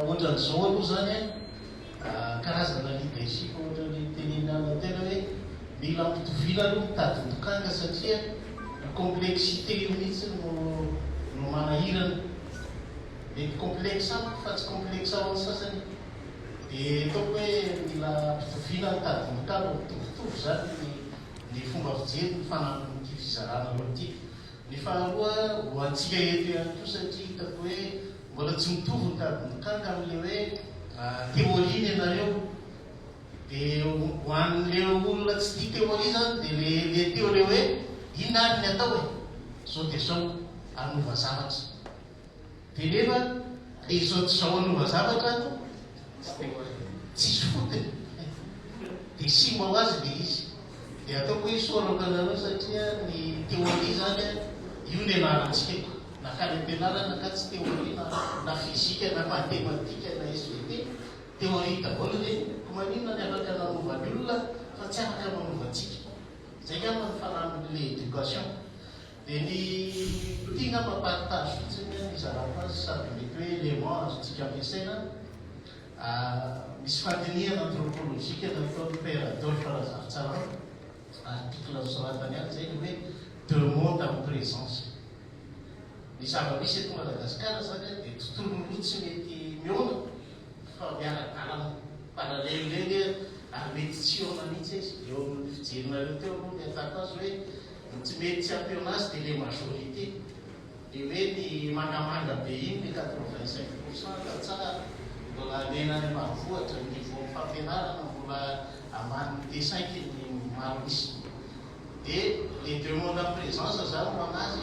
ohatran'izao aloha zany an, Karazana leadership ohatran'ny tenenina anao tena hoe mila ampitoviana aloha ny tadin-dokanga satria io complexité io mihitsy no no manahirana. Mety complexe amiko fa tsy complexe ho an'ny sasany. Dia ataoko hoe mila ampitoviana ny tadin-dokanga, mitovitovy izany ny ny fomba fijery ny fanampin'ity fizarana roa ity. Ny faharoa ho antsika eto ihany koa satria hitako hoe Mbola tsy mitovy ny tadin-dokanga amin'ilay hoe théorie ny anareo. Dia ho an'ilay olona tsy tia théorie izany dia le le teo le hoe inona ary ny atao e? Zao dia zao, hanova zavatra. Dia nefa le izao dia zao hanova zavatra tsisy fotony. Dia simba ho azy le izy. Dia ataoko hoe isaorako anareo satria ny théorie izany an, io nianarantsika eto. Nankany am-pianarana ka tsy théorie na na physique na mathématique na SVT, théorie daholo ireny. Koa maninona ny afaka nanova ny olona fa tsy afaka manova antsika. Izay angamba ny fanambin'ilay éducation. Dia ny ity angamba partage fotsiny ny hizarako azy sady mety hoe élément azontsika ampiasaina. Misy fandinihana anthropologique nataon'i Père Adolphe Razafintsalama, article nosoratany ihany izay, ny hoe Deux mondes en présence. Ny zava-misy eto Madagasikara izany dia tontolo roa tsy mety mihaona fa miara-dalana parallèle ireny ary mety tsy hihaona mihitsy izy. Eo amin'ny fijerinareo teo aloha ny ahitako azy hoe ny tsy mety tsy hampihaona azy dia ilay majorité. Dia hoe ny mangamanga be iny le 85 pourcent tantsaha mbola alena any ambanivohitra, ny niveau ny fampianarana mbola ambanin'ny T5 ny maro isa. Dia le demande en présence zany ho anazy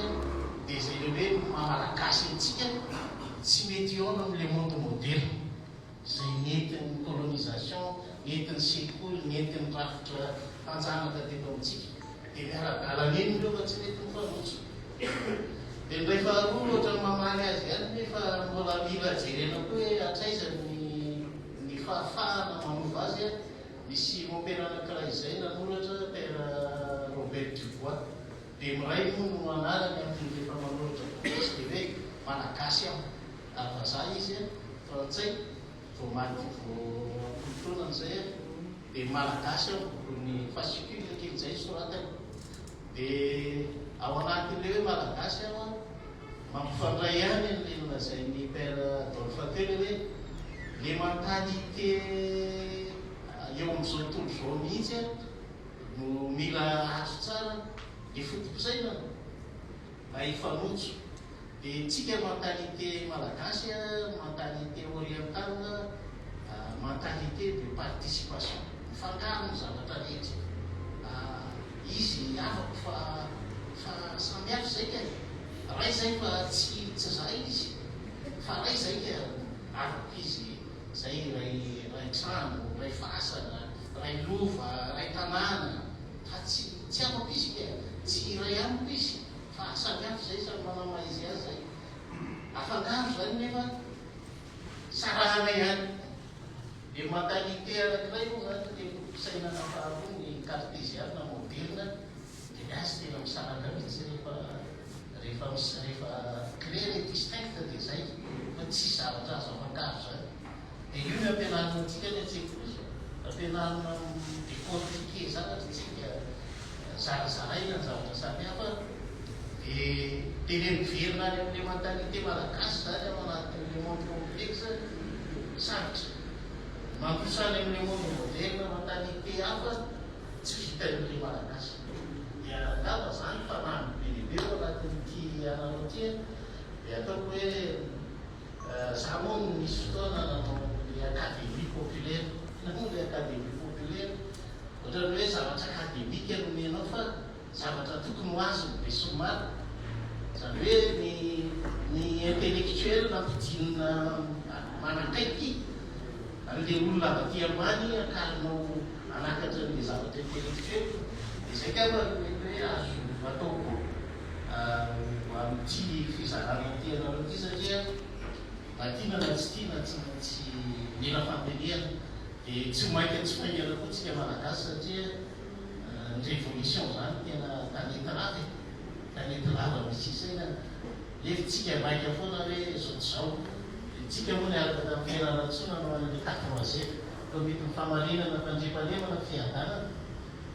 dia izay le hoe maha malagasy antsika tsy mety hihaona amin'le monde moderne izay nentin'ny colonisation, nentin'ny sekoly, nentin'ny rafitra mpanjanaka teto amintsika. Dia miara-dalana eny ireo fa tsy mety mifanojo. Dia ny iray faharoa ohatran'ny mamaly azy ihany nefa mbola mila jerena koa hoe hatraiza ny ny fahafahana manova azy. Misy mompera anankiray izay nanoratra, Père Robert Dubois, Bemiray moa no anarany amin'ny rehefa manoratra boky izy dia hoe Malagasy aho. Ary vazaha izy, frantsay, vao maty vao ampolo taonany izay dia Malagasy aho, ny fascicule kely izay soratany. Dia ao anatin'ilay hoe Malagasy aho, mampifandray ihany an'ilay nolazain'i Père Adolphe teo ilay hoe le mentalité eo amin'izao tontolo izao mihitsy no mila azo tsara, le foto-pisainana mba hifanojo. Dia tsika mentalité malagasy, mentalité orientale, mentalité de participation. Mifangaro ny zavatra rehetra. Izy havako fa fa samy hafa izay kay. Ray zay fa tsy tsy za izy fa ray zay kay havako izy zay ray ray trano, ray fasana, ray lova, ray tanàna fa tsy tsy havako izy kay, tsy iray amiko izy. Fa samy hafa izay, samy manao maha izy azy izay. Afangaro izany nefa sarahana ihany. Le mentalité anankiray moa izany le foto-pisainana faharoa ny cartésiana moderna dia ny azy tena misaraka mihitsy rehefa rehefa rehefa clair et distinct dia izay fa tsisy zavatra azo afangaro izany. Dia io ny ampianarina antsika any an-tsekoly, ampianarina mi-décortiquer zavatra isika, zarazaraina ny zavatra samihafa, dia dia ilay miverina any amin'ilay mentalité malagasy izany ao anatin'ilay monde complexe, sarotra. Mandroso any amin'ilay monde moderne, mentalité hafa, tsy vitan'ilay malagasy. Dia angamba izany fanamby be dia be ao anatin'ity anareo ity, dia ataoko hoe. Za moa no nisy fotoana nanao le academie populaire. Inona moa le academie populaire? Ohatran'ny hoe zavatra academique no omenao fa zavatra tokony ho azon'ny besinimaro. Izany hoe ny ny intellectuel nampidinina manakaiky an'le olona avy aty ambany akarinao hanakatra an'le zavatra intellectuel. Dia izay angamba no mety hoe azo atao koa. Amin'ity fizarana ity anareo ity satria na tiana na tsy tiana tsy maintsy mila fandinihana dia tsy maika tsy faingana koa tsika malagasy satria ny révolution zany tena tanety lava e, tanety lava misy isainana nefa tsika maika foana hoe zao tsy zao dia tsika moa niaraka tamin'ny Fianarantsoa nanao an'ilay 4 komitin'ny famarinana fandriampahalemana fiadanana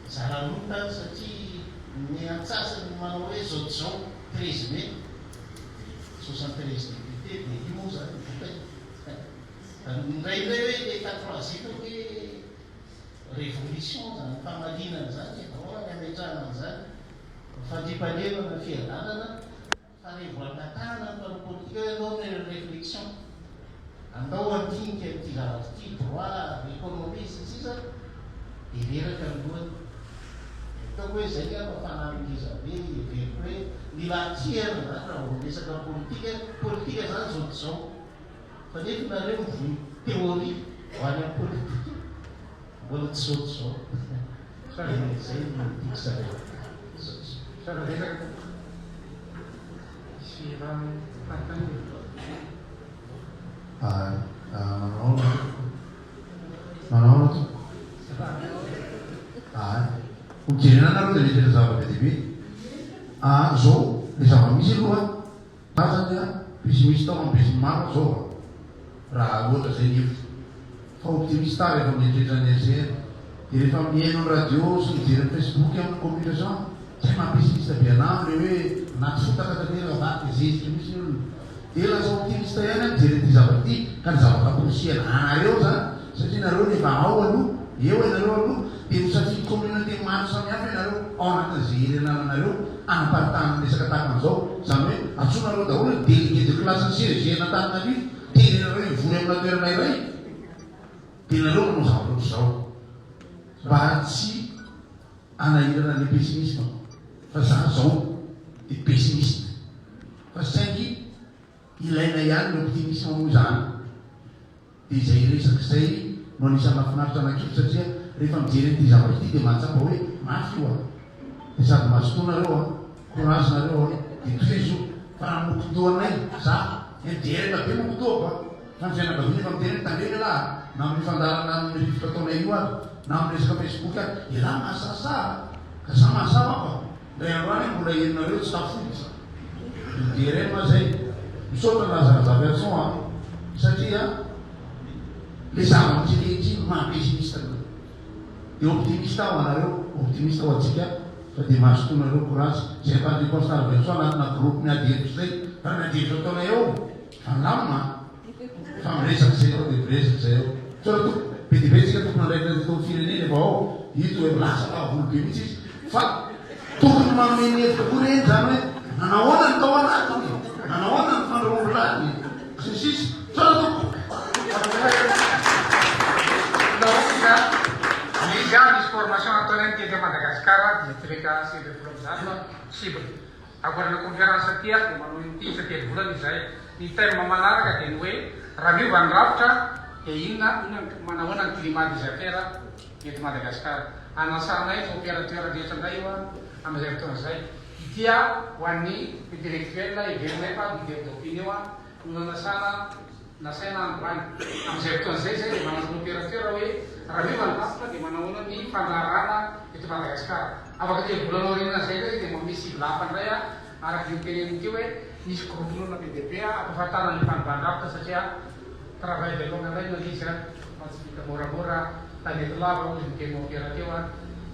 Zara roa tany satria ny antsasany manao hoe zao tsy zao, 13 mai, 73 députés dia io moa zany ny vokany. Indraindray hoe le quatre-troisième hoe révolution zany famalinana zany e, ahoana ny hametrahana an'izany? Ny fandriampahalemana, ny fiadanana. Fa revo angatahana ny mpanao politika hoe andao hanao réflexion, andao handinika an'ity zavatra ity, droit, économie, sy ny sisa dia reraka ny lohany. Dia ataoko hoe izay angamba fanamby ngeza be heveriko hoe mila atrehana izany raha vao miresaka politika, politika izany izao dia izao. Fa nefa nareo mivoy théorie ho any amin'ny politika, mbola tsy izao dia izao. Fa dia izay no tiako zaraina. Misaotra betsaka tompoko. Misy fanontaniana? Manao ahoana tompoko? Manao ahoana tompoko? Ay, ho jerena nareo dia mety zava be dia be. Ah, zao, le zava-misy aloha, za zany a, pessimiste ao amin'ny besinimaro aho zao a, raha ohatra zay ny hevitro. Fa optimiste aho rehefa mieritreritra ny RCR. Dia rehefa mihaino ny radio sy mijery ny Facebook amin'ny communication, zay maha pessimiste be anah amle hoe anaty fotaka tanteraka avadika zezika mihitsy ny olona. Dia lasa optimiste ihany aho mijery an'ity zavatra ity ka ny zavatra amporisihana anareo zany satria nareo no efa ao aloha, eo ianareo aloha dia misafidy communauté maro samihafa ianareo ao anatin'izay hery anananareo hanaparitahana ny resaka tahaka an'izao. Izany hoe antsoinareo daholo ny délégué de classe ny CEG an'Antananarivo. Teny ianareo hivory amina toerana iray dia nareo manao zavatra ohatr'izao mba tsy hanahirana le pessimisme. Fa za zao dia pessimiste. Fa saingy ilaina ihany ny optimisme moa izany. Dia izay resaka izay no anisan'ny mahafinaritra anah kely satria rehefa mijery an'ity zavatra ity dia mahatsapa hoe mafy io an! Dia sady mazotoa nareo an! Courage nareo an! Dia tohizo fa raha mokon-dohanay za MDR be mokon-dohako an! Fa ny fianakaviana efa miteny hoe tandremo ialahy an! Na amin'ny fandaharana amin'ny rivotra ataonay io ary na amin'ny resaka Facebook ary ialahy mahasahasaha an! Ka za mahasaha manko an! Indray andro any mbola henonareo tsy tafody ny DRM zay. Misaotra Laza Razafiarison a! Satria le zava-misy ankehitriny maha pessimiste anareo. Dia optimiste aho anareo, optimiste ho antsika fa dia mazotoa nareo courage. Zay ampandriako an'i Star Velsoa anatina groupe miady hevitra zay fa miady hevitra ataonay eo fa milamina a! Fa miresaka izay ao dia miresaka izay ao. Misaotra tompoko. Be dia be tsika tompon'andraikitra teto amin'ny firenena efa ao. Ito hoe milaza fahavolo be mihitsy izy. Fa tokony manome ny hevitra koa ireny izany hoe nanahoana ny tao anatiny, nanahoana ny fandrahombilany, sy ny sisa. Misaotra tompoko. Laonga, Izy ah, misy formation ataonay mitety an'i Madagasikara dia treka 19 fa cible. Ankoatra ny conférence aty ary dia manohy ity isa-telo volana izahay. Ny thème manaraka dia ny hoe raha miova ny rafitra dia inona, inona ny, manahoana ny climat des affaires eto Madagasikara. Anasanay ny opérateur rehetra indray io amin'izay fotoana izay. Ity ho an'ny intellectuel heverinay fa leader d'opinion no nanasana Nasaina androany. Amin'izay fotoana izay izay dia manasa ny opérateur hoe raha miova ny rafitra dia manahoana ny fandraharahana eto Madagasikara. Afaka telo volana aorianan'izay indray dia manome cible hafa indray aho araka ny noteneniny teo hoe misy groupe-n'olona be dia be ampahafantarina ny fanovàn-drafitra satria travail de longue haleine ilay izy fa tsy vita moramora tanety lava hozy ny tenin'ny mompera teo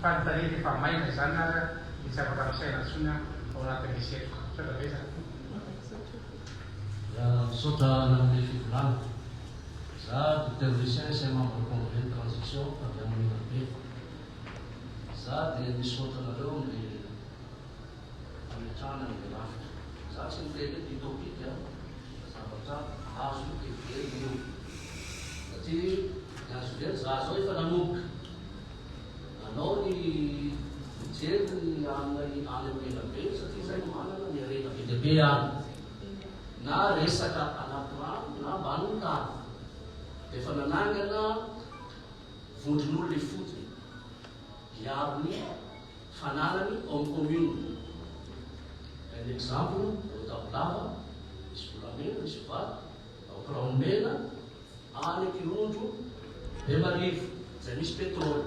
fa ny tanety efa maina izany ary dia tsy afaka misaina intsony ao anatin'ilay setroka. Misaotra betsaka. Misaotra nanome fivolana. Za Docteur Lucien ancien membre congrès ny transition avy any Menabe. Za dia misaotra anareo amle fametrahana anle rafitra. Za tsy miteny hoe utopique fa zavatra azo heverina io. Satria ny azo heverina, za zao efa nanomboka nanao ny mijery ny any any Menabe satria zay manana ny harena be dia be any. na resaka anaty rano na ambanin'ny tany. Dia efa nanangana vondron'olona ifotony hiaro ny fananany ao amin'ny commune. Un exemple, ao Tabolava, misy volamena, misy vato, ao Kiraomena, any Ankirondro, Bemarivo, izay misy pétrole.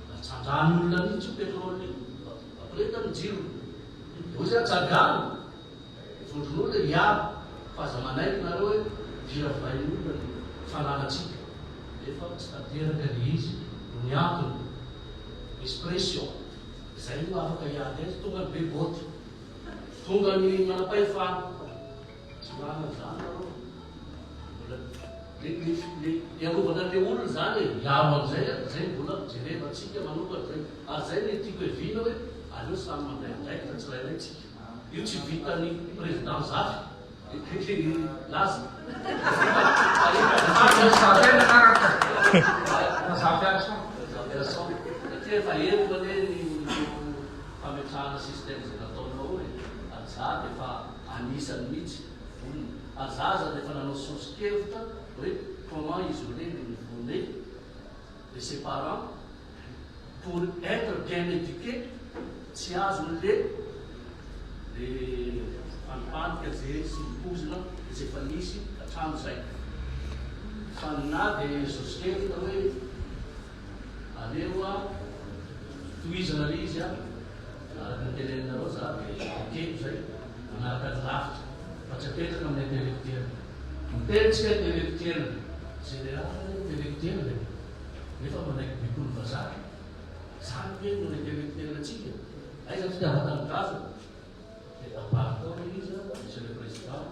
Natsandrahan'ny olona mihitsy io pétrole io, ampirehetany ny jirony. Dia hoy izy, atsangano. Vondron'olona hiaro fa aza manaiky nareo hoe viravirain'olona ny fananantsika nefa tsy tanteraka le izy no ny antony misy pression zay no afaka hiady azy tonga ny be boty tonga ny manapahefana tsy manana zany nareo mbola le le le hiarovana an'le olona zany e hiaro an'izay a zay mbola jerevantsika manokana zay ary zay ny tiako heviana hoe aleo samy mandray andraikitra tsirairay tsika Io tsy vitan'ny président Zafy Laza. Zafiarison. Satria efa henoko anie ny fametrahana système izay nataonao e. Ary za dia efa anisany mihitsy vonona. Ary za aza dia efa nanao soso-kevitra hoe comment isoler les nouveau-nés de ses parents pour être bien éduqué tsy azony le le fanipanika ze sy ny pozina izay efa nisy hatramizay fa na de soso-kevitra hoe aleo a tohizana le izy a araka ny teneninareo za de ekeko zay manaraka ny rafitra fa tsy apetraka amin'ny intellectuel miteny tsika intellectuel général intellectuel e Nefa manaiky baikoin'ny vazaha. Zany ve no intellectuel tsika? Aiza ny fitiavan-tanindrazana? Dia ambarako ao ilay izy an, Monsieur le Président,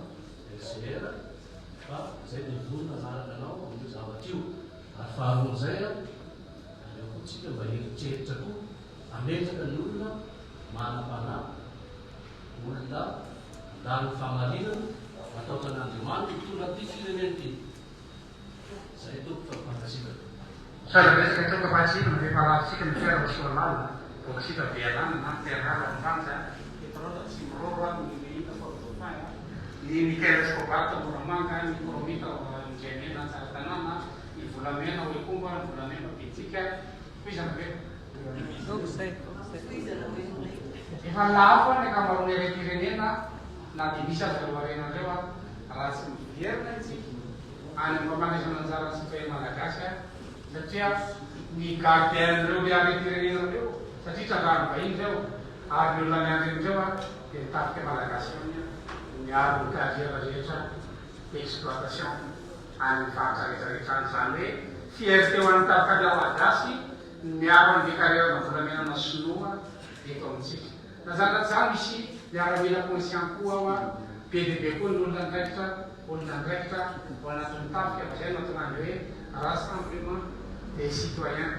LCR, fa izay dia vonona hanaraka anao amin'io zavatra io. Ary faharoan'izay an, aleo koa tsika mba hieritreritra koa, hametraka ny olona manam-panahy, olona mandalo ny fahamarinana, matahotra an'Andriamanitra hitondra an'ity firenena ity. Zay tompoko fa mankasitraka. Misaotra betsaka tompoko fa tsy inona fa efa lavintsika ny fiara ho soa lalina. Bauxite Bealana na ny terre rare ao Ambanja, pétrole Tsimiroro, ny lignite Fort Dauphin, ny nickel sy cobalt Moramanga, ny chromite ao Andriamena Tsaratanàna, ny volamena ao Ikomba, ny volamena ao Betsiaka. Tohizana ve? Efa lafo ny ankamaroan'ny harem-pirenena na dia misy aza ireo harena ireo raha tsy miverina isika any amin'ny fampandraisana anjara ny citoyen malagasy satria ny gardien-n'ireo le harem-pirenena ireo satria trandrahan'ny vahiny ireo ary ny olona miandry an'ireo dia ny tafika malagasy ihany no miaro ny carrière rehetra d'exploitation any amin'ny faritra rehetra rehetra any. Izany hoe fierté ho an'ny tafika malagasy ny miaro an'le carrière-na volamena-na sinoa eto amintsika. Na zany na tsy zany misy miaramila conscient koa ao a, be dia be koa ny olona andraikitra, olona andraikitra ao anatin'ny tafika fa zay no antony an'le hoe rassemblement des citoyens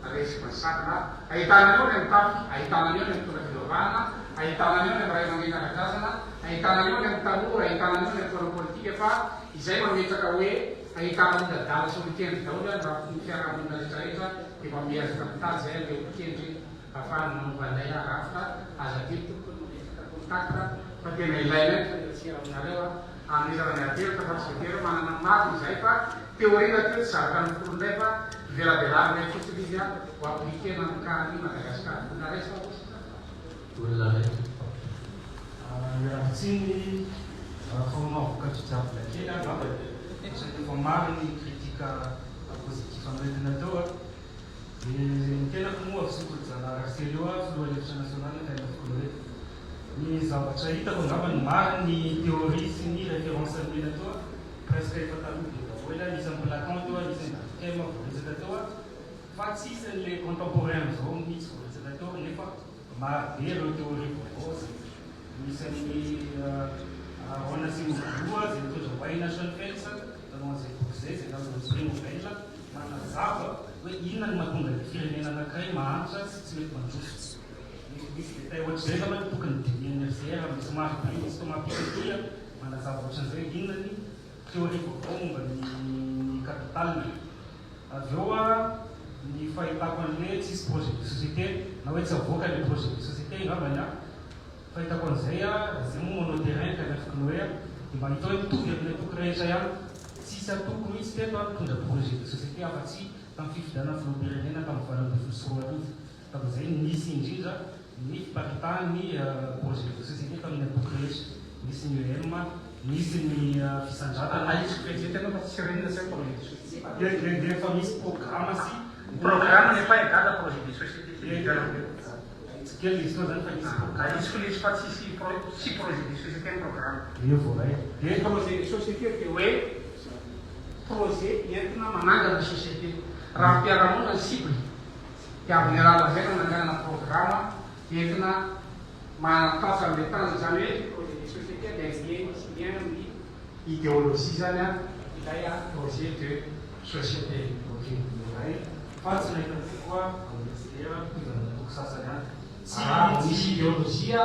responsables, ahitana an'io any amin'ny tafika, ahitana an'io any amin'ny mpitondra fivavahana, ahitana an'io any amin'ny ray aman-dreny ara-drazana, ahitana an'io any amin'ny tanora, ahitana an'io any amin'ny mpanao politika fa izay mametraka hoe ahitana olona adala sy olon-kendry daholo any raha ny fiarahamonina rehetra rehetra dia mba miezaka mitady izay an'ilay olon-kendry Afahana manova anay rafitra, aza adino tompoko ny mametraka contact fa tena ilainay ny fifaneraserana aminareo a, hanomezana ny ady hevitra fa tsy voatery hoe manana ny marina izahay fa théorie rahateo tsy zavatra noforonay fa novelabelarinay fotsiny izy a, ho appliquer-na amin'ny cas an'i Madagascar. Olona iray sa roa sisa? Olona iray. Miala tsiny fa mahavokatra diavola kely aho angamba satria efa maro ny critique positif noentina teo a. Ny tenako moa avy Sekoly Janahary Arcelio filoha lefitra nasionaly KMF Chloé. Ny zavatra hitako angamba ny maro ny théorie sy ny référence nomena teo presque efa taloha be daholo, nisy an'i Platon teo, nisy an'i Durkheim voaresaka teo fa tsisy an'ilay contemporain amin'izao mihitsy voaresaka teo nefa maro be ireo théorie vaovao izay nisy an'i Aaron Acemoglu izay nitondra Wayne Schoenfeld nanao an'izay boky izay izay nahazoany prix Nobel. Manazava hoe inona no mahatonga ny firenena anankiray mahantra sy tsy mety mandroso. Misy détail ohatr'izay angamba no tokony dinihan'ny RCR, misy maro be, misy Thomas Piketty manazava ohatran'izay hoe inona ny théorie vaovao momba ny capital. Avy eo ny fahitako an'ilay tsisy projet de société na hoe tsy avoaka ilay projet de société angambany an. Fahitako an'izay a, izay moa manao terrain ka ny Chloé a, dia mba hita hoe mitovy amin'ny antoko rehetra ihany. Tsisy antoko mihitsy teto a nitondra projet de société afa-tsy tamin'ny fifidianana filoham-pirenena tamin'ny 2018. Tamin'izay no nisy indrindra ny fiparitahan'ny projet de société tamin'ny antoko rehetra. Nisy ny EM, nisy ny Fisandratana. Ahitsiko vetivety ianao fa tsy renina izay projet de société. Dia dia efa misy programa sy. Programme n'est pas égal à projet de société. Tsy kely izy teo zany fa nisy programme. Ahitsiko lesy fa tsisy tsy projet de société ny programme. Io voaray. Ny projet de société dia hoe projet entina manangana société. Raha mpiara-monina ny cible dia amin'ny alalan'izay no ananganana programme entina mahatratra an'ilay tanjona. Izany hoe ny projet de société dia lié misy lien amin'ny idéologie izany ilay projet de société. Ok, voaray. Fa tsy nahita tokoa amin'ny SDR mpitondra ny antoko sasany any. Tsy Raha misy ideolojia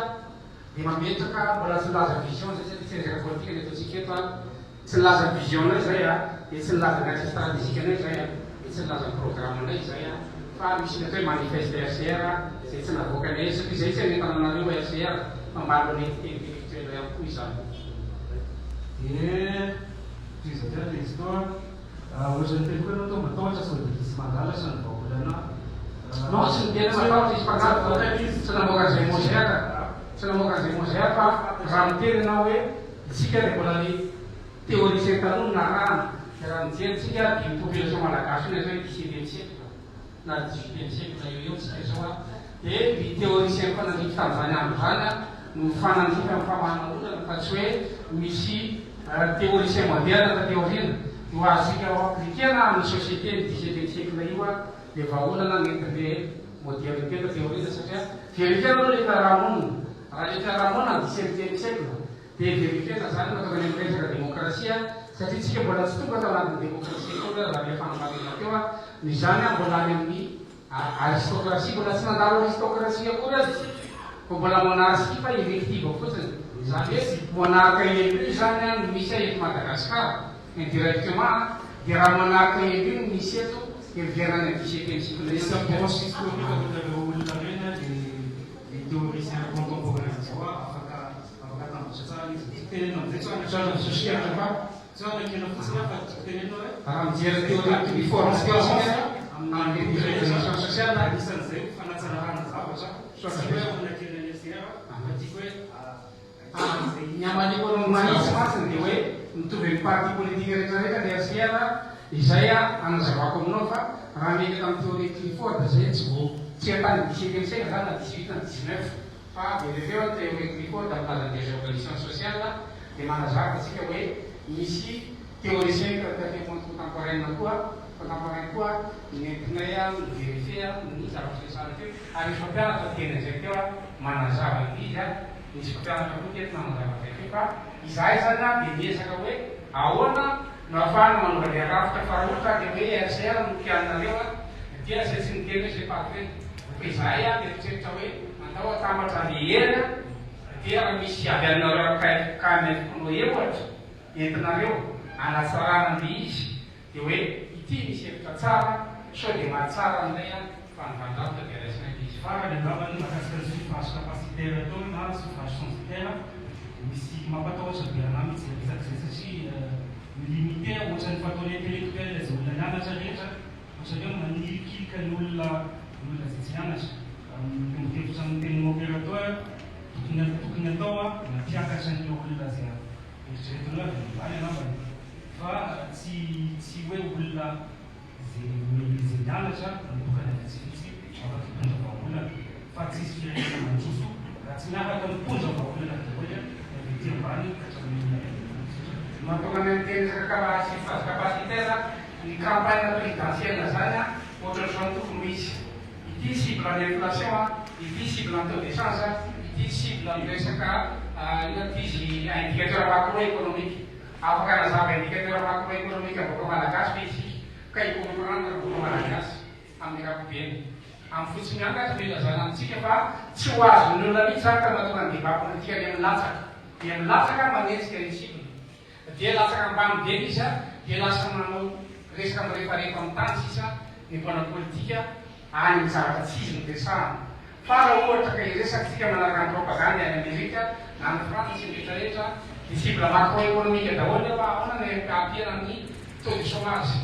dia mametraka, mbola tsy nilaza vision zay satria tsy resaka politika ny ataontsika eto an, tsy nilaza ny vision nay zay an, dia tsy nilaza ny axe stratégique anay zay an, dia tsy nilaza ny programme nay zay an, fa misy ny atao hoe manifeste RCR zay tsy navoakanay eto satria zay tsy hanentana anareo RCR fa mba l'honnêteté intellectuelle ihany koa izany. Dia tohizo hatrany ilay histoire. Ohatra ny teny koa ianao toa matahotra sao dia hisy mangalatra ny vahaolana. Non, tsy niteny hoe matahotra hisy mpangalatra fa tsy namoaka an'izay mot izay aho ka. Tsy namoaka an'izay mot izay aho fa raha miteny ianao hoe isika dia mbola ny théoricien taloha no narahana dia raha mijery isika dia io population malagasy io ny atao hoe dix-septième siècle na dix-huitième siècle eo eo tsika izao an, dia ny théoricien mifanandrify tamin'izany andro izany an no mifanandrify amin'ny famahana olana fa tsy hoe misy théoricien moderne taty aoriana io azontsika ho appliquer-na amin'ny société ny dix-septième siècle io an dia vahaolana nentin'le modernité taty aoriana satria vérifier-na aloha ilay fiarahamonina, raha ilay fiarahamonina ny dix-septième siècle Dia verifiena zany mahatonga ny miresaka demokrasia satria tsika mbola tsy tonga tao anatin'ny demokrasia akory raha le fanamarinana teo a, noho izany a mbola any amin'ny aristocratie mbola tsy nandalo aristocratie akory aza isika fa mbola monarchie fa élective fotsiny, izany hoe monarque élu zany a no misy eto Madagascar indirectement a, dia raha monarque élu no misy eto. Dia miverina any amin'ny dix-septième siècle Ilay ihany tsika. branche historique ataonareo olona ireny an, dia ny théoricien contemporain zao an, afaka afaka atambatra tsara ilay izy. Tiako tenenina amin'izay tsy Misaotra hoe fa. Tsy hoe anakena fotsiny aho fa tiako tenenina hoe Raha mijery théorie de Clifford teo isika amin'ny révolution sociale. Anisan'izay ho fanatsarana zavatra. Tsy hoe anakena ny SR fa tiako hoe Ny hamaliako anao mahitsy mantsiny dia hoe mitovy amin'ny parti politique rehetra rehetra ny RCR izay hanazavako aminao fa raha miainga tamin'ny théorie Clifford izay tsy vao tsy hatrany dix-septième siècle izany na dix-huit na dix-neuf fa be dia be ny théorie Clifford milaza ny révolution sociale dia manazava antsika hoe misy théoricien contemporaine koa contemporain koa nentinay ni-verifier ny zavatra resahana teo ary nisy mpampianatra teny an'izay teo manazava ny izy Nisy mpampianatra koa teto nanazava an'izay teo fa izahay izany an dia miezaka hoe ahoana no ahafahana manova ilay rafitra fa raha ohatra ka dia hoe RCR no kianinareo an dia izay tsy niteny hoe c'est parfait fa izahay an mieritreritra hoe andao atambatra ny hery an dia raha misy avy aminareo KMF Noé ohatra entinareo hanatsarana an'ilay izy Dia hoe ity misy hevitra tsara sao dia mahatsara an'ilay an fa ny vandrafitra dia raisina ilay izy. Farany angamba ny mahakasika ny suffrage capacitaire teo na suffrage censitaire, misy mampatahotra be anah mihitsy izay resaka izay satria mi-limiter ohatran'ny fataon'ny intellectuel izay olona nianatra rehetra, ohatran'ny hoe manilikilika ny olona ny olona izay tsy nianatra. Miombon-kevitra amin'ny tenin'i Mompera teo aho, tokony tokony atao mampiakatra an'ireo olona izay eritreretinao avy any ambany angambany. Fa tsy tsy hoe olona ze ze mianatra mitokana vitsivitsy afaka hitondra vahaolana fa tsisy firenena mandroso raha tsy miaraka mitondra vahaolana daholo ny avy ety ambany ka hatramin'ny olona avy any ambany. Misaotra. Mahatonga anay miteny resaka capacité phase capacitaire ny campagne présidentielle zany an, ohatran'izao no tokony ho izy, ity cible ny inflation an, ity cible ny taux de change an, ity cible ny resaka inona ty izy indicateur macro économique. Afaka hanazava indicateur macroeconomique vahoaka malagasy ve isika ka hi-comprendre vahoaka malagasy amin'ny ankapobeny? Amin'ny fotsiny miangatra no ilazana amintsika fa tsy ho azon'ny olona mihitsy izany ka mahatonga ny débat politique any amin'ny latsaka dia milatsaka manenjika ny cible dia latsaka ambany be izy dia lasa manao resaka mirefarefa amin'ny tany sisa ny mpanao politika any amin'ny zavatra tsy izy no resahana. Fa raha ohatra ka hiresaka tsika manaraka ny propagandy any Amerika na any Frantsa sy ny rehetra rehetra dia cible macro-economique daholo nefa ahoana no hampiana ny taux de chômage?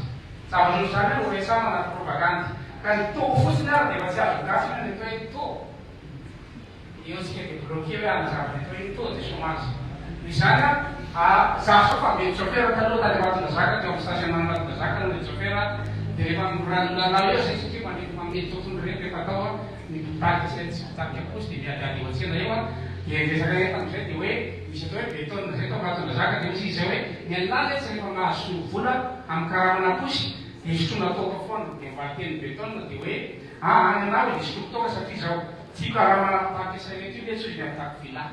Zavatra ohatr'izany no resahana anaty propagandy. Ka ny taux fotsiny ary dia efa tsy azon'ny gasy hoe ny atao hoe taux. Eo tsika dia bloqué hoe hanazava ny atao hoe taux de chômage. Noho izany a, za zao fa mety chauffeur taloha tany Ambatondrazaka teo amin'ny station an'Ambatondrazaka no mety chauffeur dia rehefa milalao eo zay satria mandeha manome totony ireny rehefa atao a, ny mpitarika sy ny tsy mpitarika posy dia miadiady eo an-tsena eo a, dia ny resaka entana amizay dia hoe misy atao hoe beton zay tao Ambatondrazaka dia misy izay hoe ny an'lah letsy rehefa mahazo vola amin'ny karamana posy dia isotroana toaka foana dia mba teny beton dia hoe aa any anah hoe dia isotroko toaka satria zao Tsy karamana mpitarika sarety io letsy hoy ny avy taky villa.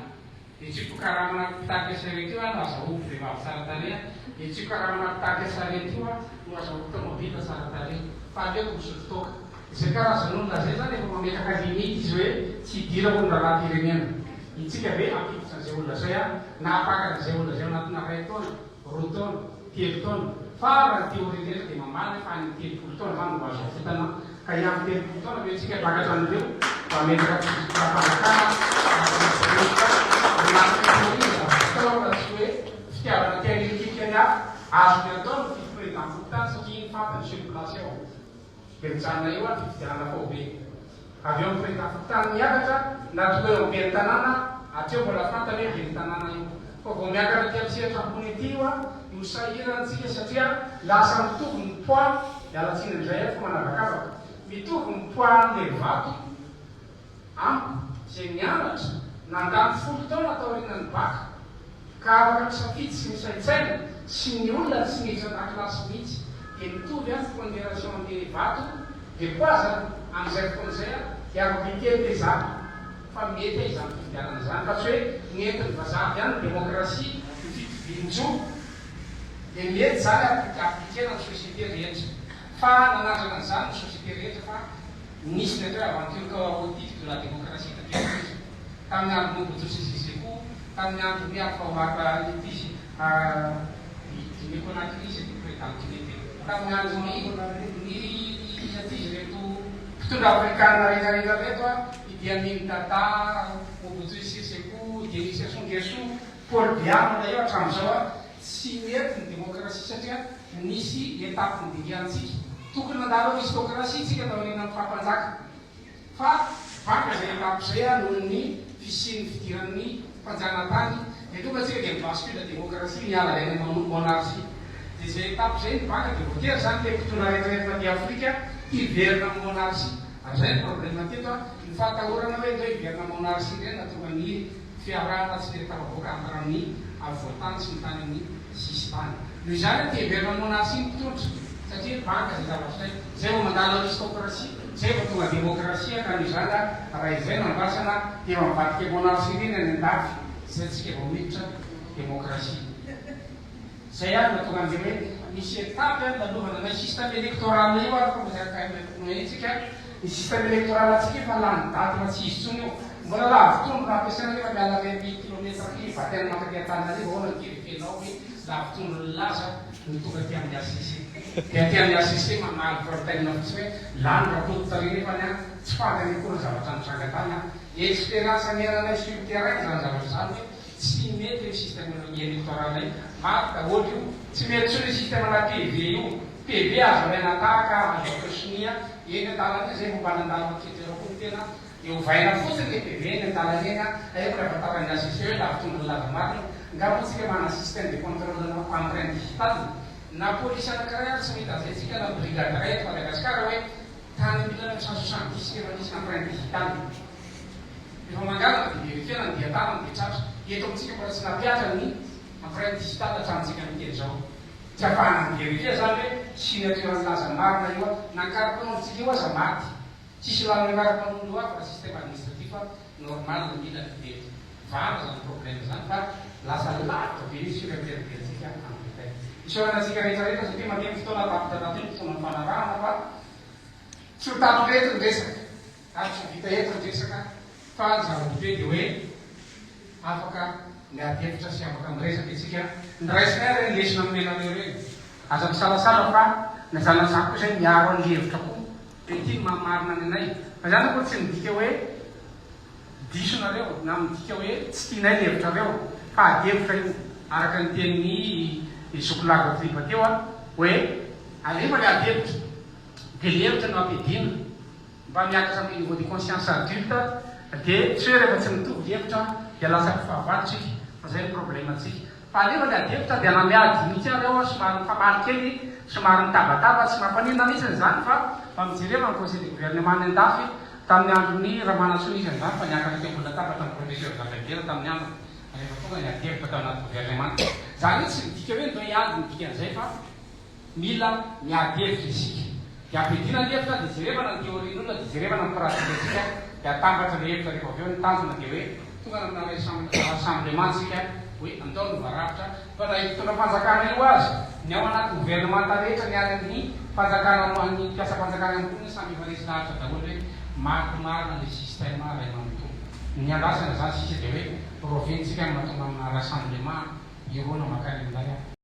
Dia tsy mpikaramana mpitarika sarety io no azahoako vehivavy tsara tarehy a. Dia tsy mpikaramana mpitarika sarety io no azahoako tomobile tsara tarehy. Fa aleoko misotro toaka. Izay karazan'olona izay izany efa mametraka limite izy hoe tsy hidirako ny raharaham-pirenena. Itsika ve hampiditra an'izay olona izay a? Na hampakatra an'izay olona izay ao anatina iray taona? Roa taona, telo taona, fa raha ny théorie rehetra dia mamaly fa any amin'ny 30 taona izany no azo avotana, ka hiandry 30 taona ve isika hiakatra an'ireo vao hametraka fitondram-panjakana araka ny lafiny théorie ny zavatra atao fa tsy hoe fitiavana te hanilikilika ny hafa, azony atao ny mifidy président fokontany satria iny fantany sur place ao. Dia mijanona eo ary fifidianana faobe. Avy eo amin'ny prezidan-fokontany miakatra na tonga eo amin'ny ben'ny tanàna, hatreo mbola fantany hoe ben'ny tanàna io. Fa vao miakatra aty amin'ny sehatra ambony aty io no sahirantsika satria lasa mitovy ny poids, miala tsiny amin'izay aho fa manavakavaka, mitovy ny poids an'ilay vato amiko izay nianatra nandany folo taona taorianan'ny bac ka afaka misafidy sy misaintsaina sy ny olona tsy niditra an-dakilasy mihitsy dia mitovy an pondération an'le vato de poids zany amin'izay fotoana izay an dia afaka hiteny le za fa mety an izany fifidianana izany fa tsy hoe nentin'ny vazaha avy any ny démocratie ny fitovian-jo dia mety izany appliquer-na ny société rehetra fa nanandrana an'izany ny société rehetra fa Nisy ny atao hoe aventure chaotique de la démocratie taty Afrika, tamin'ny andron'i Mobutu Sese Seko, tamin'ny andron'i Alpha Omar ity i Guinée Conakry izay président Guinée teo, tamin'ny andron'i ny. iza ty izy ireto mpitondra afrikana rehetra rehetra reto a, Idi Amin Dada, Mobutu Sese Seko, Denis Sassou Nguesso, Paul Biya mbola eo hatramin'izao a, tsy mety ny demokrasia satria nisy étape nodingantsika, tokony nandalo aristocratie tsika taorian'ny faha-mpanjaka. Fa banga izay étape izay a noho ny fisian'ny fidiran'ny mpanjanatany dia tonga tsika dia mi-bascule démocratie miala avy any amin'ny monarchie. Dia izay étape izay ny banga dia voatery izany ilay mpitondra rehetra rehetra aty Afrika hiverina amin'ny monarchie. Ary izay ny problème teto a, ny fahatahorana hoe ndao hiverina monarchie indray no nahatonga ny fiarahana tsy nety tafavoaka entre amin'ny afovoantany sy ny tany amin'ny sisintany. Noho izany aty heverina monarchie ny mpitondra satria banga izay zavatra izay. Izay vao mandalo aristocratie, izay vao tonga demokrasia ka noho izany raha izay no andrasana dia efa mivadika monarchie ireny any andafy izay tsika vao miditra demokrasia. Zay ary no tonga an'le hoe misy étape any lalovana na système électoral io ary fa mozaka nohentsika ny système électoral antsika efa lany daty efa tsy izy tsony io mbola lavitondro no ampiasaina nefa miala any amin'ny kilomètre aty Vatena mankaty Antananarivo ahoana no vérifier-nao hoe lavitondro nilaza no tonga aty amin'ny HCC dia aty amin'ny HCC mamaly fanontaniana fotsiny hoe lany Rakoto tary nefany an tsy fantany akory ny zavatra nitranga tany an expérience niainanay sur terrain izany zavatra izany hoe Tsy mety io système électoral io. Maty daholo io. Tsy mety intsony io système na PV io. PV azo alaina tahaka, azo atao sonia eny andalana eny, zay vao mba nandalo enquêteur koa ny tena, dia ovaina fotsiny le PV eny andalana eny an, aiko raha tantaran'ny HCC hoe lavitondro ny laza marina, nga moa tsika manana système de contrôle na empreinte digitale? Na polisy anakiray ary tsy mahita an'izay tsika na brigade iray eto Madagascar hoe tany 1970 efa nisy empreinte digitale. Rehefa mangalatra dia verifier-na ny dian-tanana dia tratra. Eto amintsika mbola tsy nampihatra ny empreinte digitale hatramintsika miteny izao. Tsy ahafahana mi-verifier izany hoe signature nilaza marina io na ny kara-panondrontsika io aza maty. Tsisy ilana io kara-panondro io avy raha système administratif normal no mila dia vahana izany problème izany fa lasa lavitra be mihitsy io intervient-tsika en détail. Isaorana antsika rehetra rehetra satria mandeha ny fotoana tapitra tato iny fotoana nifanarahana fa tsy ho tapitra eto ny resaka. Ary tsy vita eto ny resaka fa ny zava-dehibe dia hoe afaka miady hevitra sy afaka miresaka isika. Ny raisinay ireny lesona nomenareo ireny. Aza misalasala fa na za na za koa izay miaro an'ny hevitra koa dia ity no maha marina ny anay. Fa izany akory tsy midika hoe diso nareo na midika hoe tsy tianay ny hevitrareo fa ady hevitra io araka ny tenin'i Zoky Lago Triba teo hoe alefa ny ady hevitra dia le hevitra no ampiadiana. Mba miakatra amin'ny niveau de conscience adulte dia tsy hoe rehefa tsy mitovy ny hevitra dia lasa mpifahavalo tsika fa zay ny problème tsika. Fa alefa ny ady hevitra dia na miady mihitsy ary aho somary mifamaly kely, somary mitabataba, tsy mampaninona mihitsy izany fa mba mijereva ny conseil de gouvernement any andafy tamin'ny andron'i Ramanantsoa nisy an'izany fa niakatra teo ambony latabatra ny professeur Zafy tamin'ny androny rehefa tonga ny ady hevitra tao anaty gouvernement. Zany hoe tsy midika hoe ndao hiady ny dikan'izay fa Mila miady hevitra isika. Dia ampiadiana ny hevitra, dia jerevana ny théorie-n'olona, dia jerevana ny pratique-ntsika, dia atambatra ilay hevitra rehefa avy eo. Ny tanjona dia hoe tonga any amina rassemblement tsika hoe andao hanova rafitra. Fa na io mpitondra fanjakana io aza, ny ao anaty governemanta rehetra, ny any amin'ny fanjakana, ny mpiasam-panjakana ambony samy efa resy lahatra daholo hoe maty marina ilay système iray manontolo. Ny andrasana izany sisa dia hoe rahoviana tsika no mahatonga amina rassemblement hirona mankany amin'ilay.